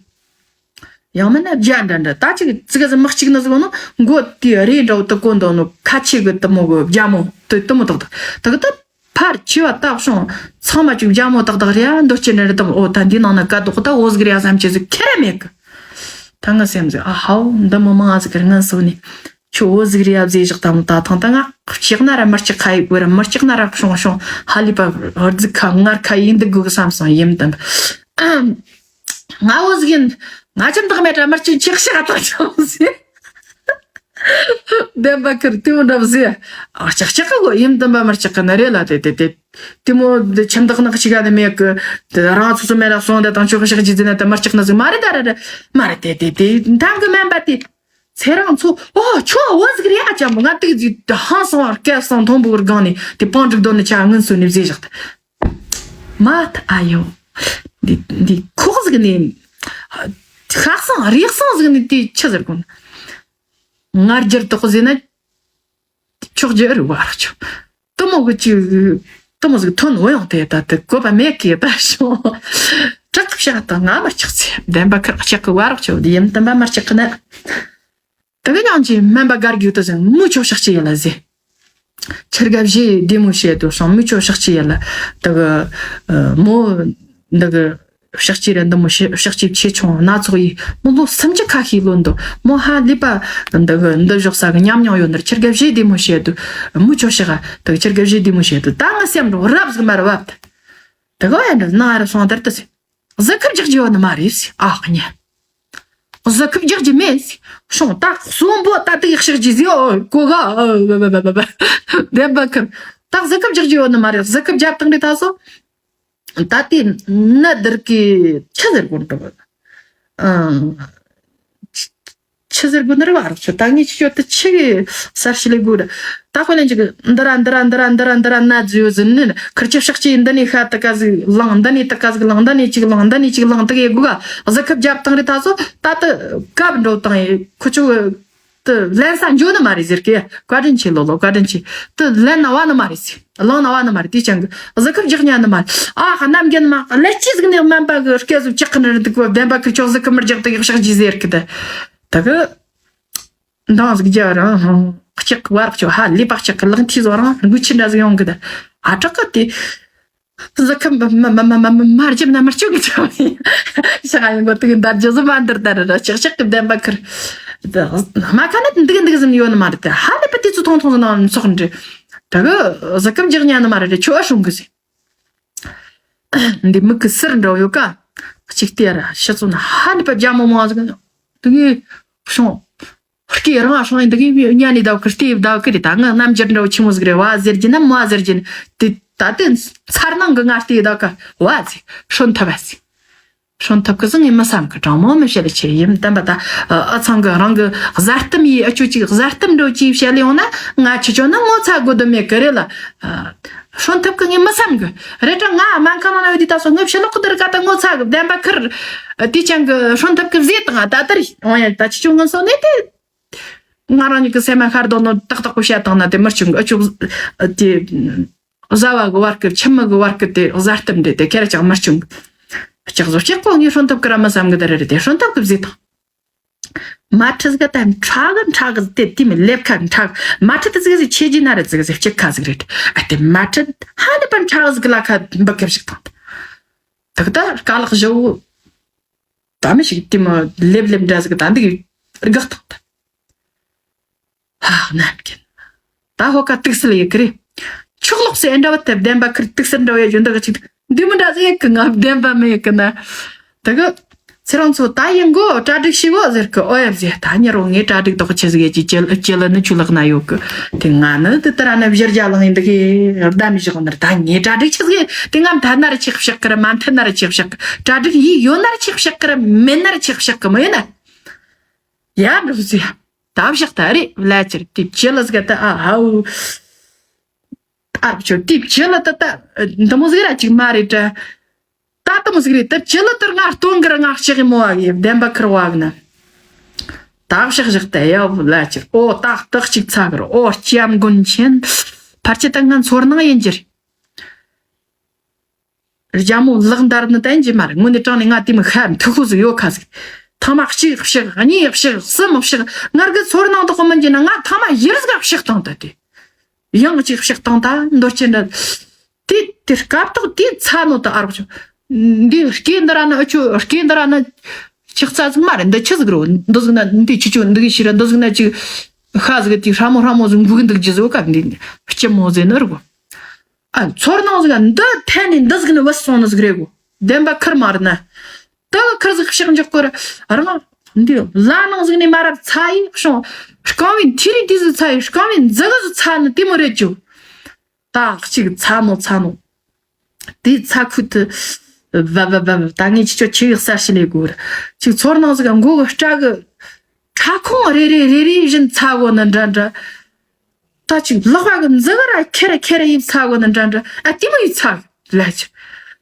ཡང་མིན་ན་རྒྱ་འདྲ་འདྲ་ད་ཅིག་ཙི་ག་ཟི་མི་གཅིག་ནི་ཟིག་ནོ་མགོ་དེ་རེ་འདྲ་བོ་དུ་གོ་འདོ་ནོ་ཁ་ཆེ་གི་དུ་མོ་གི་རྒྱ་མོ་དུ་དུ་མོ་ཏག་ཏག་དུ་གི་ད་ཕར་ཆེ་བ་ཏག་ཤོང་ཚང་མ་ཅིག་རྒྱ་མོ་ཏག་ཏག་རེ་ཨ་འདོ་ཅི་འདྲ་རེ་དུ་མོ་ཨོ་ད་འདི་ནང་ན་ཀ་དོག་ད་འོ་ཟིག་རེ་ཨ་བསམ་ཅི་ཟིག་ཁེ་རེ་མེད་གི། ད་ང་སེམས་ཟིག་ཨ་ཧའོ་འདི་མོ་མང་ཟིག་གི་ངན་སོ་ནི་ཁྱོད་འོ་ཟིག་རེ་ཨ་བཟེ་བཞག་དམ་ད་ཐང་ད་ང་གཅིག་ན་ར་མི་གཅིག་ཁ་ཡིག་བོ་ར་མི་གཅིག་ན་ར་ཤོང་ཤོང་ཧ་ལི་པ་རྫི་ཁ་ངར་ཁ་ཡིན་འདི་དགོས་གི་བསམ་སོང་ཡིན་དམ། ང་འོ་ཟིག་ཡིན། ང་ཅི་འདག་མེད་དྲ་མར་ཅིག་ཆེག་ཤག་ཏང་ཆོག་ཟེ། བདེན་པ་ཁིར་ཏིའུ་འདྲ་བཟེ། ཨ་ཅག་ཅག་གི་གོ་ཡིན་དམ་པ་མར་ཅག་གི་ན་རེ་ལ་དེ་དེ་དེ། ཏི་མོ་དེ་ཁྱིམ་བདག་ནག་ཅིག་ག་དེ་མེད་གི། དེ་རང་ཚོ་ཚོ་མེད་ལ་སོང་དེ་དང་ཆོག་ཤག་ཅི་ཟེ་ན་དེ་མར་ཅག་ན་ཟིག་མ་རེད་ད་རེད་རེད། མ་རེད་དེ་དེ་དེ་འདང་གི་མེན་པ་དེ། ཚེ་རིང་མཚོ་ཨོ་ཁྱོད་འོ་ཟིག་རེད་ཨ་ཅག་མོ་ང་ཏིག་ཟིག་ཧང་སང་བར་སྐལ་སང་མཐོན་པོ་གི་སྒང་ནས་དེ་པང་ཀྲིག་རྡོ་ནི་ཆ་ངན་སོ་ནས་བཟེ་བཞག་དེ། མ་ཐ་ཨ་ཡོ། འདི་འདི་ཁོག་ཟིག་ནི། ཤག་སང་རིག་སང་ཟིག་ནི་དེ་ཆི་ཟེར་གོ་ན། ང་རྒྱུར་དོག་ཟེ་ན། ཆོག་རྒྱུ་རུ་བ་ར་ཆོ། དུ་མོ་གི་ཅི། དུ་མོ་ཟིག་ཐོན་འོ་ཡང་དེ་ད་དེ་གོ་བ་མེད་གི་ད་ཤོ། དྲག་བྱ་དང་ང་མ་ཆག་ཚེ་བདེན་པ་ཁག་ཆག་གི་བ་རོག་ཆོ་འདི་ཡིན་དམ་པ་མར་ཆག་གི་ན། དེ་གི་ཉང་ཅི་སྨན་པ་དགར་རྒྱུ་དུ་ཟིན་མུ་ཆོ་ཤག་ཅི་ཡ་ལ་ཟེ། ཆི་རྒ་བཞི་བདེ་མོ་བཤད་དུ་སོང་མུ་ཆོ་ཤག་ཅི་ཡ་ལ། དེ་གི་མོ་འདི་གི་ཤག་ཅི་ར་འདི་མོ་ཤག་ཅི་ཆེ་ཆུང་སྣ་ཚོགས་ཡིས་མོ་ལོ་སུམ་ཅུ་ཁ་ཤས་ལོན་དུ་མོ་ཧ་ལི་པ་འདི་གི་འདི་བཞག་ས་གི་ཉམས་མྱོང་ཡོད་ནར་ཆི་རྒ་བཞི་བདེ་མོ་བཤད་དུ་མུ་ཆོ་ཤག་དེ་གི་ཆི་རྒ་བཞི་བདེ་མོ་བཤད་དུ་ད་ང་སེམས་རོ་རབ་ཟིག་མར་བབ། དེ་གི་ཨ་འདྲ་ན་ར་སོང་དར་དུ་ཟེ། གཟི་ཁབ་རྒྱག་རྒྱུ་ཡོད་ནི་མ་རེད་ཟེ། ཨ་ཁ་ཉེ། གཟི་ཁབ་རྒྱག་རྒྱུ་མེད་ཟེ། ཤོང་ད་གསོན་པོ་ད་དེ་ཡག་ཤག་རྒྱུ་ཟེ། ཨོ་གོ་ག་བདེན་པ་ཁིར། ད་གཟི་ཁབ་རྒྱག་རྒྱུ་ཡོད་ནི་མ་རེད། གཟི་ཁབ་རྒྱབ་བཏང་རེད་ད་སོ། ད་དེ་ན་དིར་གི་ཆི་ཟེར་གོ་འགྲོ། ཨང་། ཆི་ཟེར་དགོས་ནི་རེད་བ་རོགས་ཆོ། ད་ངས་ཁྱོད་དུ་ཆི་གི་གསར་ཤི་ལས་དགོས་རེད། ད་དཔེ་ལེན་ཅིག་འདི་ར་འདི་ར་འདི་ར་འདི་ར་འདི་ར་ན་ཛུ་ཟིན་ནི་ཁིར་ཆི་ཤག་ཅི་འདི་ནས་ཤ་དི་ཀ་ཟིག་ལང་འདི་ནས་དི་ཀ་ཟིག་ལང་འདི་ནས་ཅིག་ལང་འདི་ནས་ཅིག་ལང་དི་གེ་དགོས་ག་གཟི་ཁབ་རྒྱབ་བཏང་རེད་ད་སོ། ད་དི་ཀབ་འགྲོ་བཏང་ཡི་ཁོ་ཆོ་དི་ལན་ས་འཇོ་ནི་མ་རེད་ཟེར་གི། བཀའ་དྲིན་ཆེ་ལོ་ལོ་བཀའ་དྲིན་ཆེ། དི་ལན་ན་བ་ནི་མ་རེད་ཟེར་ལང་ན་བ་ནི་མ་རེད། དེ་ཅང་གི་གཟི་ཁབ་རྒྱག་ཉན་ནི་མ་རེད། ཨ་ཧ་ནམ་རྒྱུན་མ་ཀླད་ཅི་ཟིག་ནས་སྨན་པ་གི་སྐད་ཟིག་ཅག་གི་ནི་རེད་འདུག་གོ། བདེན་པ་ཁིར་ཆོག་གཟི་ཁབ་མི་རྒྱག་དི་གེ་ཤག་ཅི་ཟེར་གི་དི། ད་གི་འདང་ཟིག་རྒྱ་རང་ལྕགས་བར་ཆོ་ཧ་ལས་པ་ལྕགས་ལག་མཐིལ་བཟོ་རང་འགུལ་ཆི་འདྲ་ཟིག་ཡོང་གི་ད། ཨ་དྲག་གི་དེ། གཟི་ཁམས་མ་མ་མ་མ་མ་མ་རྒྱབ་ན་མར་ཆུ་གི་ཆོ་ནི། ཤ་ཡིན་གོ་དུ་གི་འདར་རྒྱུ་ཟི་མ་འདིར་ད་ར་ར་ལྕགས་ལྕགས་གི་བདེན་པ་ཁིར། མ་ཁ་ནི་འདི་གི་འདི་གི་ཟིན་ཡོད་ནི་མ་རེད་དེ། ཧ་ལས་པ་དེ་ཚོ་ཐོང་ཐོང་ཟིན་ན་ཚོགས་འདྲི། ད་གི་གཟི་ཁམས་རྒྱག་ཉན་ནི་མ་རེད་དེ་ཆོ་ཨ་ཧྲུང་གི་ཟིན། འདི་མིག་གི་སིར་འགྲོ་ཡོད་ཀ། གཅིག་ལྟས་ར་ཤི་ཚོ་ན་ཧ་ནི་པ་རྒྱ་མོ་མང་ཟིག་དུ་གི་ཤོང་། སྐེ་རང་ཨ་ཤོང་ཡིན་དུ་གི་ཉན་ནི་ཟླ་བ་ཀི་ལྟས་ཟླ་བ་ཀི་རེད། ད་ང་རྣམ་འགྱུར་འདྲ་བོ་ཆི་མོ་ཟིག་རེད། བ་ཟེར་གྱི་ན་མ་ཟེར་གྱི་ན་དེ་ད་དེ་མཚར་སྣང་གི་ང་ལྟས་ཟླ་བ་ཀ་བ་ཟེ་ཧྲོན་ཐབས་བ་ཟེ། ཧྲོན་ཐབས་ཀི་ཟིག་ངས་མི་བསམ་གི། དྲང་མོ་མི་བཤད་ལ་ཆེ་ཡིན་བསྟན་པ་ད་ཨ་ཚང་གི་རང་གི་བཟའ་གཏམ་ཡིས་ཨ་ཅོ་ཅིག་བཟའ་གཏམ་འགྲོ་ཅིག་བཤད་ལ་ཡོང་ན་ང་ཆི་ཆོ་ན་ངོ་ཚ་དགོས་དོན་མེད་གི་རེད་ལ། ཧྲོན་ཐབས་ཀི་ངས་མི་བསམ་གི་རེད་དྲ། ང་སྨན་ཁང་ནང་ན་ཡོད་དུས་ད་སོ་ངའི་ཕྱི་ལོགས་གི་དེར་ཀ་ད་ངོ་ཚ་གི་བདེན་པ་ཁིར། དེ་ཅང་གི་ཧྲོན་ཐབས་ཀི་བཟེས་དང་ད་ལྟར་ཡོང་ཡ་ད་ཆི་ཆོ་ངན་སོང་ནས་དེ། ང་རང་ཉིད་ཀྱི་སེམས་མ་ཤར་དོ་ནོ་ཏག་ཏག་པོ་བཤད་བཏང་ན་དེ་མི་བྱུང་གི་ཨ་ཅོ། དེ། བཟའ་བ་གི་བར་གི་ཁྱིམ་མི་གི་བར་གི་དེ་བཟའ་གཏམ་དེ་དེ་ཁེར་ཅང་མི་བྱུང་གི། ལྕགས་བཟོ་ལྕགས་པོ་ངའི་ཧྲོན་ཐབས་ཀི་ར་མི་བསམ་གི་དེ་རེད་རེད་དེ་ཧྲོན་ཐབས་ཀི་བཟེས་དང་། མ་ཁྲི་ཟིག་ད་ཁྲག་གི་ཁྲག་གི་དེ་དེ་མི་ལེབ་ཁ་ཁྲག་མ་ཁྲི་དེ་ཟིག་ཟིག་ཆེ་རྒྱུ་ན་རེད་ཟིག་ཟིག་སྐྱིད་ཁ་ཟིག་རེད། ཨ་དེ་མ་ཁྲི་ཧ་ལས་པ་ཁྲག་ཟིག་ལ་ཁ་འབུ་ཁབ་ཞིག་དང་། དག་ད་དཀའ་ལག་བཞི་བོ་ད་མི་ཞིག་དེ་མི་ལེབ་ལེབ་འདྲ་ཟིག་ད་འདི་གི་རྒག་དང་ད། ཧ་ནམ་རྒྱུན། ད་ཧོ་ཀ་དུག་སེལ་ཡེ་གི་རེད། ཆོག་ལོག་སེ་འདྲ་བ་དེ་བདེན་པ་ཁིར་དུག་སེལ་འདྲ་བ་ཡེ་ཡོད་འདི་གི་ཅིག་འདི་མི་འདྲ་ཟེ་ཡེ་གི་ང་བདེན་པ་མེད་ཡེ་གི་ན། དེ་གི་ཚེ་རིང་ཚོ་ད་ཡིན་གོ་གྲ་སྒྲིག་བྱེད་གོ་ཟེར་གི་ཨོ་ཡ་ཟེ་ད་ཉེ་རོ་ངའི་གྲ་སྒྲིག་དོག་ཆེ་ཟིག་ཡེ་ཅི་ཅེ་ལ་ནི་ཆུ་ལག་ན་ཡོད་གི། དེ་ང་ནི་དེ་ལྟར་ན་བཞི་བརྒྱ་ལང་ཡིན་འདི་གི་བདམས་བཞག་ནི་ད་ངའི་གྲ་སྒྲིག་ཆེ་ཟིག་དེ་ང་མཐའ་ན་ར་ཆེ་བཤག་གི་ར་མ་མཐའ་ན་ར་ཆེ་བཤག་གི་གྲ་སྒྲིག་ཡིན་ཡོད་ན་ར་ཆེ་བཤག་གི་ར་མེད་ན་ར་ཆེ་བཤག་གི་མ་ཡིན་ན། ཡ་འགྲོ་ཟེ། ད་བཞག་ད་རེད་ལ་ཅིར་དེ་ཅི་ལ་ཟིག་ད་ཨ་ཧའུ། ཨ་ཆོ་དེ་ཅི་ལ་ད་ད་འདི་མོ་ཟིག་ར་ཅིག་མ་རེད་དྲ། ད་དེ་མོ་ཟིག་རེད་ད་ཅི་ལ་དར་ང་སྟོན་གི་ར་ང་ལྕགས་མོ་བ་གི་བདེན་པ་ཁུར་བ་གི་ན། ད་བཞག་བཞག་ད་ཡ་བུ་ལ་ཅིར་ཨོ་ཏག་ཏག་ཅིག་ཚ་གི་ར་ཨོ་སྐྱབས་མགོན་ཆེན། ཕར་ཆེ་ད་ང་ཚོར་སྣང་ཡིན་གྱི་རེད། རྒྱ་མོ་ལག་འདར་ནི་བསྟན་གྱི་མ་རེད། དངོས་གནས་དྲང་ནས་ང་དེ་མི་ཤ་མཐུག་ཁུ་ཟིག་ཡོད་ཁ་ཟིག་ཐེངས་མ་གཅིག་བཤགས། གཉིས་བཤགས། གསུམ་བཤགས། ང་རྒི་ཚོར་སྣང་དོག་མིན་གྱི་ན་ང་ཐེངས་མ་བཞི་ཟིག་བཤགས་བཏང་ད་དེ། ཡང་གཅིག་བཤགས་བཏང་ད་འདོར་ཆེན་འདྲ། དེ་དེ་སྐབས་ཐོག་དེ་ཚ་ནོ་ད་ཨ་རོག་ཆོ། འདི་སྐེ་འདི་ར་ནི་ཨ་ཆོ་སྐེ་འདི་ར་ནི་ཆག་ཚ་ཟིག་མ་རེད། འདི་ཆི་ཟིག་རོ། འདི་ཟིག་ན་འདི་ཆི་ཆོ་འདི་གི་ཤི་ར་འདི་ཟིག་ན་ཅིག་ཤ་ཟིག་དེ་ཧྲ་མོ་ཧྲ་མོ་ཟིག་འགུག་འདུག་རྒྱུ་ཟིག་ག་འདི་སྐྱི་མོ་ཟེ་ནི་རེད་གོ། ཨ་ཚོར་སྣང་ཟིག་འདི་འཐེན་ནས་འདི་ཟིག་ནི་བུད་སོང་ནི་ཟིག་རེད་གོ། བདེན་པ་ཁུར་མ་རེད་ན། ད་ཁུར་ཟིག་ཕྱག་འཇོག་གོ་ར་རང་འདི་ལ་ནང་ཟིག་ནས་མ་རབས་ཚ་ཡིན་ཤོང་། རྐང་བའི་མཐེ་རིས་དེ་ཟིག་ཚ་ཡིན། རྐང་བའི་མཛུ་གུ་ཟིག་ཚ་ནི་དེ་མོ་རེད་ཅུ། ད་གཅིག་ཚ་མོ་ཚ་ནོ། དེ་ཚ་ཁུ་དུ་བ་བ་བ་བ་ད་ངས་ཅི་ཆོ་ཆི་གི་གསར་ཞི་ལས་དགོས་ར། ཅིག་ཚོར་སྣང་ཟིག་མགོ་གི་སྐྲ་གི་ཁྲ་ཁོང་རེ་རེ་རེ་རེ་བཞིན་ཚ་གོ་ནི་འདྲ་འདྲ། ད་ཅིག་ལག་པ་གི་མཛུ་གུ་ར་ཁེ་རེ་ཁེ་རེ་ཡིབ་ཚ་གོ་ནི་འདྲ་འདྲ། ཨ་དེ་མོ་ཡིབ་ཚ་ལ་ཅི།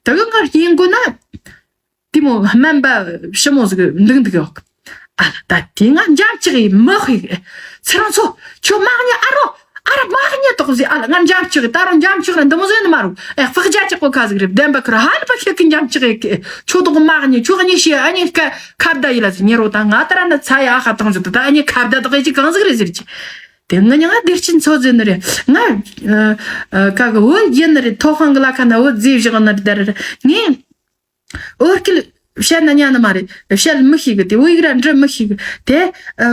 ད་གི་ངར་ཡིན་གོ་ན། དེ་མོ་སྨན་པ་ཞི་མོ་ཟིག་འདུག་འདུག་ཡོད། ཨ་ལ་ད་དེ་ང་འཇམ་ཅིག་ཡིན་མི་ཤེས། ཚེ་རིང་ཚོ་ཁྱོད་མ་ཉེ་ཨ་རོ། ཨ་ར་མ་ཉེ་དོག་ཟིག་ཨ་ལ་ང་འཇམ་ཅིག་ཡིན། ད་རུང་འཇམ་ཅིག་ར་འདི་མོ་ཟིག་ནི་མ་རུང་། ཨེ་ཕག་རྒྱ་ཅིག་གོ་ཁ་ཟིག་རེད། བདེན་པ་ཁུར་ཧ་ལས་པ་ཤེས་ཀི་འཇམ་ཅིག་ཡིན་ཀི། ཁྱོད་དོག་མ་ཉེ་ཁྱོད་གཉིས་ཤེས་ཨ་ཉེ་ཁ་ཁ་བརྡ་ཡིན་ལ་ཟིག་ཉེ་རོ་ད་ང་ད་ར་འདི་ཚ་ཡ་ཨ་ཁ་བཏང་ཟིག་ད་ཨ་ཉེ་ཁ་བརྡ་དོག་ཡེ་ཅིག་གང་ཟིག་རེད་ཟེར་ཅི། དེ་ང་ཉ་ང་བདེ་སྐྱིད་མཚོ་ཟེར་ནི་རེད། ང་ཨ་ཨ་ཀ་གི་བོད་རྒྱུ་ནི་རེད། ཐོག་ཁང་གི་ལ་ཁ་ན་བོད་རྫས་བཞག་ནི་རེད། ད་ར་ར་ངས། བོད་སྐད་བཤད་ན་ཉན་ནི་མ་རེད། བཤད་མི་ཤེས་གི། དེ་བོད་ཡིག་ར་འབྲི་མི་ཤེས་གི། དེ་ཨ་ཨ་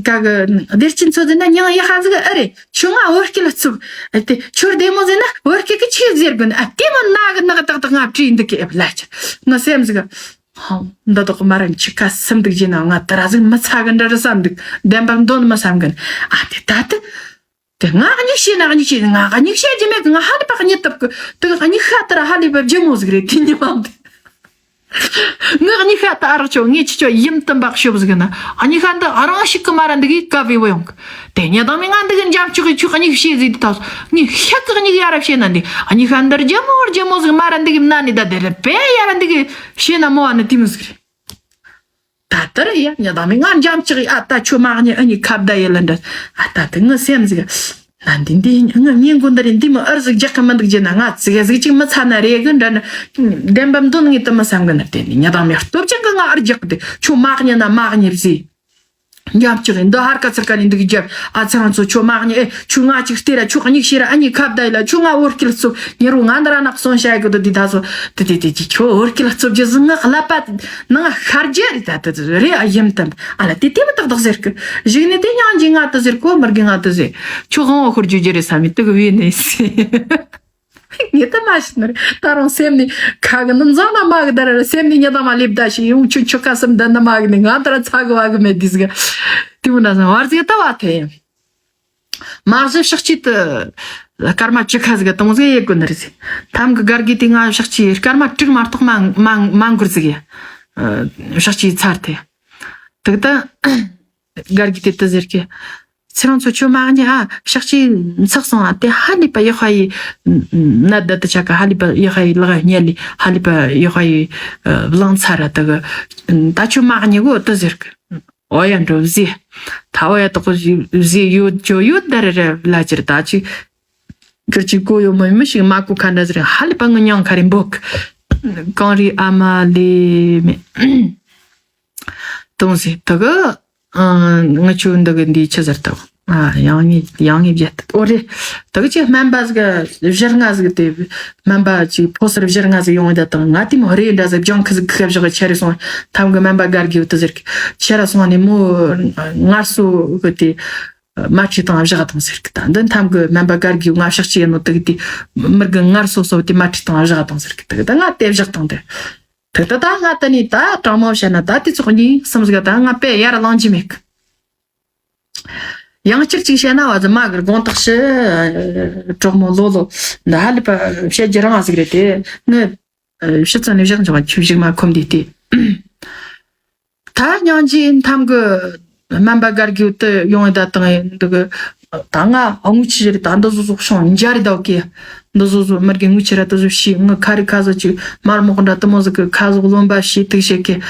ཀ་གི་བདེ་སྐྱིད་མཚོ་ཟེར་ན་མྱིང་ཡག་ཧ་ཟིག་ཨེ་རེད། ཁྱོད་ང་བོད་སྐད་ལ་བཙུགས། ཨ་དེ་ཁྱོད་བདེ་མོ་ཟེར་ན་བོད་སྐད་གི་ཆི་ཟེར་དགོས་ན། ཨ་དེ་མོ་ན་གི་ན་གི་ཏག་ཏག་ང་བྲིས་འདུག་གི་ཨེ་ལ་ཅི། ང་སེམས་ཟིག་ཧང་འདི་དག་མ་ར་འཆི་ཁ་སིམ་འདུག་བྱས་ན་ང་ད་ར་ཟིག་མི་ཚ་གི་འདྲ་ར་བསམ་འདུག་བདེན་པ་འདོན་མི་བསམ་གི་ན། ཨ་དེ་ད་དེ། དེ་ང་གཉིས་ཤེས་ན་གཉིས་ཤེས། ང་གཉིས་ཤེས་ཀྱི་མེད་གི། ང་ཧ་ལས་པ་གཉིས་བཏབ་གི། དེ་ག་གཉིས་ཤ་ལྟར་ཧ་ལས་པ་རྒྱུ་མོ་ཟིག་རེད། དེ་ཉི་མ་འདི་ང་གཉིས་ཤ་ལྟ་ཨ་རག་ཆོ་ངས་ཅི་ཆོ་ཡིན་བཏུམ་པ་ཤོབ་ཟིག་ན། གཉིས་ཤ་འདི་ཨ་རང་ཞིག་གི་མ་ར་འདི་གི་ཀ་བེ་བོ་ཡོང་གི། དེ་ཉི་དང་མི་ང་འདི་གི་འཇམ་ཆུ་གི་ཆུ་གཉིས་ཤེས་ཟིག་དེ་ཐག་ངས་ཤ་གི་གཉིས་ཡ་ར་བཤད་ན་འདི་གཉིས་ཤ་འདི་རྒྱུ་མོ་རྒྱུ་མོ་ཟིག་མ་ར་འདི་གི་ན་ནི་ད་དེ་རེད་པས་ཡ་ར་འདི་གི་བཤད་ན་མོ་ཨ་ནི་དེ་མོ་ཟིག་རེད། ད་ལྟར་ཡ་ཉ་དང་མི་ང་འཇམ་ཅིག་ཨ་ད་ཆོ་མ་གཉིས་ཨ་ནི་ཁ་བརྡ་ཡེ་ལ་འདྲ། ཨ་ད་དེ་ངི་སེམས་ཟིག་ན་འདི་འདི་ངི་ངན་གོ་འདི་རེད། འདི་མི་ཨར་ཟིག་རྒྱག་གི་མི་འདུག་རྒྱུ་ན་ང་ཙིག་ཟིག་ཅིག་མི་ཚ་ན་རེ་གི་འདྲ་ན། བདེན་པ་འདོན་ངེས་དུ་མི་བསམ་གི་ན། དེ་ནི་ཉ་དང་མི་སྟོབས་ཅན་གི་ང་ཨར་རྒྱག་གི་དེ་ཆོ་མ་གཉིས་ན་མ་གཉིས་ཟིག་འཇམ་ཅིག་ཡིན་འདི་ཧར་ཀ་ཚིར་ཀ་ནས་འདུག་རྒྱབ། ཨ་ཚེ་རིང་ཚོ་ཁྱོད་མ་གཉིས་ཨེ་ཁྱོད་ང་ཅིག་ལྟོས་ར། ཁྱོད་གཉིས་ཤེས་ར་ཨ་ནི་ཁ་བརྡ་ཡིན་ལ། ཁྱོད་ང་བོད་སྐད་ལ་བཙུགས་ཉེ་རུ་ང་འདི་ར་ནག་སོང་ཤ་ཡི་གི་དུ་འདི་ད་སོ་དེ་དེ་དེ་ཅི་ཁྱོད་བོད་སྐད་ལ་བཙུགས་རྒྱུ་ཟིག་ང་ཀླད་པ་ནང་ཤར་རྒྱུ་རེད། ད་དེ་རེད་ཨ་ཡིན་དམ་ཨ་ལ་དེ་དེ་མི་ཏག་ཏག་ཟེར་གི། གཞུག་ནས་དེ་སྙིང་རྗེ་ང་དུ་ཟེར་གོ་མི་དགེ་ང་དུ་ཟེར། ཁྱོད་དབང་བོ་ཤོར་རྒྱུ་རྒྱུ་རེད་བསམ་མི་དུ་གི་བས་ནས་ཟེར། ངས་ད་མ་ཤི་ནི་རེད། ད་རུང་སེམས་ནས་ཁ་གི་ནི་འཛང་ན་མ་གི་ད་ར་ར་སེམས་ནས་ཉ་དང་མ་ལེབ་ད་ཤི་ཡོང་ཆུ་ཆུ་ཁ་སེམས་ད་ནི་མ་གི་ནི་ང་ད་ར་ཚ་གི་བ་གི་མེད་དི་ཟི་གི་དེ་མོ་ན་སང་བར་ཟི་གི་ད་བ་ཐེ་ཡིན། མ་གཞི་ཕྱག་ཆེ་དུ་སྐར་མ་བཅུ་ཁ་ཟི་གི་དང་ཟི་གི་ཡེ་གོ་ནི་རེད་ཟི། ཐམ་གི་གར་གི་དེ་ང་ཕྱག་ཆེ་སྐར་མ་དྲུག་མ་གཏོགས་མ་མ་མ་འགོར་ཟི་གི་ཕྱག་ཆེ་ཚར་ཐེ། དུག་ད། གར་གི་དེ་ད་ཟེར་གི། ཚེ་རིང་ཚོ་ཁྱོད་མ་གཉིས་ཨ་ཕྱག་ཆེ་འཚག་སོང་ཨ། དེ་ཧ་ལས་པ་ཡག་ཧ་ཡི་ན་ད་ད་ཆ་ག་ཧ་ལས་པ་ཡག་ཧ་ཡི་ལག་ཉལ་ལི་ཧ་ལས་པ་ཡག་ཧ་ཡི་བླང་ཚར་ར་ད་གི། ད་ཁྱོད་མ་གཉིས་གོ་ད་ཟེར་གི། ཨོ་ཡ་འགྲོ་བཟི། ད་ཨོ་ཡ་ད་གོ་བཟི་ཡོད་ཅོ་ཡོད་ད་རེ་རེ་ལ་ཅིར་ད་ཅི། གར་ཅི་གོ་ཡོད་མོ་མི་ཞིག་མ་གོ་ཁ་འདྲ་ཟེར་ཧ་ལས་པ་ངི་མྱང་ཁ་རེ་འབོག་གང་རི་ཨ་མ་ལེ་མེ། དུང་ཟེ་ད་གི། ཨ། ང་ཆོ་འདི་གི་འདི་ཆི་ཟེར་དང་། ཨ། ཡང་ངེས་ཡང་ངེས་བརྒྱད་དུ། ཨོ་རེད། དག་ཅིག་སྨན་པ་ཟིག་བཞི་ལྔ་ཟིག་དེ། སྨན་པ་ཅིག་ཕོ་གསར་བཞི་ལྔ་ཟིག་ཡོང་བའི་ད་དང་། ང་དེ་མོ་རེ་འདྲ་ཟིག་སྦྱང་ཁི་ཟིག་ཁི་བཞག་ཆེ་རེ་སོང་། ཐམ་གི་སྨན་པ་དགའ་གི་ཡོད་དུ་ཟེར་གི། ཆེ་ར་སོང་ནས་མོ་ངར་སོ་གི་དེ་མ་ཁྲི་དང་བཞག་དང་ཟེར་གི། ད་འདི་ཐམ་གི་སྨན་པ་དགའ་གི་ཡོད། ང་ཕྱག་ཅི་ཡིན་ནོ་དུ་གི་དེ་མི་གི་ངར་སོ་སོ་དེ་མ་ཁྲི་དང་བཞག་དང་ཟེར་གི། དུ་གི་ད་ང་དེ་བཞག་དང་དེ། དུ་ད་ད་ང་ད་ནི་ད་དྲང་མོ་བཤད་ན་ད་དེ་ཚོགས་གཉིས་གསུམ་ཟིག་ད་ང་དཔེ་ཡར་ལངས་ཀྱི་མེད་གི། ཡང་བསྐྱར་ཅིག་བཤད་ན། བ་ཟི་མ་གི་དགོངས་དག་ཞུ། གྲོགས་མོ་ལོ་ལོ་འདི་ཧ་ལས་པ་བཤད་རྒྱུ་རང་ཟིག་རེད་དེ། ངི་ཕྱི་ཚོ་ནས་བཞག་འཇོག་ཆུ་བཞིག་མ་ཁོམ་དེ་དེ། ད་སྙིང་རྗེ་ཐམ་གི་སྨན་པ་དགའ་གི་ཡོད་དུ་ཡོང་ཡོད་ད་དང་འདི་གི། ད་ང་དངུལ་ཆི་རེད། ད་འདི་བཟོ་བཟོ་ཤོང་འཇའ་རེད་ད་ཨོ་ཀེ། འདི་བཟོ་བཟོ་མར་གི་དངུལ་ཆི་རེད་ད་བཟོ་ཤི། ངི་ཁ་རི་ཁ་བཟོ་ཅིག་མར་མོག་འདྲ་དུ་མོ་ཟིག་གི་ཁ་བཟོ་རློན་པ་ཤི་དུག་བྱེད་ཀི།